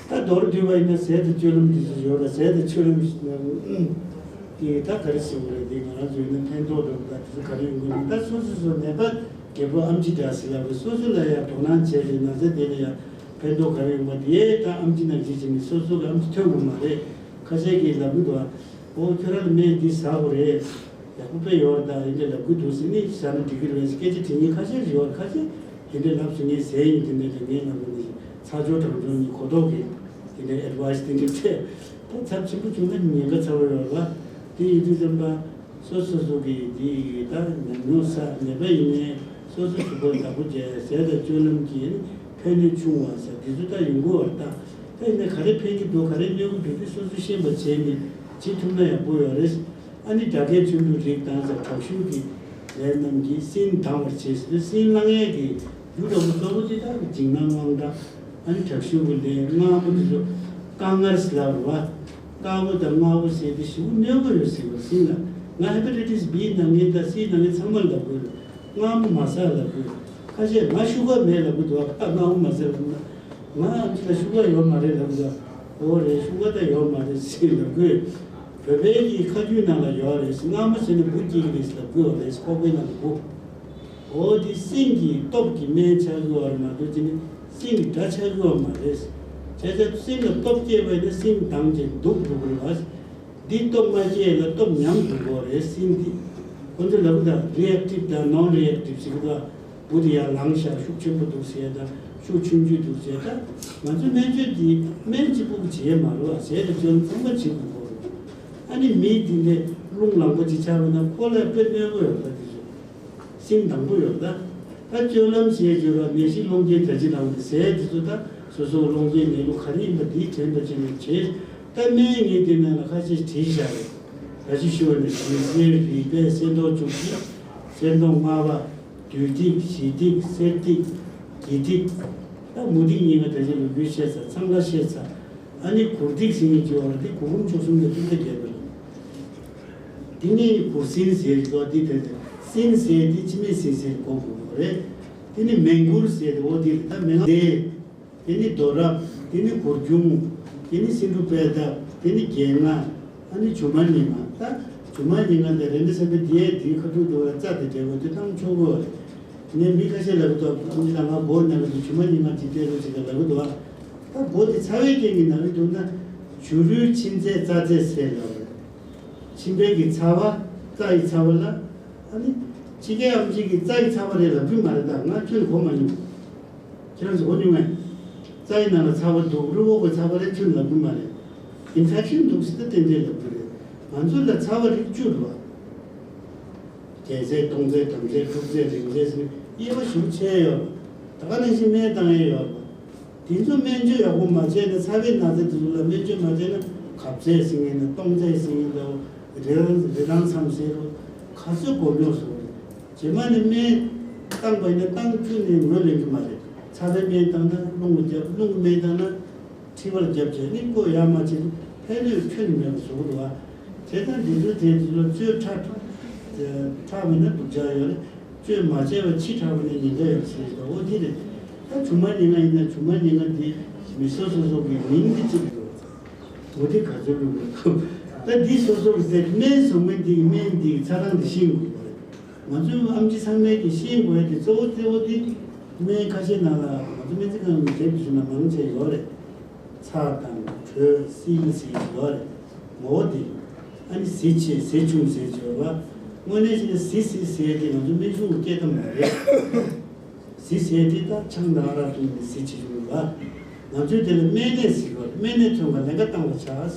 ད་མདོར་བསྡུས་པ་ཡིན་ན་ཟས་དང་སྤྱོད་ལམ་འདི་ཚོ་ཡོད་ལ་ཟས་དང་སྤྱོད་ལམ་ཞིག་ན་དེ་ད་ག་རེ་ཟེར་དགོས་རེད། དེ་ང་རང་ཚོ་ཡིན་ན་ཕན་ཐོགས་འགྲོ་གི་ད་དེ་ཚོ་ག་རེ་ཡོང་གི་རེད། ད་སོ་སོ་སོ་ནད་པ་རྒད་པོ་ཨམ་ཆི་འདྲ་ཟེར་ལབ་རེད། སོ་སོ་ལ་ཡང་དོ་སྣང་བྱས་ཏེ་ན་ཚ་དེ་ལ་ཡང་ཕན་ཐོགས་ག་རེ་ཡོང་བ་དེ་ད་ཨམ་ཆི་ནང་བཞིན་བྱས་ནས་སོ་སོ་གི་ཨམ་ཆི་ཐོན་དགོས་མ་རེད། ཁ་ཤས་ཀྱིས་ལབ་གི་འདུག་ཨོ་ཁྱོད་རང་ལ་སྨན་འདི་ཟ་དགོས་རེད། ཡག་པོ་དཔེ་ཡོད་རེད་ད་ཡིན་འདྲ་ལབ་གི་འདུག་ཟེར་ནས་ཟ་ན་འགྲིག་གི་རེད་ཟེར་སྐད་ཆ་དྲི་མཁན་ཁ་ཤས་ཡོད་རེད། ཁ་ཤས་དེ་འདྲ་ལབ་སོང་ངས་ཟས་ཡིན་དེ་འདྲ་དེ་ངས་ལབ་གི་མི་ཤེས། ཚ་སྦྱོར་གྲང་སྦྱོར་གཉིས་གོ་རྟོགས་ཀྱི་དེ་འདྲ་ཨེ་ཌི་ཝའི་སི་དེ་འདྲ་སྤྲད་ད་ཚབས་ཆེན་པོ་བྱུང་ན་ཉེན་ཁ་ཚ་བོ་ཡོད་རེད་བ། དེ་ཡིན་དུས་ཙམ་པ་སོ་སོ་སོ་གི་དེ་ད་ཉམས་མྱོང་ས་ནད་པ་ཡིན་ནའི་སོ་སོ་གཟུགས་པོ་བདག་པོ་བྱས་ཟས་དང་སྤྱོད་ལམ་གྱི་ཕན་གནོད་ཆུང་བ་ས་དེ་ཚོ་ད་ཡོང་གི་ཡོད་རེད་ད། ད་ཡིན་ན་ག་རེ་ཕན་གྱི་འདུག་ག་རེ་གནོད་གི་འདུག་དེ་སོ་སོ་ཤེས་པ་བྱས་ནས་བྱེད་ཐུབ་ན་ཡག་པོ་ཡོད་རེད། ཨ་ནི་སྒྲ་སྐད་ཚོན་གྲུ་རིགས་དང་ས་དྲག་ཤུལ་གྱི་ལས་རྣམས་ཀྱིས་སྲིན་ལྡང་བར་བྱེད་ཟེར་སྲིན་ལང་ཡས་ཀྱི་རྒྱུ་འདྲ་པོ་གཙོ་བོ་དེ་དག་གི་འཇིགས་སྣང་དབང་དྲག་ཨ་ནི་དྲག་ཤུལ་གྱི་ལས་མངར་མོ་དེ་ཚོ་དཀར་མངར་ཟེར་ལབ་རེད་བ། དཀར་པོ་དང་མངར་པོ་ཟེར་དེ་ཞེ་པོ་གནོད་པ་ཡོད་ཟེར་བ་སྲིན་ལ། ང་ཧེ་པ་ཊའི་ཊི་སི་བི་ན་མཁན་དང་སི་ན་མཁན་ཚང་མར་ལབ་དགོས་རེད། མངར་མོ་མ་ཟ་ལབ་དགོས། ཁ་ཤས་ང་ཤུ་གར་མེད་ལབ་གི་འདུག་ཨ་ཕ་མངར་མོ་མ་ཟ་ལབ་ན། ང་ཨམ་ཆི་ལ་ཤུ་གར་ཡོད་མ་རེད་ལབ་ན། འོ་རེད་ཤུ་གར་ད་ཡོད་མ་རེད་ཟེར་ལབ་དགོས། བོད་པའི་གི་ཁ་རྒྱུན་ནང་ལ་ཡོད་རེད། མངར་མོ་ཟེར་ན་འབུ་སྐྱེ་གི་རེད་ལབ་དགོས་རེད། ཁོག་པའི་ནང་ལ་འབུ། འོ་དེ་སྲིན་གྱི་སྟོབས་ཀྱི་སྨན་ཆགས་ཀྱི་ཡོད་རེད་མ་གཏོགས་ཅི་ནི་སྲིན་གྱི་དགྲ་ཆགས་ཀྱི་ཡོད་མ་རེད། བྱས་ཙང་སྲིན་ལ་སྟོབས་སྐྱེས་པ་ཡིན་ན་སྲིན་ལྡང་བྱས་འདུག་འགྲོ་གི་རེད་བ། འདི་སྟོབས་མ་སྐྱེས་ལ་སྟོབས་ཉམས་འགྲོ་གི་རེད་སྲིན་འདི། ཁོ་ཚོ་ལབ་གི་ད་རི་ཨེག་ཊིབ་དང་ནོན་རི་ཨེག་ཊིབ་ཟེར་གི་འདུག་འབུ་དེ་ཡར་ལངས་ཤག་ཤུགས་ཆེན་པོ་འདུག་ཟེར་ད་ཤུགས་ཆུང་ཆུང་འདུག་ཟེར་ད། ང་ཚོ་སྨན་བཅོས་འདི་སྨན་གཅིག་པུ་གི་བྱེད་མ་རེད་བ། ཟས་དང་སྤྱོད་ལམ་ཚང་མ་བྱེད་དགོས་གོ་རེད། ཨ་ནི་མི་འདི་འདྲ་རླུང་ལངས་པ་ཅིག་ཆགས་པ་ན་ཁོ་ལ་དཔེ་གནོད་པོ་ཡོད་ད་དེ་ཚོ། སྲིན་དང་པོ་ཡོད་ད། ད་སྤྱོད་ལམ་ཞེས་བརྗོད་པ་ནད་གཞི་སློང་རྐྱེན་དྲག་ཅིག་ལངས་ཏེ་ཟས་དེ་ཚོ་ད་སོ་སོ་སློང་རྐྱེན་ནད་ལུགས་ག་རེ་ཡིན་པ་འདིའི་དྲན་པ་བྱས་ནས་བྱེད། ད་སྨན་ངས་འདི་ནང་ལ་ཁ་ཤས་བྲིས་བཞག་རེད། ད་ཅི་ཞུ་བ་ནི་ཞིང་སེར་རིགས་པས་གསེར་མདོག་བཅུ་བཞི། གསེར་མདོག་ལྔ་པ། བདུད་ཐིག་བཞི་ཐིག་གསེར་ཐིག་གི་ཐིག་ད་མུ་ཐིག་གཉིས་ཀ་ད་ཅི་ལོ་རྒྱུས་བཤད་ཚར། ཚང་ཀ་བཤད་ཚར། ཨ་ནི་གུར་ཐིག་ཟེར་མཁན་ཅིག་ཡོད་རེད། དེ་གུར་ཀུམ་བཅུ་གསུམ་དང་ཐིག་ཐིག་བརྒྱད་པ་རེད། དེ་ནས་གུར་སྲིན་ཟེར་གྱི་འདུག་དེ་དེ་སྲིན་ཟེར་དེ་སྤྱི་མེད་སྲིན་ཟེར་གོ་དགོས་པ་རེད། དེ་ནས་མེ་འགུར་ཟེར་དེ་འོ་དེ་རེད། ད་མེ་ང་ཟེར། དེ་ནས་རྡོ་རབ། དེ་ནས་གུར་ཁྱུང་། དེ་ནས་སེ་འབྲུ་པད་འདབ། དེ་ནས་རྒྱལ་རྔ། ཨ་ནི་ཇོ་མ་ཉི་མ། ད་ཇོ་མ་ཉི་མ་དེ་རེད་འདི་ས་པའི་དེའི་དེའི་ཁ་ཐུག་ཏུ་བ་རྩ་དེ་འབྲས་བུ་དེ་བཏང་ཆོག་གོ་རེད། ངས་མི་ཁ་ཤས་ལབ་གི་འདུག་ཨ་ནི་ད་ང་སྒོ་ནང་གི་ཇོ་མ་ཉི་མ་ཅིག་སྤྲད་རོགས་བྱེད་ཀྱི་ལབ་གི་འདུག་ཨ། ད་སྒོ་དེ་ཚ་བའི་རྐྱེན་གྱིས་ན་གི་འདུག་ན། བྱུ་རུའི་མཆིན་ཚད་རྩ་ཚད་ཟེར་ལབ་རེད། མཆིན་པའི་གི་ཚ་བ། རྩ་ཡི་ཚ་བ་ལ། ཨ་ནི། ཕྱི་རྒྱལ་ཨམ་ཆི་གི་རྩ་ཡི་ཚ་བ་རེད་ལབ་གི་མ་རེད། ད་ང་ཁྱོད་གོ་མ་མྱོང་། ཁྱེད་རང་ཚོ་གོ་མྱོང་ངས། རྩ་ཡི་ནང་ལ་ཚ་བ་འདུག་རི་བོ་གི་ཚ་བ་རེད་ཁྱོད་ལབ་གི་མ་རེད། ཨིན་ཕེག་ཤན་འདུག་ཟེར་ཏེ་ཏན་ཏན་ལབ་གི་རེད། ང་ཚོ་ལ་ཚ་བ་རིགས་བཅུ་འདུག་བ། རྒྱལ་ཚད་སྟོང་ཚད་བྲམ་ཚད་འབྲུག་ཚད་རིང་ཚད་ཟེར་ནས་དབྱེ་བ་ཞིབ་ཆེ་ཡོད་པ། ད་ག་ནང་བཞིན་སྨན་བཏང་ཡས་ཡོད་པ། དེ་ཚོ་སྨན་བཅོས་ཡག་པོ་མ་བྱས་ན་ཚ་བའི་ན་ཚ་དེ་ཚོ་ལ་སྨན་བཅོས་མ་བྱས་ན་གབ་ཚད་ཟེར་མཁན་དང་སྟོང་ཚད་ཟེར་མཁན་དང་རི་རང་རི་རང་མཚམས་ཟེར་རོ་ག་ཚོད་གོ་མྱོང་སོང་རེད། རྗེས་མ་ནས་སྨན་བཏང་པ་ཡིན་ན་བཏང་བཅུག་ནས་ངོས་ལེན་གྱི་མ་རེད། ཚ་བའི་སྨན་བཏང་ན་རླུང་གི་རྒྱབ་རླུང་གི་སྨན་བཏང་ན། མཁྲིས་པར་བརྒྱབ་བྱས་ནི་ཀོ་ཡ་མ་བྱེད་ཕན་གནོད་ཁྱོན་ནས་མེད་པ་བཟོ་གི་འདུག་བ། བྱས་ཙང་འདི་ཚོ་དེ་ཚོ་ལ་བཅོས་ཁྲག་ཁྲག་མིན་ན་སྡུག་ཅག་ཡོད་རེད། བཅོས་མ་བྱས་པ་ཕྱི་ཁྲག་པ་ནི་ཉེན་ཁ་ཡོད་ཟེར་གི་འདུག་འོ་དེ་རེད། ད་ཇོ་མ་ཉི་མ་ཡིན་ན་ཇོ་མ་ཉི་མ་འདི་མི་སོ་སོ་སོ་གི་མིང་འདི་གཅིག་གི་འདུག་འོ་དེ་ག་ཚོད་ལུགས་རེད། ད་འདི་སོ་སོ་གི་ཟེར་སྨན་བཟོ་མཁན་འདི་གི་སྨན་འདི་གི་ཚ་གྲང་འདི་ཤེས་དགོས་པ་རེད། ང་ཚོའི་ཨམ་ཆི་ཚང་མས་ཀྱི་ཤེས་དགོས་ཡ་དེ་གཙོ་བོ་གཙོ་བོ་དེ་སྨན་ཁ་ཤས་ནང་ལ་ང་ཚོ་སྨན་རྩིས་ཁང་གི་དེབ་ཀྱི་ཚུལ་ན་མང་ཆེ་ཡོད་རེད། ཚྭ་དང་དྲོད་བསིལ་ཟེར་གྱི་ཡོད་རེད། ངོ་བོ་དེ། ཨ་ནི་ཟི་ཆེ་ཟི་ཆུང་ཟེར་གྱི་ཡོད་རེད་བ། དངོས་གནས་བྱས་ན་ཟི་ཟི་ཟེར་དེ་ང་ཚོ་སྨན་གཞུང་གི་སྐད་ཐམ་མ་རེད། ཟི་ཟེར་དེ་ད་ཆང་དང་ཨ་རག་བཏུང་ནས་ཟི་ཆེ་ཆུང་རེད་བ། ང་ཚོའི་དེ་ལ་སྨན་ནད་ཟེར་གྱི་ཡོད་རེད། སྨན་ནད་ཐོན་ག་ལན་ཁ་བཏང་བ་ཆགས།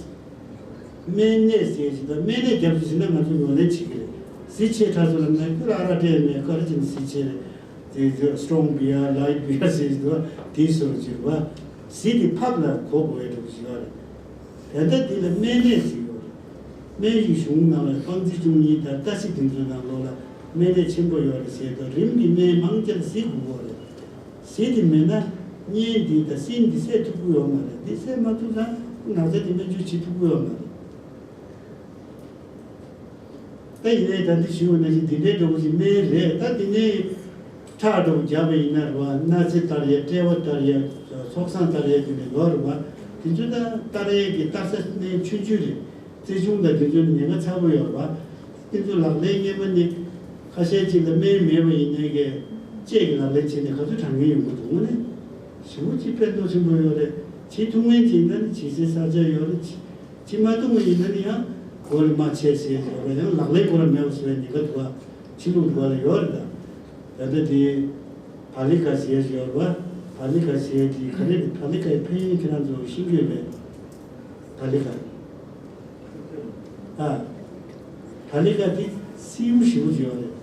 སྨན་ནད་ཟེར་གྱི་ད་སྨན་ནད་རྒྱབ་ཏུ་ཟིན་ན་ང་ཚོ་ངོས་ལེན་བྱེད་ཀྱི་རེད། ཟི་ཆེ་ཁྲ་ཚོ་ལ་ནད་ཁུར་ཨ་རག་སྤྲད་མེད་ཁར་ཅིག་ཟི་ཆེ་རེད། དེ་ཚོ་སི་ཊོང་བི་ཡར་ལའིཊ་བི་ཡར་ཟེར་གྱི་འདུག་དེའི་སོར་གྱི་རེད་བ། ཟི་དེ་ཕབ་ལ་གོ་དགོས་ཡ་འདྲ་པོ་ཞིག་ཡོད་རེད། དེ་འདྲ་དེ་ལ་སྨན་ནད་ཟེར་གྱི་ཡོད་རེད། སྨན་རིག་གཞུང་ནང་ལ་སྤང་རྩི་བཅུ་གཉིས་དང་ཏ་སི་དེ་ཚོའི་ནང་ལོགས་ལ་ སྨན་ལས་ཆེན་པོ་ཡོད་རེད་ཟེར་དུས་རིམས་ཀྱི་སྨན་མང་ཆེ་ལ་བཟི་དགོས་ཀྱི་རེད། བཟི་དེ་མེད་ན་གཉན་འདི་དང་སྲིན་འདི་བསད་ཐུབ་ཀྱི་ཡོད་མ་རེད། འདི་བསད་མ་ཐུབ་ན་ནག་ཚ་དེ་སྨན་བཅོས་བྱེད་ཐུབ་ཀྱི་ཡོད་མ་རེད། ད་ཡིན་ནའི་ད་འདི་ཞུས་པ་ནང་བཞིན་འདི་འདྲའི་འདྲ་བོ་ཞིག་སྨན་རེད། ད་འདི་ནས་ཁྲག་འདྲ་བོ་བརྒྱབ་པ་ཡིན་ན་རེད་བ། སྣ་རྩེ་བསྟར་ཡས། དཔྲལ་བ་བསྟར་ཡས། ཚོགས་བསང་བསྟར་ཡས་དེ་འདྲ་ཡོད་རེད་བ། དེ་ཚོ་ད་བསྟར་ཡས་ཀྱི་བསྟར་ས་སྨན་ཆུང་ཆུང་རེད། རྩེ་གཞུང་དང་དེ་ཚོ་ནི་ཉེན་ཁ་ཚ་པོ་ཡོད་རེད་བ། དེ་ཚོ་ལག་ལེན་སྔོན་མ་ནི་ཁ་ཤས་ཅིག་ལ་སྨན་མེད་པ་ཡིན་ནའི་གི་ལྕེ་གི་ལག་ལེན་བྱས་ནས་ག་ཚོད་དྲག་མཁན་ཡོང་གི་འདུག་དངོས་གནས་ཞེ་པོ་ཅིག་ཕན་ཐོགས་ཆེན་པོ་ཡོད་རེད། བྱེད་ཐུབ་མཁན་ཅིག་ཡིན་ན་ནི་བྱེད་སའི་ས་ཆ་ཡོད་རེད། ཕྱི་མ་གཏོང་བ་ཡིན་ན་ནི་ཡང་སྒོ་རུ་མ་ཆད་ཟེར་ཡོད་རེད། ཡང་ལག་ལེན་ཁོ་རང་མེད་པ་བཟོ་བའི་ཉེན་ཁ་འདུག་བ། ཕྱི་ལུགས་འདུག་བ་ལ་ཡོད་རེད་ད། ད་ལྟ་དེ་བ་ལི་ཀ་ཟེར་ཡོད་རེད་བ། བ་ལི་ཀ་ཟེར་དེ་ག་རེ་རེད། བ་ལི་ཀའི་ཕན་ཡོན་ཁྱེད་རང་ཚོ་ཤེས་ཀྱི་ཡོད་པས། བ་ལི་ཀ། ཨ། བ་ལི་ཀ་དེ་སིའུ་ཞེ་པོ་ཡོད་རེད།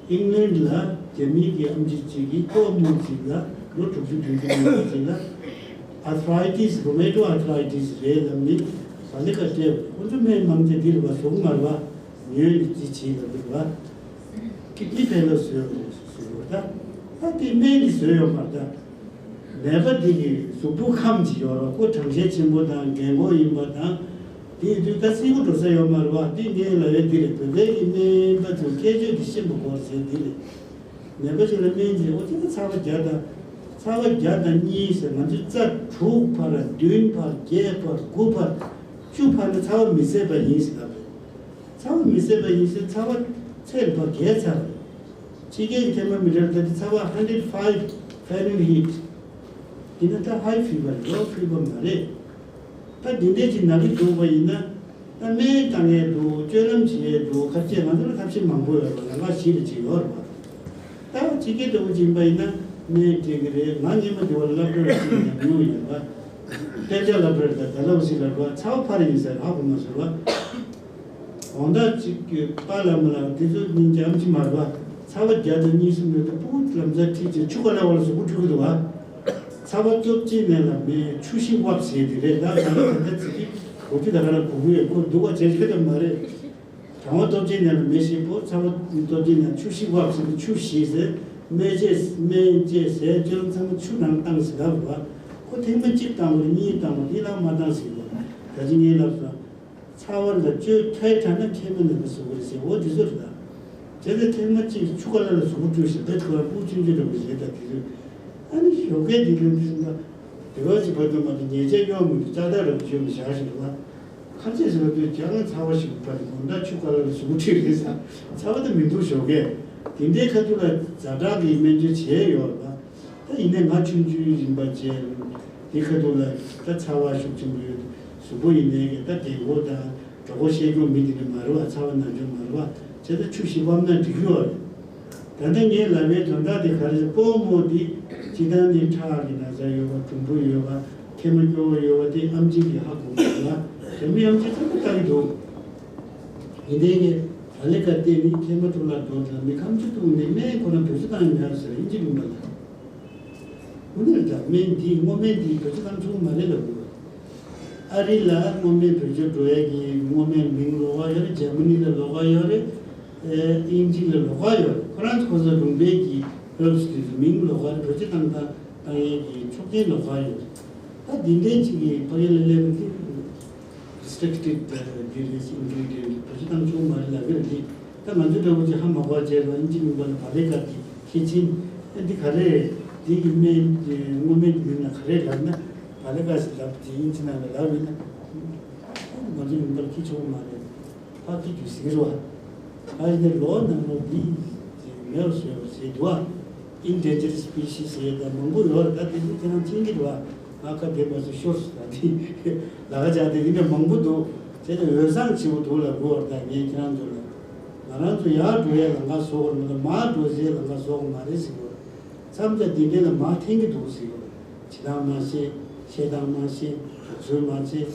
ཨིང་ལན་ལ་རྒྱ་མིའི་གི་ཨམ་ཆི་གཅིག་གིས་སྤོ་རྨོ་གཅིག་ལ་ལོ་དྲུག་ཅུ་བདུན་ཅུ་ཡིན་པ་གཅིག་ལ་ཨར་ཐ་རའི་ཊི་སི། རུ་མེ་ཊོ་ཨར་ཐ་རའི་ཊི་སི་རེད་ལབ་ནི་བ་ལི་ཀ་སྤྲད། ཁོ་ཚོ་སྨན་མང་ཆེ་འདི་རུ་བ་བཟོ་གི་མ་རེད་བ། ཉོས་ནས་ཅི་བྱེད་ལབ་རེད་བ། ཀི་ཏི་ཕན་ལ་བཟོས་རེད་ཟེར་བ་ད། ད་དེ་སྨན་འདི་བཟོས་ཡོད་མ་རེད་ད། ནད་པ་འདི་གི་གཟུགས་པོ་ཁམས་ཅིག་ཡོད་རེད་བ། ཁོ་གྲང་ཤས་ཆེན་པོ་དང་རྒན་གོག་ཡིན་པ་དང་། དེ་ཡིན་དུས་ད་སྲིན་པོ་འགྲོ་ས་ཡོད་མ་རེད་བ། དེ་ངས་ལབ་ཡས་འདི་རེད། བོད་པའི་གི་སྨན་པ་ཚོས་སྐད་ཆ་འདི་ཤེས་པ་དགོས་ཟེར་འདི་རེད། ནད་པ་ཞིག་ལ་སྨན་ཟེར་འོ་དེ་ཚ་བ་བརྒྱ་དང་། ཚ་བ་བརྒྱ་དང་གཉིས་ཟེར། ང་ཚོས་རྩ་དྲུག་བར། བདུན་བར། བརྒྱད་བར། དགུ་བར། བཅུ་བར་ནི་ཚ་བ་མི་བཟད་པ་ཡིན་ཟེར་ལབ་རེད། ཚ་བ་མི་བཟད་པ་ཡིན་ཟེར། ཚ་བ་ཚད་ལ་བར་བརྒལ་ཚར་རེད། ཕྱི་རྒྱལ་གྱི་ཐེར་མོ་མི་ཊར་ད་ལྟ་ཚ་བ་ཧན་ཌེ་རེཌ་ཕའི་བྷི་ཕ་རེན་ཧི་ཊི་ཡིན་ན་ད་ཧའི་ཕི་བར་ལོ་ཕི་བར་མ་རེད། ད་འདི་འདྲས་ཅིག་ན་གི་འདུག་པ་ཡིན་ན། ད་སྨན་བཏང་ཡས་འདུག་སྤྱོད་ལམ་བྱེད་ཡས་འདུག་ཁ་ཤས་ང་ཚོ་ལ་ཐབས་ཤེས་མང་པོ་ཡོད་རེད་བ། ལམ་ཁ་བཞི་ལ་ཅིག་ཡོད་རེད་བ། ད་ཕྱི་རྒྱལ་ལྟ་བུ་ཅིག་ཡིན་པ་ཡིན་ན་སྨན་སྤྲད་ཀྱི་རེད། ང་སྔོན་མ་དེ་བ་ལ་སློབ་གྲྭ་ལ་ཅིག་ཉམས་མྱོང་ཡོད་རེད་བ། དཔེ་ཆ་སློབ་གྲྭ་རེད། ད་ད་ལྟ་བ་ཞིག་ལ་རེད་བ། ཚ་བ་འཕར་ཡིན་ཟེར་ཧ་གོ་མ་སོང་བ། དགོང་དག་ཅིག་གི་པཱ་ལགས་མ་ལགས་དེ་ཚོ་སྙིང་རྗེ་ཨམ་ཆི་མ་རེད་བ། ཚ་བ་བརྒྱ་དང་གཉིས་གསུམ་ཡོད་དུས་སྤུ་གུ་ལམ་སང་ཁྲིད་བྱས་ཆུ་ཁ་ལ་བ་ལ་གཟུགས་པོ་འཁྲུད་ཀྱི་འདུག་བ། ཚ་བ་སྟོབས་ཆེན་ནས་ལ་མེ་ཆུ་ཤི་ཝབ་ཟེར་དེ་རེད། ད་ང་ལ་ད་ལྟ་ཚིག་གི་གོ་རྒྱུ་ད་ག་རང་གོ་གི་ཡོད། ཁོ་སྡུག་པ་བྱེད་ཤེས་ད་མ་རེད། གྲང་བ་སྟོབས་ཆེན་ནས་ལ་མེ་ཤི་པོ། ཚ་བ་སྟོབས་ཆེན་ནས་ཆུ་ཤི་ཝབ་ཟེར་དེ་ཆུ་ཤི་ཟེར། སྨན་བཅོས་སྨན་བཅོས་ཟས་སྤྱོད་ཚང་མ་ཆུ་ནང་བཏང་ཟེར་ལབ་རེད་བ། ཁོ་ཐེངས་མ་གཅིག་བཏང་བ་རེད། གཉིས་བཏང་བ་དེ་ལ་མ་བཏང་ཟེར་བ། ད་ཅི་ངས་ལབ་སོང་། ཚ་བ་ལ་བཅོས་ཐལ་དྲགས་ན་མཁལ་མ་ནད་པ་བཟོ་གི་རེད་ཟེར། འོ་དེ་ཚོ་རེད་ད། བྱས་ཙང་ཐེངས་མ་གཅིག་ཆུ་ཁ་ལ་ལ་གཟུགས་པོ་བཀྲུས་ཤིང་དེ་ཁོ་རང་སྤུ་ཆུང་ཆུང་འདྲ་པོ་རེད་ད། དེ་ཚོ་ཨ་ནི་ཞོགས་ཀས་འདི་ལ་འདི་སོང་ན་དེ་བ་ཅིག་བར་དུ་མ་དེ་ཉལ་ཆས་གཡོག་མི་འདུག་ལྕགས་ཐག་ར་བཅོས་མི་བཞག་ཞིག་རེད་བ། ཁ་ཆེ་ཟེར་བ་དུས་རྒྱ་གར་ཚ་བ་ཞིག་པ་དེ་དགོང་དག་ཆུ་ཁ་ལ་ལ་གཟུགས་པོ་བཀྲུས་རེད་ཟེར། ཚ་བ་དེ་མི་འདུག་ཞོགས་ཀས། དེ་འདྲའི་ཁ་ཐུག་ལ་ཛ་དྲག་གི་སྨན་བཅོས་བྱས་ཡོད་རེད་བ། ད་ཡིན་ནའི་ང་ཆུང་ཆུང་ཡིན་པ་བྱས། དེ་ཁ་ཐུག་ལ་ད་ཚ་བ་ཤུགས་ཆེན་པོ་ཡོད། གཟུགས་པོ་ཡིན་ནའི་གི་ད་རྒན་གོག་དང་གྲོད་ཁོག་བཤལ་ཀྱོག་མི་དེ་འདྲ་མ་རེད་བ། ཚ་བ་ན་ཆུང་མ་རེད་བ། བྱས་ཙང་ཆུ་ཤི་ཝབ་ན་འགྲིག་གི་ཡོད་རེད། ད་ལྟ་ངས་ལབ་པའི་དོན་དག་དེ་ག་རེ་ཟེར། སྤོ་རྨོ་དེ་སྤྱིར་བཏང་ནས་ཁྲག་གི་ན་ཚ་ཡོད་པ། གྲུམ་བུ་ཡོད་པ། མཁལ་མ་སྐྱོ་བོ་ཡོད་པ་དེ་ཨམ་ཆི་གིས་ཧ་གོ་གི་ཡོད་ལ། རྒྱ་མི་ཨམ་ཆི་ཚང་མ་ལྟ་གི་འདུག་ཡིན་ནའི་གི་བ་ལི་ཀ་བལྟས་ནས་མཁལ་མ་འཁྲུ་ལ་འགྲོ་དང་མི་ཁམ་ཆུ་བཏུང་ནས་སྨན་ཁོ་རང་བེད་སྤྱོད་བཏང་ཡོད་ཟེར། ཨིན་ཇི་མིན་པ་ལ། དངོས་གནས་ད་སྨན་འདི་སྔོ་སྨན་འདི་བེད་སྤྱོད་བཏང་ཆོག་མ་རེད་ལབ་དགོས། ཨ་རི་ལ་སྔོ་སྨན་བེད་སྤྱོད་འགྲོ་ཡ་གི་སྔོ་སྨན་མིང་ལོགས་ཀ་ཡོད་རེད། འཇར་མ་ནི་ལ་ལོགས་ཀ་ཡོད་རེད། ཨེ་དབྱིན་ཇི་ལ་ལོགས་ཀ་ཡོད་རེད། ཁོ་རང་ཚོ་ཁོ་ཚོ་ལུང་པའི་གི་ཧར་བསི་དེ་ཚོ་མིང་ལོགས་ཀ་རེད། བེད་སྤྱོད་བཏང་སྟངས་བཏང་ཡ་གི་ཆོག་མཆན་ལོགས་ཀ་ཡོད་རེད། ད་འདི་འདྲའི་ཅིག་གི་ཕ་གི་ལ་སླེབས་པ་དེ། རི་སི་ཊིག་ཊེཌ་ཌི་རེད། ཨིན་གི་རི་ཌི་ཡན་ཊི་བེད་སྤྱོད་བཏང་ཆོག་མ་རེད་ལབ་ཀྱི་རེད། འདི་ད་ང་ཚོ་འདྲ་བོ་ཅིག་ཧ་མ་གོ་བ་བྱས་རོགས། ཨིན་ཇི་མིན་པ་ལ་བ་ལི་ཀ་གི་ཁྱད་ཆེན། ཨ་འདི་ག་རེ་རེད། འདི་གི་སྨན་སྔོ་སྨན་གྱི་མིང་ལ་ག་རེ་ལབ་ན། བ་ལི་ཀ་ཞེས་ལབ་ཀྱི་ཨིན་ཇི་ནང་ལ་ལབ་ཡིན་ན། ང་ཚོ་མིན་པར་ཁྱི་ཆོག་མ་རེད། ཕ་ཁྱི་རྒྱུ་ཟིག་རེད་བ། ཨ་ཡིན་ནའི་ལོ་ནང་ལོ་འདི་མེད་པར་བཟོས་པ་ཟེར་འདུག་ཨ། ཨིན་ཌེན་ཇར་སི་པི་ཤིས་ཟེར་ད་མང་པོ་ཡོད་རེད། ད་དེ་ཚོ་ཁྱེད་རང་མཁྱེན་གྱི་རེད་བ། ང་ཁ་བདེ་མ་སོང་ཤོར་སོང་། ད་དེ་ལ་ཁ་ཆགས་དེ་ཡིན་ན་མང་པོ་འདུག་བྱས་ཙང་འོས་བཟང་ཆེ་བོ་འདུག་ལབ་དགོས་བ། ད་ངས་ཁྱེད་རང་ཚོ་ལ། ང་རང་ཚོ་ཡར་འགྲོ་ཡས་ལམ་ཁ་བཟོ་དགོས་རེད་མ་གཏོགས་མར་འགྲོ་ཡས་ལམ་ཁ་བཟོ་དགོས་མ་རེད་ཟེར་གྱི་ཡོད་རེད། མཚམས་དེ་འདི་འདྲ་ལ་མར་འཐེན་གྱི་འདུག་ཟེར་གྱི་ཡོད་རེད། བྱེད་སྟངས་མ་ཤེས། བཤད་སྟངས་མ་ཤེས། དོགས་ཟོན་མ་བྱས།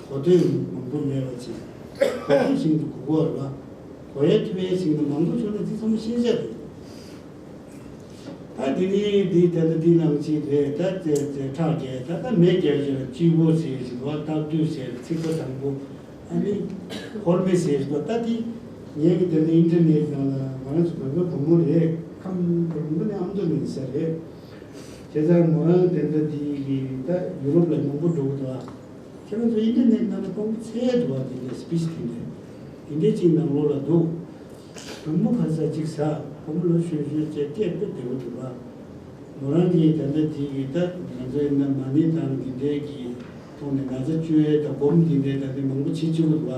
གོ་ཐོས་མང་པོ་མེད་པ་བྱས། གོ་ཐོས་ཤིག་ཏུ་གོ་དགོས་རེད་བ། གོ་ཡས་ཐུབ་ཡས་ཤིག་ནི་མང་པོ་བྱུང་ན་འདི་ཚང་མ་ཤེས་བྱ་རེད། ད་འདི་ནི་འདི་ད་ལྟ་འདི་ནང་བཞིན་རེད། ད་དེ་དེ་ཁྲག་རྒྱས། ད་ལྟ་མེ་རྒྱས་བྱས་ལ་སྤྱི་བོ་ཟེར་བཞིན་པ། སྟག་མདུད་ཟེར། ཚིགས་པ་དང་པོ། ཨ་ནི་ཧོར་མེ་ཟེར་བཞིན་པ། ད་འདི་ ངས་ཀྱི་དེ་ནས་ཨིན་ཊར་ནེཊ་ནང་ལ་ང་རང་ཚོ་བོད་པ་བུ་མོ་རེད། ཁམས་བུ་མོ་ནས་ཨ་མདོ་ནས་ཡིན་ས་རེད། བྱས་ཙང་མོ་རང་དེ་འདྲ་དེ་གི་ད་ཡུ་རོབ་ལ་མང་པོ་འགྲོ་གི་འདུག་ཨ། ཁྱེད་རང་ཚོ་ཨིན་ཊར་ནེཊ་ནང་ལ་ཕོང་པོ་ཚད་འདུག་བ། དེ་འདྲའི་སི་པི་ཆི་དེ་འདྲའི་དེ་འདྲའི་གཅིག་ནང་ལོགས་ལ་འདུག་བུ་མོ་ག་ས་གཅིག་ཟ། བུ་མོ་ལོ་གཞོན་གཞོན་བཅས་སྐད་དཔེ་བདེ་པོ་འདུག་བ། མོ་རང་གིས་ད་ལྟ་དེ་གི་ད་ང་ཚོ་ཡིན་ན་མ་ཎི་དང་འདི་འདྲའི་གི་ཐོག་ནས་ན་ཚ་བཅོས་ཡས་དང་སྒོམ་འདི་འདྲའི་ད་ལྟ་མང་པོ་བྱེད་བཅུག་གི་འདུག་བ།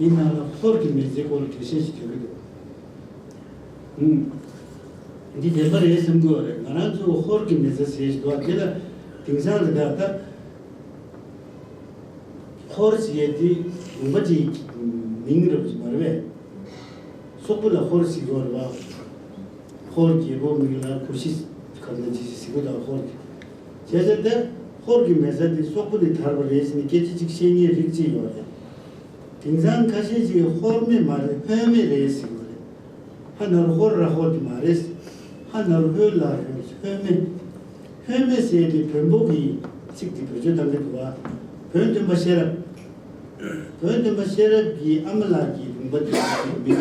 འདི་ནང་ལ་ཧོར་གྱི་མི་ཚེའི་སྐོར་ལ་འགྲེལ་བཤད་ཞིག་རྒྱག་གི་འདུག་ཨུམ། འདི་བདེན་པ་རེད་བསམ་གི་ཡོད་རེད། ང་རང་ཚོ་ཧོར་གྱི་མི་ཚེ་ཟེར་ཞིག་འདུག་བ། དེ་ལ་དེང་སང་གི་ད་ད། ཧོར་ཟེར་ཡས་དེ་ལུང་པ་ཅིག་མིང་རབ་ཅིག་མ་རེད་པས། སོག་པོ་ལ་ཧོར་ཟེར་གྱི་ཡོད་རེད་བ། ཧོར་རྒྱལ་པོ་མིང་ལ་གུ་ཤྲི་ག་ན་ཅི་ཟེར་གྱི་འདུག་ཧོར་གྱི། བྱས་ཙང་དེ་ཧོར་གྱི་མི་ཚེ་དེ་སོག་པོ་ནས་དར་བ་རེད་ཟེར་ནས་སྐད་ཆ་ཅིག་བཤད་མཁན་རིགས་ཅིག་ཡོད་རེད། དེང་སང་ཁ་ཤས་ཅིག་ཧོར་མི་མ་རེད་ཧོན་མི་རེད་ཟེར་གྱི་ཡོད་རེད། ཧ་ན་རུ་ཧོར་ར་ཧོར་དེ་མ་རེད། ཧ་ན་རུ་ཧོལ་ལ་ཧོལ་ཧོན་མི། ཧོན་མི་ཟེར་དེ་བོན་པོ་གི་ཚིག་དེ་བེད་སྤྱོད་གཏང་གི་འདུག་བ། བོན་སྟོན་པ་ཤེས་རབ། བོན་སྟོན་པ་ཤེས་རབ་ཀྱི་ཨ་མ་ལགས་ཀྱི་ལུང་པ་དེ་མི་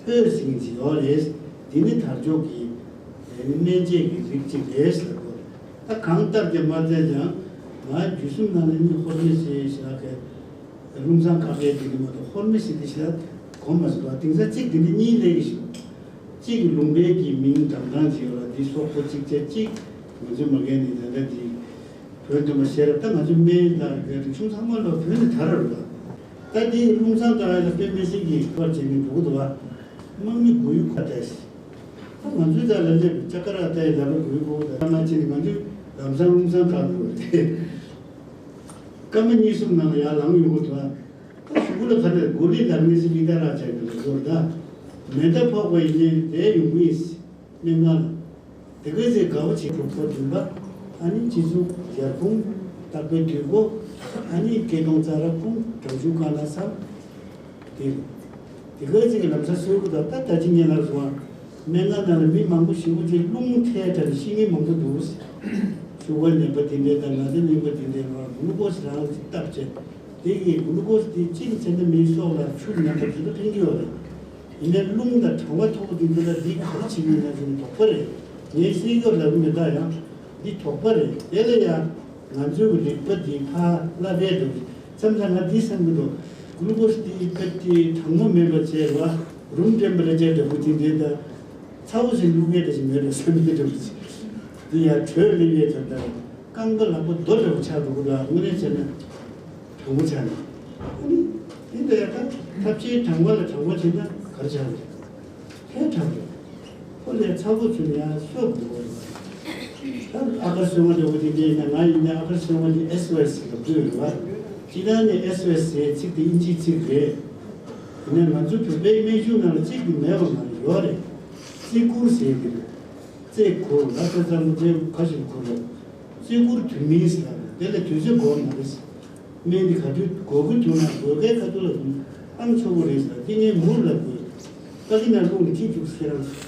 ཧོལ་ཟེར་གྱི་ཡོད་རེད། དེ་ནི་དར་ལྕོག་གི་དེ་ནི་སྨན་དཔྱད་ཀྱི་རིགས་གཅིག་རེད་ཟེར་གོ། ད་གང་ལྟར་དེ་མ་བཙལ་ཀྱང་ང་རྒྱུད་གསུམ་ནང་ནས་ནི་ཧོར་མི་ཟེར་ཞེ་དྲག་གི། ཀླུང་ཚང་ཁ་པའི་དེ་ནི་མ་གཏོགས་ཧོར་མི་ཟེར་དེ་ཞེ་དྲག་གོ་མ་སོང་བ། དེང་སང་ཚིག་དེ་འདྲ་གཉིས་སླེབས་ཀྱི་བཞག་གཅིག་གི་ལུང་པའི་གི་མིང་དང་དང་ཅིག་ཡོད་ལ་འདི་སོག་པོ་གཅིག་བྱས་གཅིག་ང་ཚོའི་མ་རྒན་ནི་ད་ལྟ་འདི་བོད་དུ་མ་ཤེས་རབ་ད་ང་ཚོའི་སྨན་ལ་རིག་གཞུང་ཚང་མ་ལ་བོད་ནས་དར་ར་རུ་ལ། ད་འདི་ཀླུང་ཚང་ད་ལ་དཔེ་མི་སྲིད་ཀྱི་ཁར་བྱས་ནས་འགྲོ་གི་འདུག་བ། དམག་མི་དགུ་ཡུ་ཁ་ཏས། ད་ང་ཚོའི་ད་ལ་འདྲ་ཅ་ཀ་ར་ཏའི་ལ་ལ་དགུ་ཡུ་གོ་ད་ལ་མ་ཕྱིན་ནས་ང་ཚོའི་ལམ་སང་ཀླུང་ཚང་དར་འགྲོ་བ་རེད། སྐར་མ་གཉིས་གསུམ་ནང་ལ་ཡར་ལངས་ཡོང་གི་འདུག་བ། ད་གཞུག་གུ་ལ་ག་འདྲ་གོ་ལི་ལ་ངེས་སི་ལི་ད་ར་ཅག་གི་ལ་ཟོར་ད། མེ་མདའ་ཕོག་པ་ཡིན་ནའི་དེ་ཡོང་གི་ཡིན། སྨན་ཁང་ལ། དེ་ག་ཚེ་དགའ་བོ་བྱེད་གྲོགས་པོ་བདུན་པ། ཨ་ནི་སྤྱི་ཚོགས་རྒྱལ་ཁོངས་རྟག་པའི་དུས་འགོ། ཨ་ནི་སྐད་གཏོང་རྩ་ར་ཁུང་གྲང་ཆུ་ཁ་ན་སམ། དེ་རེད། དེ་ག་ཚེ་གི་ལམ་སང་སོ་གི་ད་ད་ད་ཅི་ཉེ་ལ་སོང་བ། སྨན་ཁང་ནང་ལ་མི་མང་པོ་ཞིག་པོ་ཅིག་རླུང་ཐལ་ཐལ་ཤི་མཁན་མང་པོ་འདུག་ཤུ་གར་ནད་པ་དེ་འདྲས་དང་ན་ཚ་རྙིང་པ་དེ་འདྲས་ལ་གུ་ལུ་ཀོ་སི་རང་ཅིག་བཏབ་བྱས། དེ་གི་གུ་ལུ་ཀོ་སི་དེ་གཅིག་བྱས་ན་མིའི་སྲོག་ལ་ཆུ་ཉམས་པ་ཅིག་ལ་ཕན་གྱི་ཡོད་རེད། ཡིན་ནའི་རླུང་དང་གྲང་བ་མཐོ་པོ་དེ་འདི་ལ་འདི་ག་རེ་བྱེད་ཀྱི་ཡོད་ན་ཟེར་ནས་དོགས་པ་རེད། ངས་སྲིད་སྐྱོར་ལབ་གི་མེད་ད་ཡང་། འདི་དོགས་པ་རེད། དེ་ལ་ཡང་ང་ཚོའི་གི་རིག་པ་འདི་ཕར་བསླབ་པའི་འགྲོ་གི་མཚམས་མཚམས་ང་འདི་བསམ་གི་འདུག་གུ་ལུ་ཀོ་སི་འདི་ཕ་དེ་གྲང་མོ་མེད་པ་བྱས་ར་རུམ་ཊེམ་པ་རེ་ཅར་འདྲ་པོ་དེ་འདྲའི་ད་ཚ་བོ་ཞིག་བླུག་མཁན་འདྲ་ཞིག་མེད་རེད་བསམ་གི་འདུག་འདི་ཡང་དྲོད་སླེབས་ཡས་དོན་དག་རྐང་པ་ལག་པ་རྡོ་འདྲ་པོ་ཆགས་འགྲོ་གི་འདུག་དངོས་གནས་བྱས་ན་གྲང་མོ་ཆགས་ནས། ཨ་ནི་འདི་འདྲ་ཡང་ད་ཐབས་ཤེས་གྲང་བ་ལ་གྲང་བ་བྱེད་ན་ག་རེ་ཆགས་རེད། ཧེ་དྲག་རེད། ཁོ་ལས་ཚ་པོ་ཚུར་ཡང་སོབ་འགྲོ་བ་རེད་བ། ད་ཨ་ཀར་སོ་མ་འདྲ་བོ་དེ་འདྲ་ཡིན་ན་ང་ཡིན་ན་ཨ་ཀར་སོ་མ་དེ་ཨེས་ཨོ་ཨེས་ལ་འབོད་རེད་བ། སྤྱིར་བཏང་ནས་ཨེས་ཨོ་ཨེས་ཟེར་ཚིག་དེ་དབྱིན་ཇིའི་ཚིག་རེད། ཡིན་ན་ང་ཚོ་བོད་པའི་སྨན་གཞུང་ནང་ལ་ཚིག་དེ་མེད་པ་མ་རེད། ཡོད་རེད། བརྩི་བཀུར་ཟེར་གི་རེད། བརྩི་བཀུར་ལ་ས་ཙམ་བརྩི་བཀུར་ཁ་ཞིག་བཀུར་རོགས། བརྩི་བཀུར་དུས་མིན་ཟེར་བ་རེད། དེ་ལ་དུས་ཚོད་འགོར་མ་རེད། སྨན་འདི་ག་དུས་དགོས་ཀྱི་འདུག་ན་དགོས་གལ་ཁ་ཐུག་ལ་བཏང་ཆོག་གི་རེད་ཟེར། དེ་ངས་མུར་ལ་དགོས། ཏ་ལི་ན་རླུང་གཅིག་འཇུག་ཁྱེད་རང་།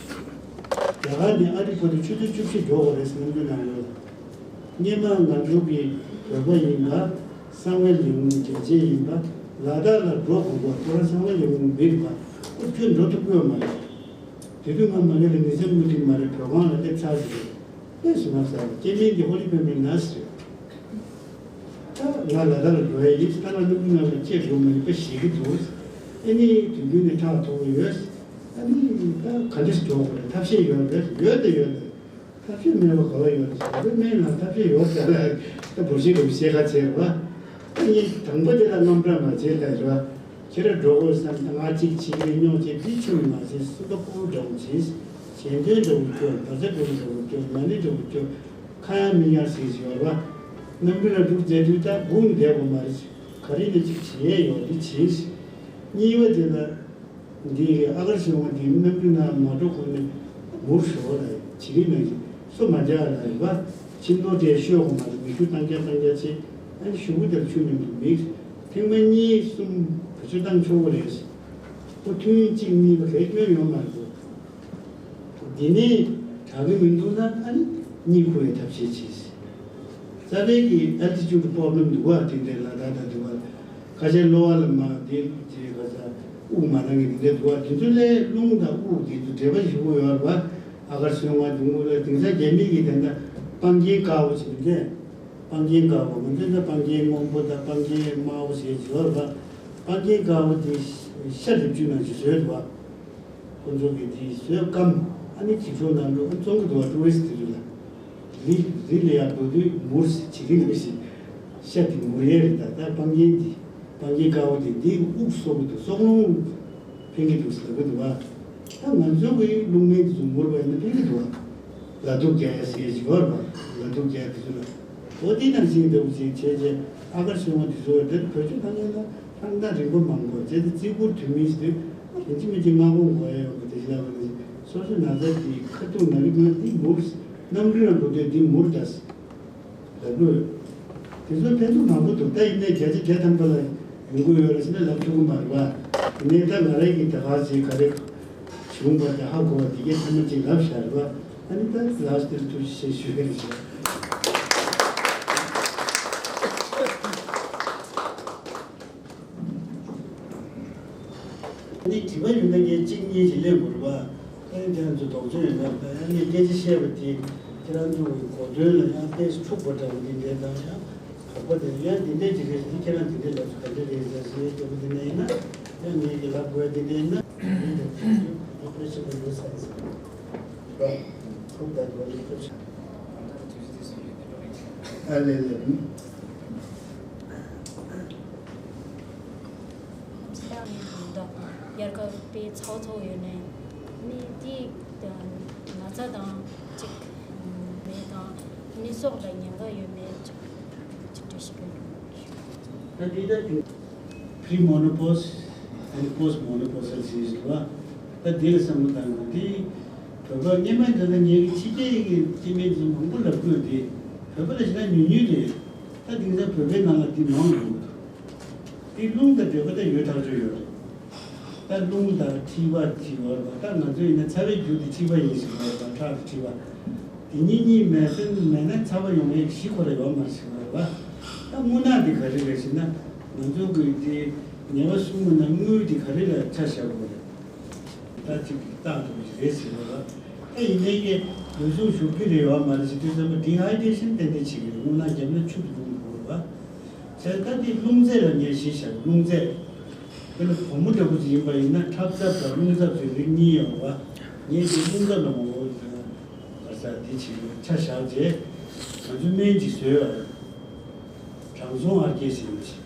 རྒྱ་གར་ནས་ཨ་རི་བར་དུ་ཆུ་ཚོད་བཅུ་བཞི་འགྲོ་དགོས་རེད་ཟེར་ནམ་རྒྱུན་ནང་ཡོད། སྔོན་མ་ང་ཚོ་གི་བོད་པ་ཡིན་པ། གསང་བའི་ལས་ཁུངས་རྒྱལ་གཅེས་ཡིན་པ། ལ་དྭགས་ལ་འགྲོ་དགོས་པ་ཁོ་རང་གསང་བའི་ལས་ཁུངས་མི་རེད་པ། ཁོ་ཁྱོད་འགྲོ་ཐུབ་ཀྱི་ཡོད་མ་རེད། དེ་དུས་ང་མ་གི་ལ་ནི་སེམས་མུ་མཐུད་མ་རེད། བོད་ཁང་ལ་སླེབས་ཚར་ཟིན་རེད། ཨེ་སུ་མ་ཟ་རེད། སྐྱེ་དམན་གྱི་ཧོ་ལི་ཕན་པའི་ན་སི་རེད། ད་ང་ལ་དྭགས་ལ་འགྲོ་ཡ་ཡིན། ད་ང་སྣུམ་ནང་ལ་སྐྱེ་དགོས་མ་ཡིན་པ་ཞིག་གི་འདུག་ཨེ་ནི་དུས་རྒྱུན་ནས་ཁྲག་མཐོ་པོ་ཡོད། ཨ་ནི་ད་ག་འདྲས་འགྲོ་དགོས་རེད། ཐབས་ཤེས་ཡོད་རེད། ཡོད་དེ་ཡོད་རེད། ཐབས་ཤེས་མེད་པ་ག་བ་ཡོད་རེད། བོད་པའི་སྨན་ལ་ཐབས་ཤེས་ཡོད་ཟེར་ལ་ད་བོད་ཤེས་རུ་ཤེས་ཁ་ཆེ་བ། ཨ་ནི་དང་པོ་དེ་ལ་རྔམ་སྐྲག་མ་བྱེད་ལ་རེད་བ། ཁྱེད་རང་འགྲོ་དགོས་བསམ་ན་ང་གཅིག་བྱེད་ཀྱི་རེད། སྙོག་བྱེད་འདི་ཆུང་མ་ཟད་སུ་ད་ཕུ་འདྲ་བོ་བྱེད། གཞན་དོན་འདྲ་བོ་སྐྱོར། ད་ཚ་འདྲ་བོ་འདྲ་བོ་སྐྱོར། མ་ཎི་འདྲ་བོ་སྐྱོར། ཁ་ཡང་མི་ཉར་ཟེར་ཞིག་ཡོད་རེད་བ། རྣམ་འགྲུལ་ལ་འགྲུལ་མཛད་དུས་ད་སྒུག་ནས་བསྡད་དགོས་མ་རེད། ག་རེ་ནས་གཅིག་བྱེད་ཡས་ཡོད་འདི་བྱེད། གཉིས་པ་དེ་ལ་འདི་ཨ་གར་ཞུ་བ་འདི་རྣམ་འགྲུལ་ན་མ་འགྲོ་གོང་ནས་མུར་ཞོག་ལ་བྱེད་རིགས་ནང་བཞིན་སོ་མ་རྒྱག་ལ་ཡོད་པ། ཁྱིམ་ནོར་དེ་ཤོད་དགོས་མ་རེད། མི་ཤུ་བཏང་རྒྱ་བཏང་རྒྱ་བྱེད། ཨ་ནི་ཞུ་བུ་དེར་ཆུ་མི་འདུག་མིག་ཐེངས་མ་གཉིས་གསུམ་བེད་སྤྱོད་བཏང་ཆོག་གི་རེད། ཁོ་ཐུན་གཅིག་གཉིས་པ་གས་སྐྱོན་ཡོང་མ་རེད། འདི་ནས་དྲག་གི་མི་འདུག་ན་ཨ་ནི་གཉིད་ཁུག་ཡའི་ཐབས་ཤེས་བྱེད། རྩ་བའི་གི་ཨལ་ཊི་ཅུ་ཌི་པོ་རོབ་ལེམ་འདུག་བ། དེ་འདྲའི་ལ་དྭགས་དང་འདུག་བ། ཁ་ཤས་གློ་བ་ལ་མ་བདེ་ཅེས་ག་ས་ དབུགས་མ་འདང་གི་འདི་འདྲ་འདུག་བ། དེ་ཚོ་ལས་རླུང་དང་དབུགས་འདི་ཚོ་འབྲེལ་བ་ཞིག་ཡོད་རེད་བ། ཨ་གར་སོལ་རྔ་འདི་ངོ་ལ་དེང་སང་རྒྱ་མི་གི་དེ་འདྲ་སྤང་རྒྱན་དཀར་པོ་ཞིག་འདུག་གས། སྤང་རྒྱན་དཀར་པོ་ང་ཚོས་ན་སྤང་རྒྱན་སྔོན་པོ་དང་སྤང་རྒྱན་དམར་པོ་ཞེས་བྱ་བ་རེད་བ། སྤང་རྒྱན་དཀར་པོ་དེ་ཤ་ལེབ་ཅུ་ནང་བཞིན་བཟོས་འདུག་བ། ཁོ་ཚོ་གིས་དེ་བཟོས་སྐམ། ཨ་ནི་བྱི་ཤོག་ནང་དུ་བཙོང་གི་འདུག་བ། ཊུ་རི་སི་ཊི་དེ་ཚོ་ལ། རི་རི་ལ་ཡར་འགྲོ་དུས་མུར་བྱེད་ཀྱི་མི་ཤེས། ཤ་དེ་མུར་ཡས་རེད། ད་ད་སྤང་རྒྱན་དེ་སྤང་རྒྱན་དཀར་པོ་དེ་འདི་དབུགས་གསོག་གི་འདུག་གསོག་རླུང་ཕན་གྱི་འདུག་ཟེར་གི་འདུག་བ། ད་ང་ཚོ་གི་རླུང་སྨན་དེ་ཚོ་མུར་བ་ཡིན་ན་ཕན་གྱི་འདུག་བ། ལ་དུག་རྒྱག་ཡ་ཟེར་ཡ་ཞིག་ཡོད་རེད་བ། ལ་དུག་རྒྱག་ཡ་དེ་ཚོ་ལ། འོ་དེ་ནང་བཞིན་འདྲ་བོ་ཅིག་བྱས་རྗེས་ཨ་གར་སོལ་རྔ་དེ་ཚོ་དེར་བེད་སྤྱོད་གཏང་མཁན་ལ་ཧང་ད་རིང་པོ་མང་པོ་བྱས་ཏེ་རྩིས་འཁོར་དུས་མིན་ཞིག་དུས་ཡིན་གཅིག་མིན་གཅིག་མངགས་གོང་དགོས་ཡ་ཡོད་པ་དེ་ཞིག་ལ་བ་ནི་སོ་སོའི་ན་ཚ་དེ་ཁ་ཐུག་ན་གི་མ་འདི་མུར་གནམ་གྲུ་ལ་འགྲོ་དུས་འདི་མུར་ད་ལབ་དགོས། དེ་ཚོ་ཕན་ཐོགས་མང་པོ་འདུག་ད་ཡིན་ནའི་བརྒྱ་ཆ་བརྒྱ་ཐམ་པ་ལ་ཡོང་གི་ཡོད་རེད་ཟེར་ན་ལབ་ཐུབ་ཀྱི་མ་རེད་བ། ཡིན་ནའི་ད་ང་རང་གིས་ད་ག་ཟེ་ག་རེ་བྱུང་བ་དེ་ཧ་གོ་བ་དེ་གའི་ཐ་མ་གཅིག་ལབ་བཞག་རེད་བ། ཨ་ནི་ད་ལཱ་སྟེར་ཐུགས་རྗེ་ཆེ་ཞུ་ཡ་རེད་བ། ཨ་ནི་དྲི་བ་ཡོད་ན་ངས་གཅིག་གཉིས་ཤིག་གླེང་དགོས་རེད་བ། ཨ་ནི་ཁྱེད་རང་ཚོ་དོགས་གཅོད་ཡོད་ན་ཨ་ནི་སྐད་ཆ་བཤད་པ་དེ་ཁྱེད་རང་ཚོ་གི་གོ་དོན་ལ་ཡང་དཔེ་འཁྲུག་པ་འདྲ་བོ་འདི་འདྲའི་དང་ཡང་། ཁག་པོ་དེ་ཡང་འདི་འདྲས་ཅིག་རེད་ཟེར། ཁྱེད་རང་འདི་འདྲས་ལབ་ཚོ་ག་འདྲས་རེད་ཟེར་ཟེར་སྐད་པོ་འདི་ནས་ཡིན་ན་ཡང་ངེད་ཀྱི་ལབ་དགོས་འདི་འདྲས་ཡིན་ན་འདི་འདྲས་ཁོ་ཁོ་ཆེན་པོ་ཡོད་ས་རེད་ཟེར། ཁོ་ད་དགོས་རེད་ཁོ་ཆ། ཨ་ལེ་ལེ། ཚེ་རིང་ལགས་ཀྱིས་ད་དབྱར་ཁ་དཔེ་ཚ་བོ་ཚ་བོ་ཡོད་ནས་ནི་དེ་ན་ཚ་དང་གཅིག་མེད་དང་ནི་སྲོག་ལ་ཉེན་ཁ་ཡོད་མེད་ཅིག་ཅིག་འགྲེལ་བཤད་སྐྱོན། ད་དེ་ད་དེ་pre-menopause and post-menopausal disease ཟེར་བ། ད་དེ་ལ་བསམ་བློ་བཏང་དགོས། དེ་བོད་པ་སྔོན་མ་འདྲ་ན་ངེད་ཀྱི་ཕྱི་རྒྱལ་གྱི་སྐྱེ་དམན་ཚོ་མང་པོ་ལབ་དགོས། དེ་བོད་པ་ལ་བྱས་ན་ཉུང་ཉུང་རེད། ད་དེང་སང་བོད་པའི་ནང་ལ་དེ་མང་དགོས། དེ་རླུང་དང་འབྲེལ་བ་ད་ཡོད་ཐག་ཆོད་ཡོད་རེད། ད་རླུང་དང་མཁྲིས་པ་ཅིག་ཡོད་རེད་པ། ད་ང་ཚོ་ཡིན་ན་ཚ་བའི་རྒྱུ་དེ་མཁྲིས་པ་ཡིན་ཟེར་བ་དང་ཁྲག་གི་མཁྲིས་པ། དེ་གཉིས་གཉིས་མེད་ཚེ་མེད་ན་ཚ་བ་ཡོང་ཡས་གཞི་ཁོ་རང་ཡོད་མ་རེད་ཟེར་བ་རེད་པ། ད་རྔུལ་ནག་དེ་ག་རེ་རེད་ཟེར་ན་ང་ཚོ་གི་དེ་ནད་པ་གསུམ་གྱི་ནང་དངུལ་དེ་ག་རེ་ལ་ཆ་བཞག་དགོས་རེད། ད་ཅིག་རྟག་ཏུ་རེད་ཟེར་བ་ལ། ད་ཡིན་ནའི་ཀྱེ་འོད་སྲུང་ཞུགས་ཀྱི་རེད་བ་མ་རེད་ཟེར་དུས་ཙམ་པ་ཌི་ཧའི་ཌེ་ཤན་ཏན་ཏན་བྱེད་ཀྱི་རེད། རྔུལ་ནག་བརྒྱབ་ན་ཆུ་དེ་རུང་དགོས་རེད་བ། བྱས་ད་དེ་རླུང་རྫས་ལ་ངས་གཞི་བཞག་རླུང་རྫས། དཔེར་ན་བུ་མོ་འདྲ་པོ་ཅིག་ཡིན་པ་ཡིན་ན་ཁྲག་ཚབ་དང་རླུང་ཚབ་ཟེར་དུས་གཉིས་ཡོད་རེད་བ། ངས་དེ་རླུང་ཚབ་ལ་ངོ་རྒོལ་བར་ས་དེ་བྱེད་ཀྱི་ཆ་བཞག་རྗེས་ང་ཚོ་སྨན་ཅིག་བཟོས་ཡོད་རེད། དྲང་སྲོང་ཨར་ཀེ་ཟེར་ཡོད་ཅིག་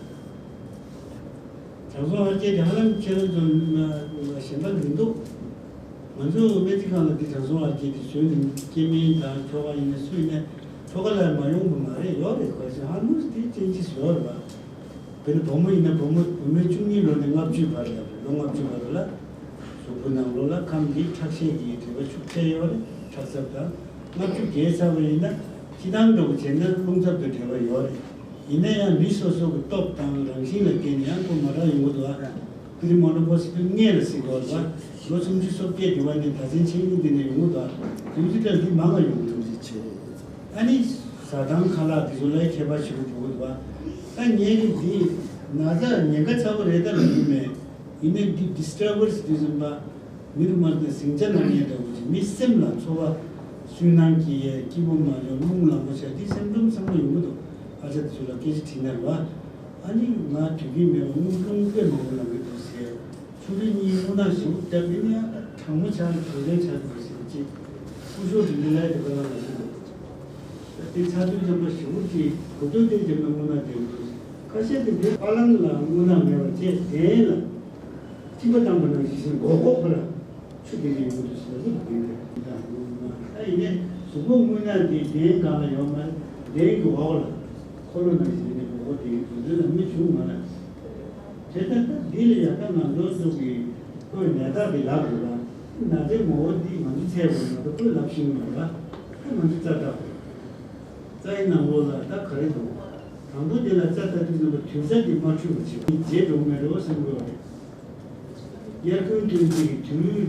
དྲང་སྲོང་ཨར་ཀེ་དེ་ཧ་ལམ་ཁྱེད་རང་ཚོ་གཞན་པ་མི་འདུག་ང་ཚོ་སྨན་རྩིས་ཁང་ལ་འདི་དྲང་སྲོང་ཨར་ཀེ་དེ་བཟོས་ནས་སྐྱེ་དམན་དང་ཁྱོ་ག་ཡིན་ན་སུ་ཡིན་ན་ཁྱོ་ག་ལ་མ་ཡོང་གི་མ་རེད། ཡོད་རེད། ག་ཞིག་ཧ་ལམ་དེ་ཅན་ཅིག་ཡོད་རེད་བ། དཔེར་ན་བུ་མོ་ཡིན་ན་བུ་མོ་བུད་མེད་བཅུ་གཉིས་ལོ་ནས་ལྔ་བཅུའི་བར་ལ་རེད། ལོ་ལྔ་བཅུ་བར་ལ་གཟུགས་པོ་ནང་ལོགས་ལ་ཁམས་ཀྱི་ཁྲག་ཤེད་ཀྱི་འབྲེལ་བ་ཤུགས་ཆེ་ཡོད་རེད། ཁྲག་ཚབ་དང་ལྔ་བཅུ་བརྒལ་ཚར་བ་ཡིན་ན་སྤྱི་བཏང་འགྲོ་གི་བྱས་ན་རླུང་ཚབ་དང་འབྲེལ་བ་ཡོད་རེད། ཡིན་ན་ཡང་མི་སོ་སོ་གི་སྟོབས་དང་རང་བཞིན་ལ་བརྟེན་ནས་ཡང་ཁོ་མ་འདྲ་ཡོང་གི་འདུག་ཨ། pre-menopause དེ་སྔས་ལ་སྲིད་དགོས་རེད་པ། ལོ་སུམ་ཅུ་སོ་བརྒྱད་དེ་བ་ནས་ད་ཚན་ཆིང་ནི་འདི་ནས་ཡོང་གི་འདུག་ཨ། དེ་ཚོ་ལྟར་འདི་མང་ང་ཡོང་གི་འདུག་ཨ་ནི་ཟ་ཐང་ཁ་ལག་དེ་ཚོ་ལ་ཁྱད་པར་ཞེ་པོ་འགྲོ་གི་འདུག་ཨ། ད་ངས་ནི་འདི་ན་ཚ་ཉེན་ཁ་ཚ་པོ་རེད་ད་ལབ་ཀྱི་མེད། ཡིན་ནའི་འདི་ཌི་སི་ཊར་བར་སི་དེ་ཚོ་ཡིན་པ། མི་རུ་མ་ཟད་ཟིང་ཆ་ནང་ཉལ་འདྲ་བོ་ཅིག་མི་སེམས་ལ་ཚོར་བ། སུན་སྣང་སྐྱེ་ཡས། སྐྱིད་པོ་མ་ཡོང་། རླུང་ལངས་པོ་ཆགས། དེ་སེམས་ཁྲོམ་ཚང་མ་ཡོང་གི་འདུག་ཨ་ཅག་དེ་ཚོ་ལ་སྐད་ཆ་དྲིས་ན་རེད་བ། ཨ་ནི་ང་དུས་རྒྱུན་མེད་པ་རྔུལ་རླུང་དཔེ་མང་པོ་ལངས་ཀྱི་འདུག་ཟེར། ཆུ་ཚོད་གཉིས་རྔུལ་ནག་ཞེ་པོ་བརྒྱབ་ཡིན་ན་ཡང་གྲང་མོ་ཆགས་ནས་གྲོད་ཚད་ཆགས་འདུག་ཟེར་གཅིག་སྐུ་ཞབས་དྲིན་ལན་དེ་ཁོ་རང་ལ་ཞུ་འདུག་དེ་ཚ་དུས་ཙམ་པ་ཞེ་པོ་ཅིག་གོ་ཐོས་དེ་བརྒྱབ་ན་རྔུལ་ནག་བརྒྱབ་འདུག་ཁ་ཤས་དེ་འདི་པ་ལང་ལ་རྔུལ་ནག་མེད་པ་བཅས་གདན་ལ་གཅིན་པ་བཏང་པ་ནང་བཞིན་མགོ་སྐོར་ཁོ་ལ་ཆུ་དེ་འདྲ་ཡོང་འདུག་ཟེར་ལབ་དེ་འདྲ་ཡིན་ད་རྔུལ་ནག་ད་ཡིན་ནའི་གཟུགས་པོ་རྔུལ་ནག་དེ་གདན་སྒང་ལ་ཡོད་མ་རེད། གདན་གྱི་འོག་ལ་འཁོར་ལོ་ནང་བཞིན་དེ་འདྲ་མགོ་སྐོར་དེ་ཡོང་འདུག་དེ་ལ་མི་བྱུང་མ་རེད། དེ་ལྟར་ད་འདི་ལ་ཡ་ད་ང་ཚོ་ཚོ་གི་ཁོའི་ནད་རྟགས་དེ་ལབ་དགོས་པ། ན་ཚའི་ངོ་བོ་འདི་ང་ཚོ་འཚོལ་དགོས་མ་གཏོགས་ཁོས་ལབ་ཤེས་ཀྱི་མ་རེད་པ། ད་ང་ཚོ་རྩ་བརྟག་དགོས། རྩ་ཡི་ནང་ལོགས་ལ་ད་ག་རེ་འདུག་དང་པོ་དེ་ལ་རྩ་ལྟ་དུས་ཙམ་པ་དུས་ཚོད་འདི་མ་འཁྲུལ་བ་བྱེད་དགོས། རྗེས་འགྲོ་མེད་འགྲོ་བསམ་དགོས་པ་རེད། དབྱར་ཁུལ་ཐོན་རྗེས་ཀྱི་དུས་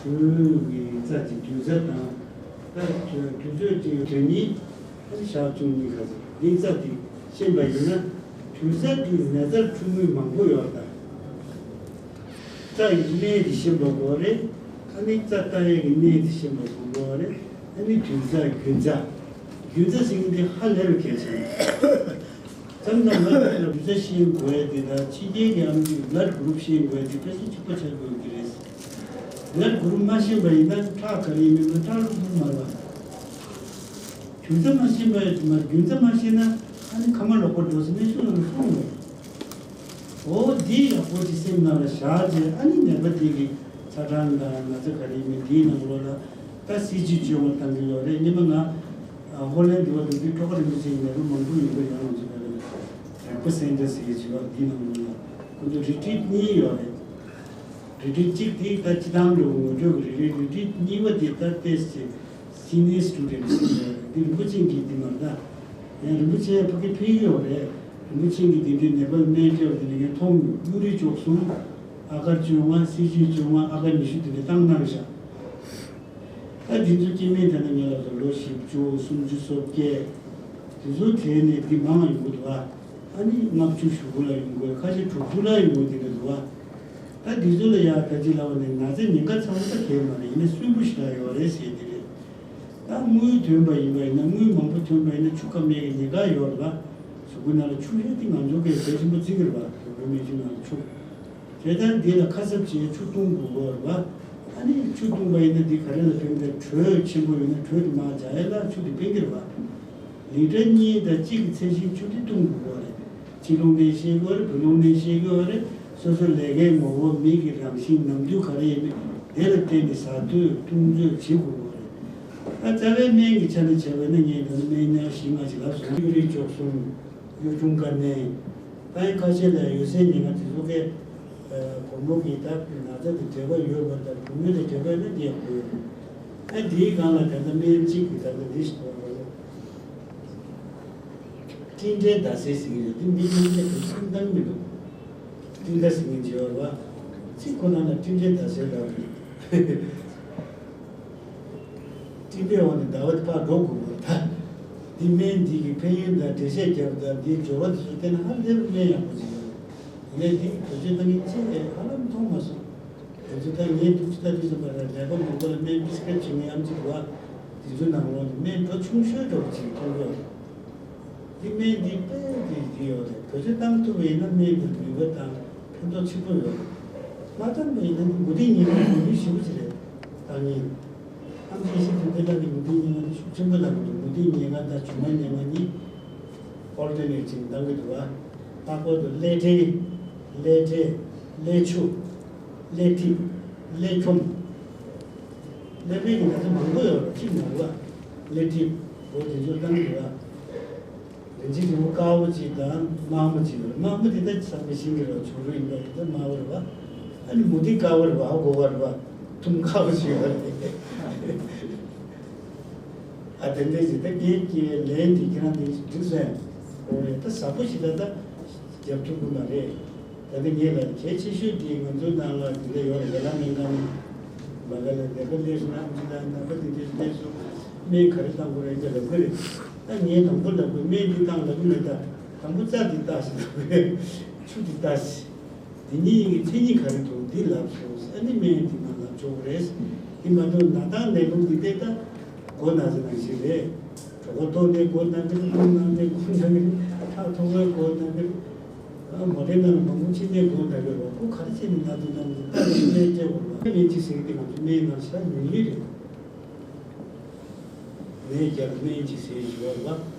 དུས་ཀྱི་རྩ་གཅིག་དུས་ཚོད་དང་། ད་དུས་ཚོད་ཀྱི་དོན་གཉིས། ཞག་བཅུ་གཉིས་ཁ་ཚ་འདི་རྩ་དེ་ཤེས་པ་ཡིན་ན། དུས་ཚོད་ཀྱི་ནད་རྩར་འཁྲུལ་དངོས་མང་པོ་ཡོད་ད། རྩ་ཡི་གནས་དེ་ཤེས་པ་དགོས་རེད། ཨ་ནི་རྩ་ལྟ་ཡས་ཀྱི་གནས་དེ་ཤེས་པ་དགོས་རེད། ཨ་ནི་དུས་རྩ་རྒྱུན་རྩ། རྒྱུན་རྩ་ཟེར་མཁན་དེ་ཧ་ལས་པའི་གལ་ཆེན་པོ། མཚམས་མཚམས་ང་ཚོ་ལ་རྒྱུན་རྩ་ཤེས་དགོས་ཡས་དེ་དང་ཕྱི་རྒྱལ་གྱི་ཨམ་ཆི་བླཌ་གུ་རུབ་ཤེས་དགོས་ཡས་དེ་དཔེ་མཚོན་གཅིག་པ་ཆགས་དགོས་ཀྱི་རེད། བླཌ་གུ་རུབ་མ་ཤེས་པ་ཡིན་ན་ཁྲག་ག་རེ་ཡིན་མིན་ཁྲག་ལུགས་མཐོང་མ་རེད་པ། རྒྱུན་རྩ་མ་ཤེས་པ་ཡིན་ན་རྒྱུན་རྩ་མ་ཤེས་ན་ཨ་ནི་ཁ་མ་ལོག་པར་འགྲོ་ཟེར་གནས་ཚུལ་ནང་ལ་གསུངས་འདུག་འོ་འདི་ཡག་པོ་ཅིག་སེམས་ནང་ལ་བཞག་རྗེས་ཨ་ནི་ནད་པ་དེ་གི་ཚ་གྲང་དང་ན་ཚ་ག་རེ་ཡིན་མིན་དེའི་ནང་ལོགས་ལ་ད་སི་ཇི་བཅོས་མ་བཏང་གི་ཡོད་རེད། སྔོན་མ་ང་ཧོ་ལན་འགྲོ་བ་དུས་དུས་ཁྲོ་ཁ་རིན་པོ་ཆེའི་ནད་པ་མང་པོ་ཡོད་པ་ཡང་ང་ཚོ་ད་ལྟ་རེ་ཁོ་སེན་ཊར་ཟེར་གྱི་བྱེད་པ་འདིའི་ནང་ལོགས་ལ་ཁོ་ཚོ་རི་ཊི་རིཊ་གཉིས་ཡོད་རེད། རི་ཊི་རིཊ་གཅིག་དེ་ད་སྤྱི་བཏང་འགྲོ་ངོ་སྤྲོད་ཀྱི་རེད། རི་ཊི་རིཊ་གཉིས་པ་དེ་ད་ཏེས་ཅེ་སི་ནི་ཡར་སི་ཊུ་ཌེན་ཊི་ཟེར་ཡོད་རེད། འདི་རིན་པོ་ཆེ་གིས་འདི་མ་ད་ཡང་རིན་པོ་ཆེ་ཕ་གི་ཕེབས་ཀྱི་ཡོད་རེད། རིན་པོ་ཆེ་གིས་འདི་འདྲའི་ནད་པ་ལ་སྨན་སྤྲད་པ་དེ་ནས་ངས་མཐོང་མྱོང་། གཡུ་རིག་བཅུ་གསུམ། ཨ་གར་བཅོ་ལྔ། སི་ཇི་བཅོ་ལྔ། ཨ་གར་ཉི་ཤུ་དེ་འདྲ་བཏང་གནང་བཞག་ད་འདི་ཚོ་སྐྱེ་དམན་དེ་ན་ངེད་ལ་ཚོ་ལོ་བཞི་བཅུ་སུམ་ཅུ་སོ་བརྒྱད་དེ་ཚོ་གྲས་ནས་འདི་མང་ཡོང་གི་འདུག་ཨ། ཨ་ནི་ལྔ་བཅུ་ཞུ་གུ་ལ་ཡོང་གི། ཁ་ཤས་དྲུག་ཅུ་ལ་ཡོང་གི་དེ་འདྲ་འདུག་ཨ། ད་འདི་ཚོ་ལ་ཡ་ད་ཅི་ལབ་ནས་ན་ཚ་ཉེན་ཁ་ཚ་བོ་ད་གས་མ་རེད། ཡིན་ན་གསོན་པོ་ཞིག་ལ་ཡོད་རེད་ཟེར་དེ་རེད། ད་དངུལ་ཐོན་པ་ཡིན་པ་ཡིན་ན་དངུལ་མང་པོ་ཐོན་པ་ཡིན་ན་ཆུ་ཁ་མེད་ཀྱི་ཉེན་ཁ་ཡོད་རེད་པ། གཟུགས་པོ་ནང་ལ་ཆུ་ཡོད་དེ་ང་ཚོ་གས་གལ་ཆེན་པོ་བརྩི་གི་རེད་པ། གཟུགས་པོའི་སྨན་ཆུ་ནང་ལ་ཆུ། དེ་ལྟར་འདི་ལ་ཁ་གསབ་བྱས་ཆུ་བཏུང་དགོས་ཀྱི་རེད་པ། ཨ་ནི་ཆུ་བཏུང་པ་ཡིན་ན་འདི་ག་རེ་ལ་ཕན་གི་རེད། དྲོད་ཆེན་པོ་ཡོད་ན་དྲོད་དེ་མར་འཇགས་ཡས་ལ་ཆུ་དེ་ཕན་གི་རེད་པ། ལི་ཊར་གཉིས་དང་གཅིག་གི་ཚད་གཞིའི་ཆུ་དེ་བཏུང་དགོས་ཀྱི་རེད། ཕྱི་རླུང་ནད་ཤེས་དགོས་རེད། བོད་རླུང་ནད་ཤེས་དགོས་རེད། སོ་སོ་ལས་ཀའི་ངོ་བོ་མི་གི་རང་བཞིན་ནམ་དུས་ག་རེ་ཡིན་མིན་དེ་ལ་བརྟེན་ནས་བཟའ་ཚོད་བཏུང་ཚོད་བྱེད་དགོས་ཀྱི་རེད། ད་རྩ་བའི་སྨན་གྱི་ཆ་ནས་བྱས་པ་ན་ངས་ད་ནི་སྨན་ཉག་བཞི་ལྔ་ཞིག་ལབ་སོང་། གཡུ་རིག་བཅུ་གསུམ། གཡུ་ཆུང་དཀར་ནན། ད་ཡིན་ཁ་ཤས་ལ་འོད་ཟེར་ཉེར་ལྔ་དེ་ཚོ་གས་སྒོར་མོ་གི་ད་ན་ཚ་དེ་འབྲེལ་བ་ཡོད་པ་དང་བུ་མོ་དེ་འབྲེལ་བ་ཡོད་ན་དེ་ཡག་པོ་ཡོད་རེད། ཨ་འདིའི་སྒང་ལ་ད་ལྟ་སྨན་གཅིག་གི་ད་ལྟ་འདི་ཞིག་གོ་རེད། སྤྲིན་བྲལ་ཟླ་ཟེར་ཟེར་གྱི་ཡོད། འདི་མི་མིང་ཅན་དེ་སུན་བཏང་མི་འདུག་སྤྲིན་ཟླ་ཟེར་མཁན་ཅིག་ཡོད་རེད་པ། ཚིག་ཁོ་ན་ལ་སྤྲིན་བྲལ་ཟླ་ཟེར་ལབ་རེད། སྤྲིན་པའི་འོག་ནས་ཟླ་བ་དེ་ཕར་འགྲོ་དགོས་པ་རེད་ད། འདི་སྨན་འདི་གི་ཕན་ཡོན་དང་འགྲེལ་བཤད་རྒྱབ་དང་འདིའི་སྦྱོར་བ་དེ་ཚོ་བལྟས་ན་ཧ་ལས་པའི་སྨན་ཡག་པོ་ཅིག་ཡོད་རེད། ཡིན་ནའི་འདི་བེད་སྤྱོད་གཏང་མཁན་ཅིག་ཧ་ལམ་མཐོང་མ་སོང་། དེ་ཚོ་ད་ངས་ཐུགས་རྗེ་ལྟ་དུས་ཙམ་པ་ལ་ནད་པ་མང་པོ་ལ་སྨན་པི་སི་ཀརིབ་བྱེད་མཁན་ཨམ་ཆི་འདུག་ག་དེ་ཚོའི་ནང་ལོགས་ནས་སྨན་གྲོ་ཆུང་ཤོས་འདྲ་བོ་ཅིག་མཐོང་གི་ཡོད་རེད། འདི་སྨན་འདི་དཔེ་འདི་འདི་ཡོད་རེད། བེད་སྤྱོད་བཏང་ཐུབ་པ་ཡིན་ན་སྨན་འདི་ནུས་པ་དང་ཕན་ཐོགས་ཆེན་པོ་ཡོད་རེད། མ་བཏང་པ་ཡིན་ན་འདི་མུ་ཏིག་ཉེས་ཀྱི་མུ་ཏིག་ཞེ་པོ་ཅིག་རེད། བཏང་ཉེས། ཨམ་ཆི་ཤི་དུས་འདི་ལ་གི་མུ་ཏིག་ཉེས་ཀྱི་ཤུགས་ཆེན་པོ་ལ་གི་འདུག་མུ་ཏིག་ཉེས་ཀྱི་དང་རྒྱུ་མ་ཉེས་ཀྱི་གཉིས་ཨོལ་ཊར་ནེཊ་ཅིག་བཏང་གི་འདུག་ག་ལྷག་པར་དུ་ཀླད་ཁྲེ། ཀླད་ཁྲེ། ཀླད་ཆུ། ཀླད་ཐིབས། ཀླད་ཁྱོམ། ཀླད་པའི་གི་ན་ཚ་མང་པོ་ཡོད་རེད། གཅིག་མ་རེད་པ། ཀླད་ཐིབས། འོ་དེ་ཚོ་བཏང་གི་རེད་པ། རིན་ཆེན་རིལ་བུ་དཀར་པོ་གཅིག་དང་དམར་མོ་གཅིག་ཡོད་རེད། དམར་མོ་དེ་ད་ཚང་མས་ཤེས་ཀྱི་རེད་པ། བྱུ་རུ་ཡིན་པ་ཡིན་ད་དམར་པོ་རེད་པ། ཨ་ནི་མུ་ཏིག་དཀར་པོ་རེད་པ། ཧ་གོ་ག་རེད་པ། ཐུམ་དཀར་པོ་གཅིག་ཡོད་རེད། ཨ་དེ་འདྲ་ཞིག་ད་ངའི་སྐྱེ་བའི་ལན་དེ་ཁྱེད་རང་དེ་འགྲིག་སོང་། འོ་རེད། ད་ཟབ་པོ་ཞིག་ད་ད་རྒྱབ་ཐུབ་ཀྱི་མ་རེད། ད་ལྟ་ངས་ལབ་གལ་ཆེ་ཤོས་དེ་ང་ཚོའི་ནང་ལ་དེ་འདྲ་ཡོད་རེད། ལ་ལ་སྨན་ཁང་ནས་མ་ལ་ལ་ནད་པ་སླེབས་སོང་ན་ཨམ་ཆི་ལ་ནད་པ་དེ་འདྲ་སླེབས་སོང་། སྨན་ག་རེ་བཏང་དགོས་རེད་ཅེས་ལབ་ཀྱི་རེད། ད་ངས་དང་པོ་ལབ་དགོས། སྨན་འདི་བཏང་ལབ་ཀྱི་མེད། ད་དང་པོ་རྩ་འདི་བལྟ་ཞིག་ལབ་ཀྱི་རེད། ཆུ་འདི་བལྟ་ཞིག་འདི་གཉིས་ཀྱི་མཚན་ཉིད་ག་རེ་འདུག་འདི་ལབ་སོང་། ཨ་ནི་སྨན་འདི་མར་ལབ་ཆོག་གི་རེད། འདི་མ་གཏོགས་ན་ཐང་ནད་ལུགས་འདི་ལྟས་ད་མགོ་ན་ཚ་ནང་བཞིན་རེད། གྲོད་ཁོག་ལྟོགས་ནའི་མགོ་ན་གི་རེད། རླུང་ལངས་ནའི་མགོ་ན་གི་རེད། ཁྲག་མཐོ་བའི་མགོ་ན་གི་རེད། ཨ་མོ་ཊའི་ནང་ལ་མ་འོངས་ཕྱི་ནས་མགོ་ན་གི་རེད་པ། ཁོ་ག་རེ་བྱས་ནས་ན་འདུག་ན་འདུག་ལྟ་ནས་སྨན་སྤྲད་དགོས་རེད་པ། སྨན་ཅིག་ཟེར་གི་དེ་ང་ཚོ་སྨན་ནང་ཤ་ཉུང་ཉུང་རེད། ནད་བརྒྱབ་སྨན་ཅིག་ཟེར་ཞུ་བ་རེད་པ།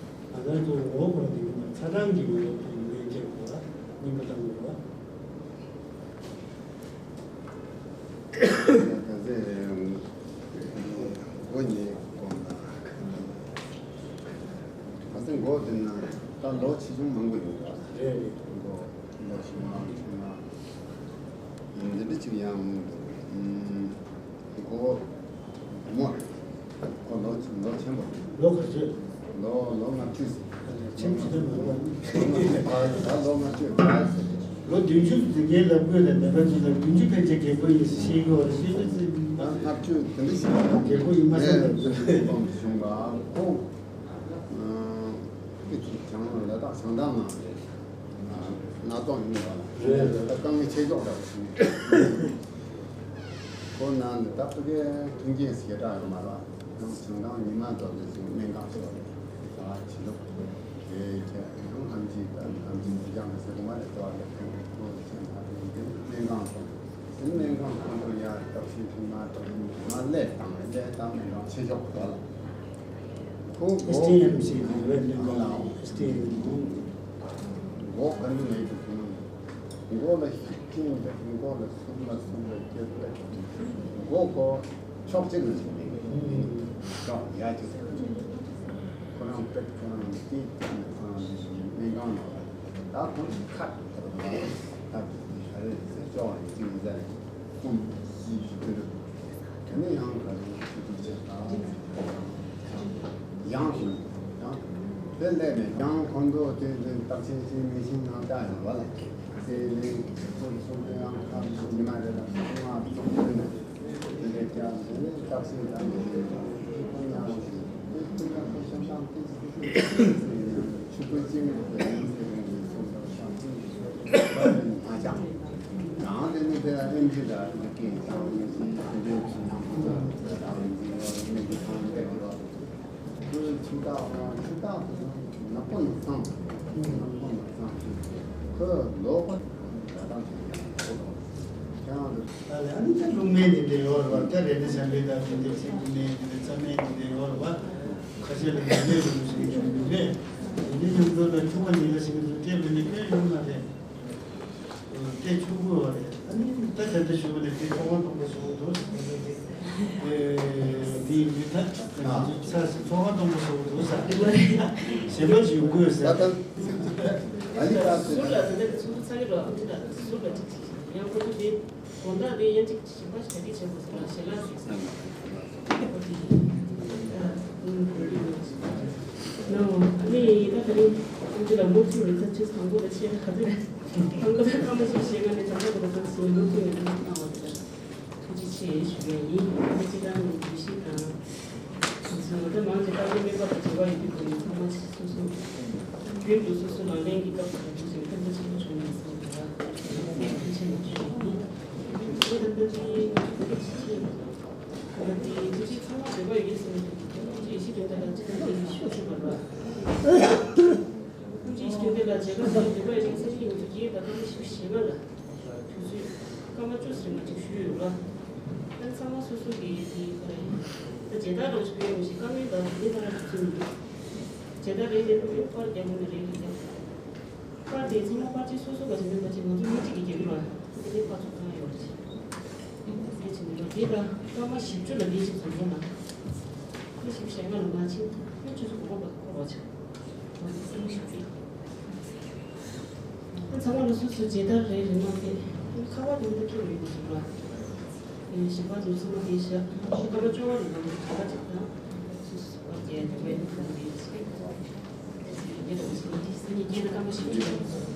ང་ཚོ་ངོ་བོ་ཁོ་རང་དེ་མིན་པར་ཚ་གྲང་གི་ངོ་བོ་ཁོ་རང་སྨན་སྤྲད་དགོས་རེད་པ། སྨན་པ་བཏང་དགོས་རེད་པ། ད་ཚེ་མགོ་ཉལ་དགོས་ན། ད་ཚེ་མགོ་དེ་ན་ད་ལོ་ཆེ་ཆུང་མང་པོ་ཡོད་རེད། རེད་རེད། མགོ་ལོ་ཆུང་མ་ཆུང་མ་འདི་འདྲ་ཅིག་ཡང་མགོ་མོ་རེད། ཁོ་ལོ་ལོ་ཆེན་པོ་རེད། ལོ་ག་ཚོད། ལོ་ལོ་ལྔ་བཅུ་ཟིན། ཆེན་པོ་ཞིག་ད་མ་རེད་པ། ལོ་ལྔ་བཅུ་ཕར་ཟིན། ལོ་བདུན་ཅུ་ཟིན་མཁན་ལབ་དགོས་རེད། ནད་པ་ཚོ་ལ་བདུན་ཅུ་ཕལ་ཆེར་རྒད་པོ་ཡིན་ཟེར་ཤེས་ཀྱི་ཡོད་རེད། ཤེས་ཀྱི་ཡོད་ཟེར། ད་ལྔ་བཅུ་དེ་འདྲ་ཞིག་རྒད་པོ་ཡིན་མ་ཟེར་ལབ་དགོས་རེད། གོམས་བྱུང་བ་ཁོ། ཨ་ཅིག་བྱང་ལ་དྭགས་བྱང་ཐང་ནང་ལ་སྣ་ཚོགས་ཡོང་བ་ལ། རེད་རེད། ད་དཀའ་ངལ་ཆེ་ཤོས་འདྲ་བོ་ཞིག་ནང་ལ་ད་ཕ་གའི་མཐུན་རྐྱེན་ཞེ་དྲག་ཡོད་མ་རེད། ཡང་བྱང་ཐང་ཉི་མ་རྫོགས་ནས་ཅིག་སྨན་ཁང་སོགས་ལ་ཟ་བ་བྱེད་ལུགས་དེ་བྱས། ཡང་ཨམ་ཆི་དང་ཨམ་ཆི་མི་འཇང་ཟེར་གོ་མ་རེད། ཟ་བ་ལ་ཕན་པའི་ཁོ་བྱས་མ་རེད། དེ་སྨན་ཁང་སོགས། དེ་སྨན་ཁང་ཁོང་ཚོ་ཡར་སྟབས་ཤིག་ཐེངས་མ་གཏོགས་མ་སླེབས་དང་སླེབས་དང་སྨན་ཁང་ཆེ་ཤོག་དོ་ལ། ཁོ་ཨེ་སི་ཊི་ཨེམ་སི་གི་རེད། སྨན་ཁང་ཨེ་སི་ཊི་ཨེམ་སི། མགོ་ག་ནས་མེད་དུ་སོང་། མགོ་ལ་ཤུགས་རྐྱེན་དང་མགོ་ལ་སུམ་ལ་སུམ་ལ་སྐྱེ་བ། མགོ་ཁོ་ཕྱོགས་གཅིག་ལ་ཞིག་མེད་ཀྱི་ཡོད། ཡ་གཅིག་ཁོ་རང་པེད་ཁོ་རང་དེ་སྨན་ཁང་ནང་ལ་ད་ཁོ་ཁ་ད་ད་ད་རེ་ཟེར་ཅོག་ཡིན་གཅིག་ཡིན་ཟེར་ཁོ་སི་ཞུ་གི་རེད། དེ་ནས་ཡང་ག་རེ་ཞུ་རྒྱུ་བྱས་ད་ཡང་ཞུ་ཡང་དེ་ལས་ནས་ཡང་ཁོང་ཚོ་དེ་ལས་བརྟག་དཔྱད་བྱེད་མི་ཤེས་ནང་ལྟ་ཡོང་བ་ལ་དེ་ལས་ཁོ་ཚོ་ཡང་ཁ་ཚོ་ཉི་མ་རེ་ལ་ཁོང་ང་ཚོ་དེ་ནས་དེ་ལས་ཀྱང་དེ་ནས་བརྟག་དཔྱད་དང་དེ་ལས་ཁོང་ཡང་དེ་ཁོང་ཡང་ཁོ་ཤམ་ཤམ་དེ་ཆུ་ཚོད་གཅིག་ནས་དེ་ཡང་དེ་རིང་གི་ཚོགས་འདུ་ཤམ་དེ་མ་བྱང་། ཡང་དེ་ནི་དེ་ཨེམ་ཆི་ལ་དེ་སྐད་བཏང་ཡིན་ཞིང་དེ་འདྲའི་ཕྱི་ནང་ཁོ་ཚོ་བཏང་ཡིན་ཞིང་ཡོད་མི་གི་ཐང་སྟེ་གི་རོ། ཁོའི་ཕྱི་ཐག་དང་ཕྱི་ཐག་དེ་ནག་པོ་ནག་ཚང་ནག་པོ་ནག་ཚང་ཁོའི་ལོ་པ་ད་ལྟ་ཞིག་ཡང་ཁོ་ལོ་ཁྱེད་རང་ལ། ད་ལས་ཨ་ནི་ད་ལུང་མེད་ནི་དེ་ཡོད་རེད་བ། ད་རེད་ན་བྱམས་པའི་ད་དེ་འདྲའི་ཚིག་ཏུ་མེད་ནི་དེ་རྩ་མེད་ནི་དེ་ཡོད་རེད་བ། ཁ་ཤས་ལ་ཡོད་མེད་རུ་ཞིག་བྱུང་འདུག་རེད། དེ་འདྲའི་ཡོང་འདོད་ལ་ཁྱུ་ག་ཉིད་ལ་ཞིག་ཏུ་སྤྲད་པ་ནི་དཔེ་ཡོང་མ་རེད། དེ་ཆུང་ཀུ་བ་རེད། ཨ་ནི་ད་ད་ལྟ་ཞུ་བ་ནི་དེ་ཚོགས་ཁང་སྟོང་པ་བཟོ་དགོས་འདུག་དེ་དེ་མི་ད་ཚོགས་ཁང་སྟོང་པ་བཟོ་དགོས་འདུག་ཟེར། གཞན་པ་ཞུ་དགོས་ཟེར། ད་ལྟ་ཨ་ནི་ད་ཟུར་ལ་ད་ལྟ་ཚོགས་ཚ་གི་རོ། ཨ་ནི་ད་ཟུར་ལ་ཅིག་ཅིག་ཡང་ཁོ་ཚོ་དེ་དགོང་དག་དེ་ཡན་ཅིག་ཞིག་པ་ཞིག་ག་དེ་བྱེད་དགོས་ཟེར་ལ་ཞེ་ལ་ཟེར། ནའོ། ཨ་ནི་ད་ད་རིང་ཁོང་ཚོ་ལ་མུ་མཐུད་རིག་ཚགས་ཆེ་ཚང་པོ་ལ་ཆེ་ག་ཚོད་ཁང་ཁ་ཁ་མ་ཞིག་ཤེས་ང་ནས་བྱང་ཁ་ཁོ་ཚོ་ཚོ་མུ་མཐུད་ནས་གནང་བ་དེ་ལ་ཐུགས་རྗེ་ཆེ་ཞུ་ཡ་ཡིན། ཨ་ནི་སྤྱི་བཏང་ནས་གུས་ཤིག་དང་ཚོ་ད་མང་ཆེ་བཀའ་བློན་སྨན་པ་དང་འབྲེལ་བ་ཡོད་དུས་ཁོ་ནས་ཚང་མ་སོ་སོ་རྒྱུན་དུ་སོ་སོ་ལག་ལེན་གྱི་སྐབས་སུ་འདུག་ཅིང་ཕན་ཐོགས་ཆེན་པོ་བྱུང་ཡིན་གསུངས་འདུག་ལ། ཐུགས་རྗེ་ཆེ་ཞུ་ཡ་ཡིན། ཨ་ནི་ད་ལྟ་དེ་ང་ཚོ་སྐད་ཆ་བཤད། ད་དེ་ཐུགས་རྗེ་ཚང་མ་འདོད་པ་ཡོད་ཟེར་ནས་ཐུགས་རྗེ་ཡེ་ཤེས་དོན་ལྡན་ལ་ཅི་ལྟར་དེ་ཡེ་ཤེས་ཆུ་བར་བ། ཐུགས་རྗེ་ཡེ་ཤེས་དོན་ལྡན་ལ་མཇལ་ཁ་དང་འདོད་པ་ཡོད་ཟེར་ནས་ཡོང་དུས་རྒྱས་དང་སྐར་མ་བཞི་བཅུ་ཞེ་ལྔ་ལ་དུས་ཚོད་སྐར་མ་བཅུ་ཟེར་མ་གཅིག་ཞུས་ཡོད་ལ། ད་ཚང་མ་སོ་སོ་གི་དེ་ག་རེ་ད་མཇལ་དར་རང་ཞིག་ཕུལ་ཡོང་ཞིག་བཀའ་མོལ་དང་དེ་ལྟར་དུས་ཚོད་མི་འདུག་མཇལ་དར་རེ་རེ་ཕུལ་ཡོང་པར་རྒྱག་དགོས་ན་རེ་རེ་རྒྱག་པར་དེ་ཚང་མ་པར་ཆས་སོ་སོ་ག་ཚོད་མིན་པ་ཅིག་ང་ཚོ་མི་གཅིག་གིས་རྒྱག་གི་རེད་བ། དེ་ནས་པར་ཚོ་གང་ཡོད་རེད། དེ་བྱེད་མི་འདུག་དེ་ལ་སྐར་མ་བཞི་བཅུ་ལ་ལས་ཞིག་བཟོ་དགོས་ན། ཁོ་ཞིག་བཤད་ང་ལ་མ་ཕྱིན་ཁོ་ཆུ་ཚོད་དགུ་པ་བར་འཁོར་བ་ཆགས། ང་ཚོ་སེམས་ཤུགས་ཅིག་ད་ཚང་མ་ལ་སོ་སོ་མཇལ་དར་རེ་རེ་གནང་སྟེ། ཁ་པར་དེ་འདྲ་ཁྱེར་ཡོད་པ་ཞིག་ལ། ཞིག་པ་དུ་ཚང་མ་དེ་ཤ་ཁ་པར་བཅོ་བ་རེ་གནང་ག་པར་ཅིག་དང་། སོ་སོ་པར་རྒྱག་ཡ་དེ་བས་ནི་ཁོ་རེ་ཞིག་ཉེ་རབས་ཀྱི་སེམས་ཉིད་སྐྱེས་ན་སྐར་མ་བཞི་བཅུ་ཡོད།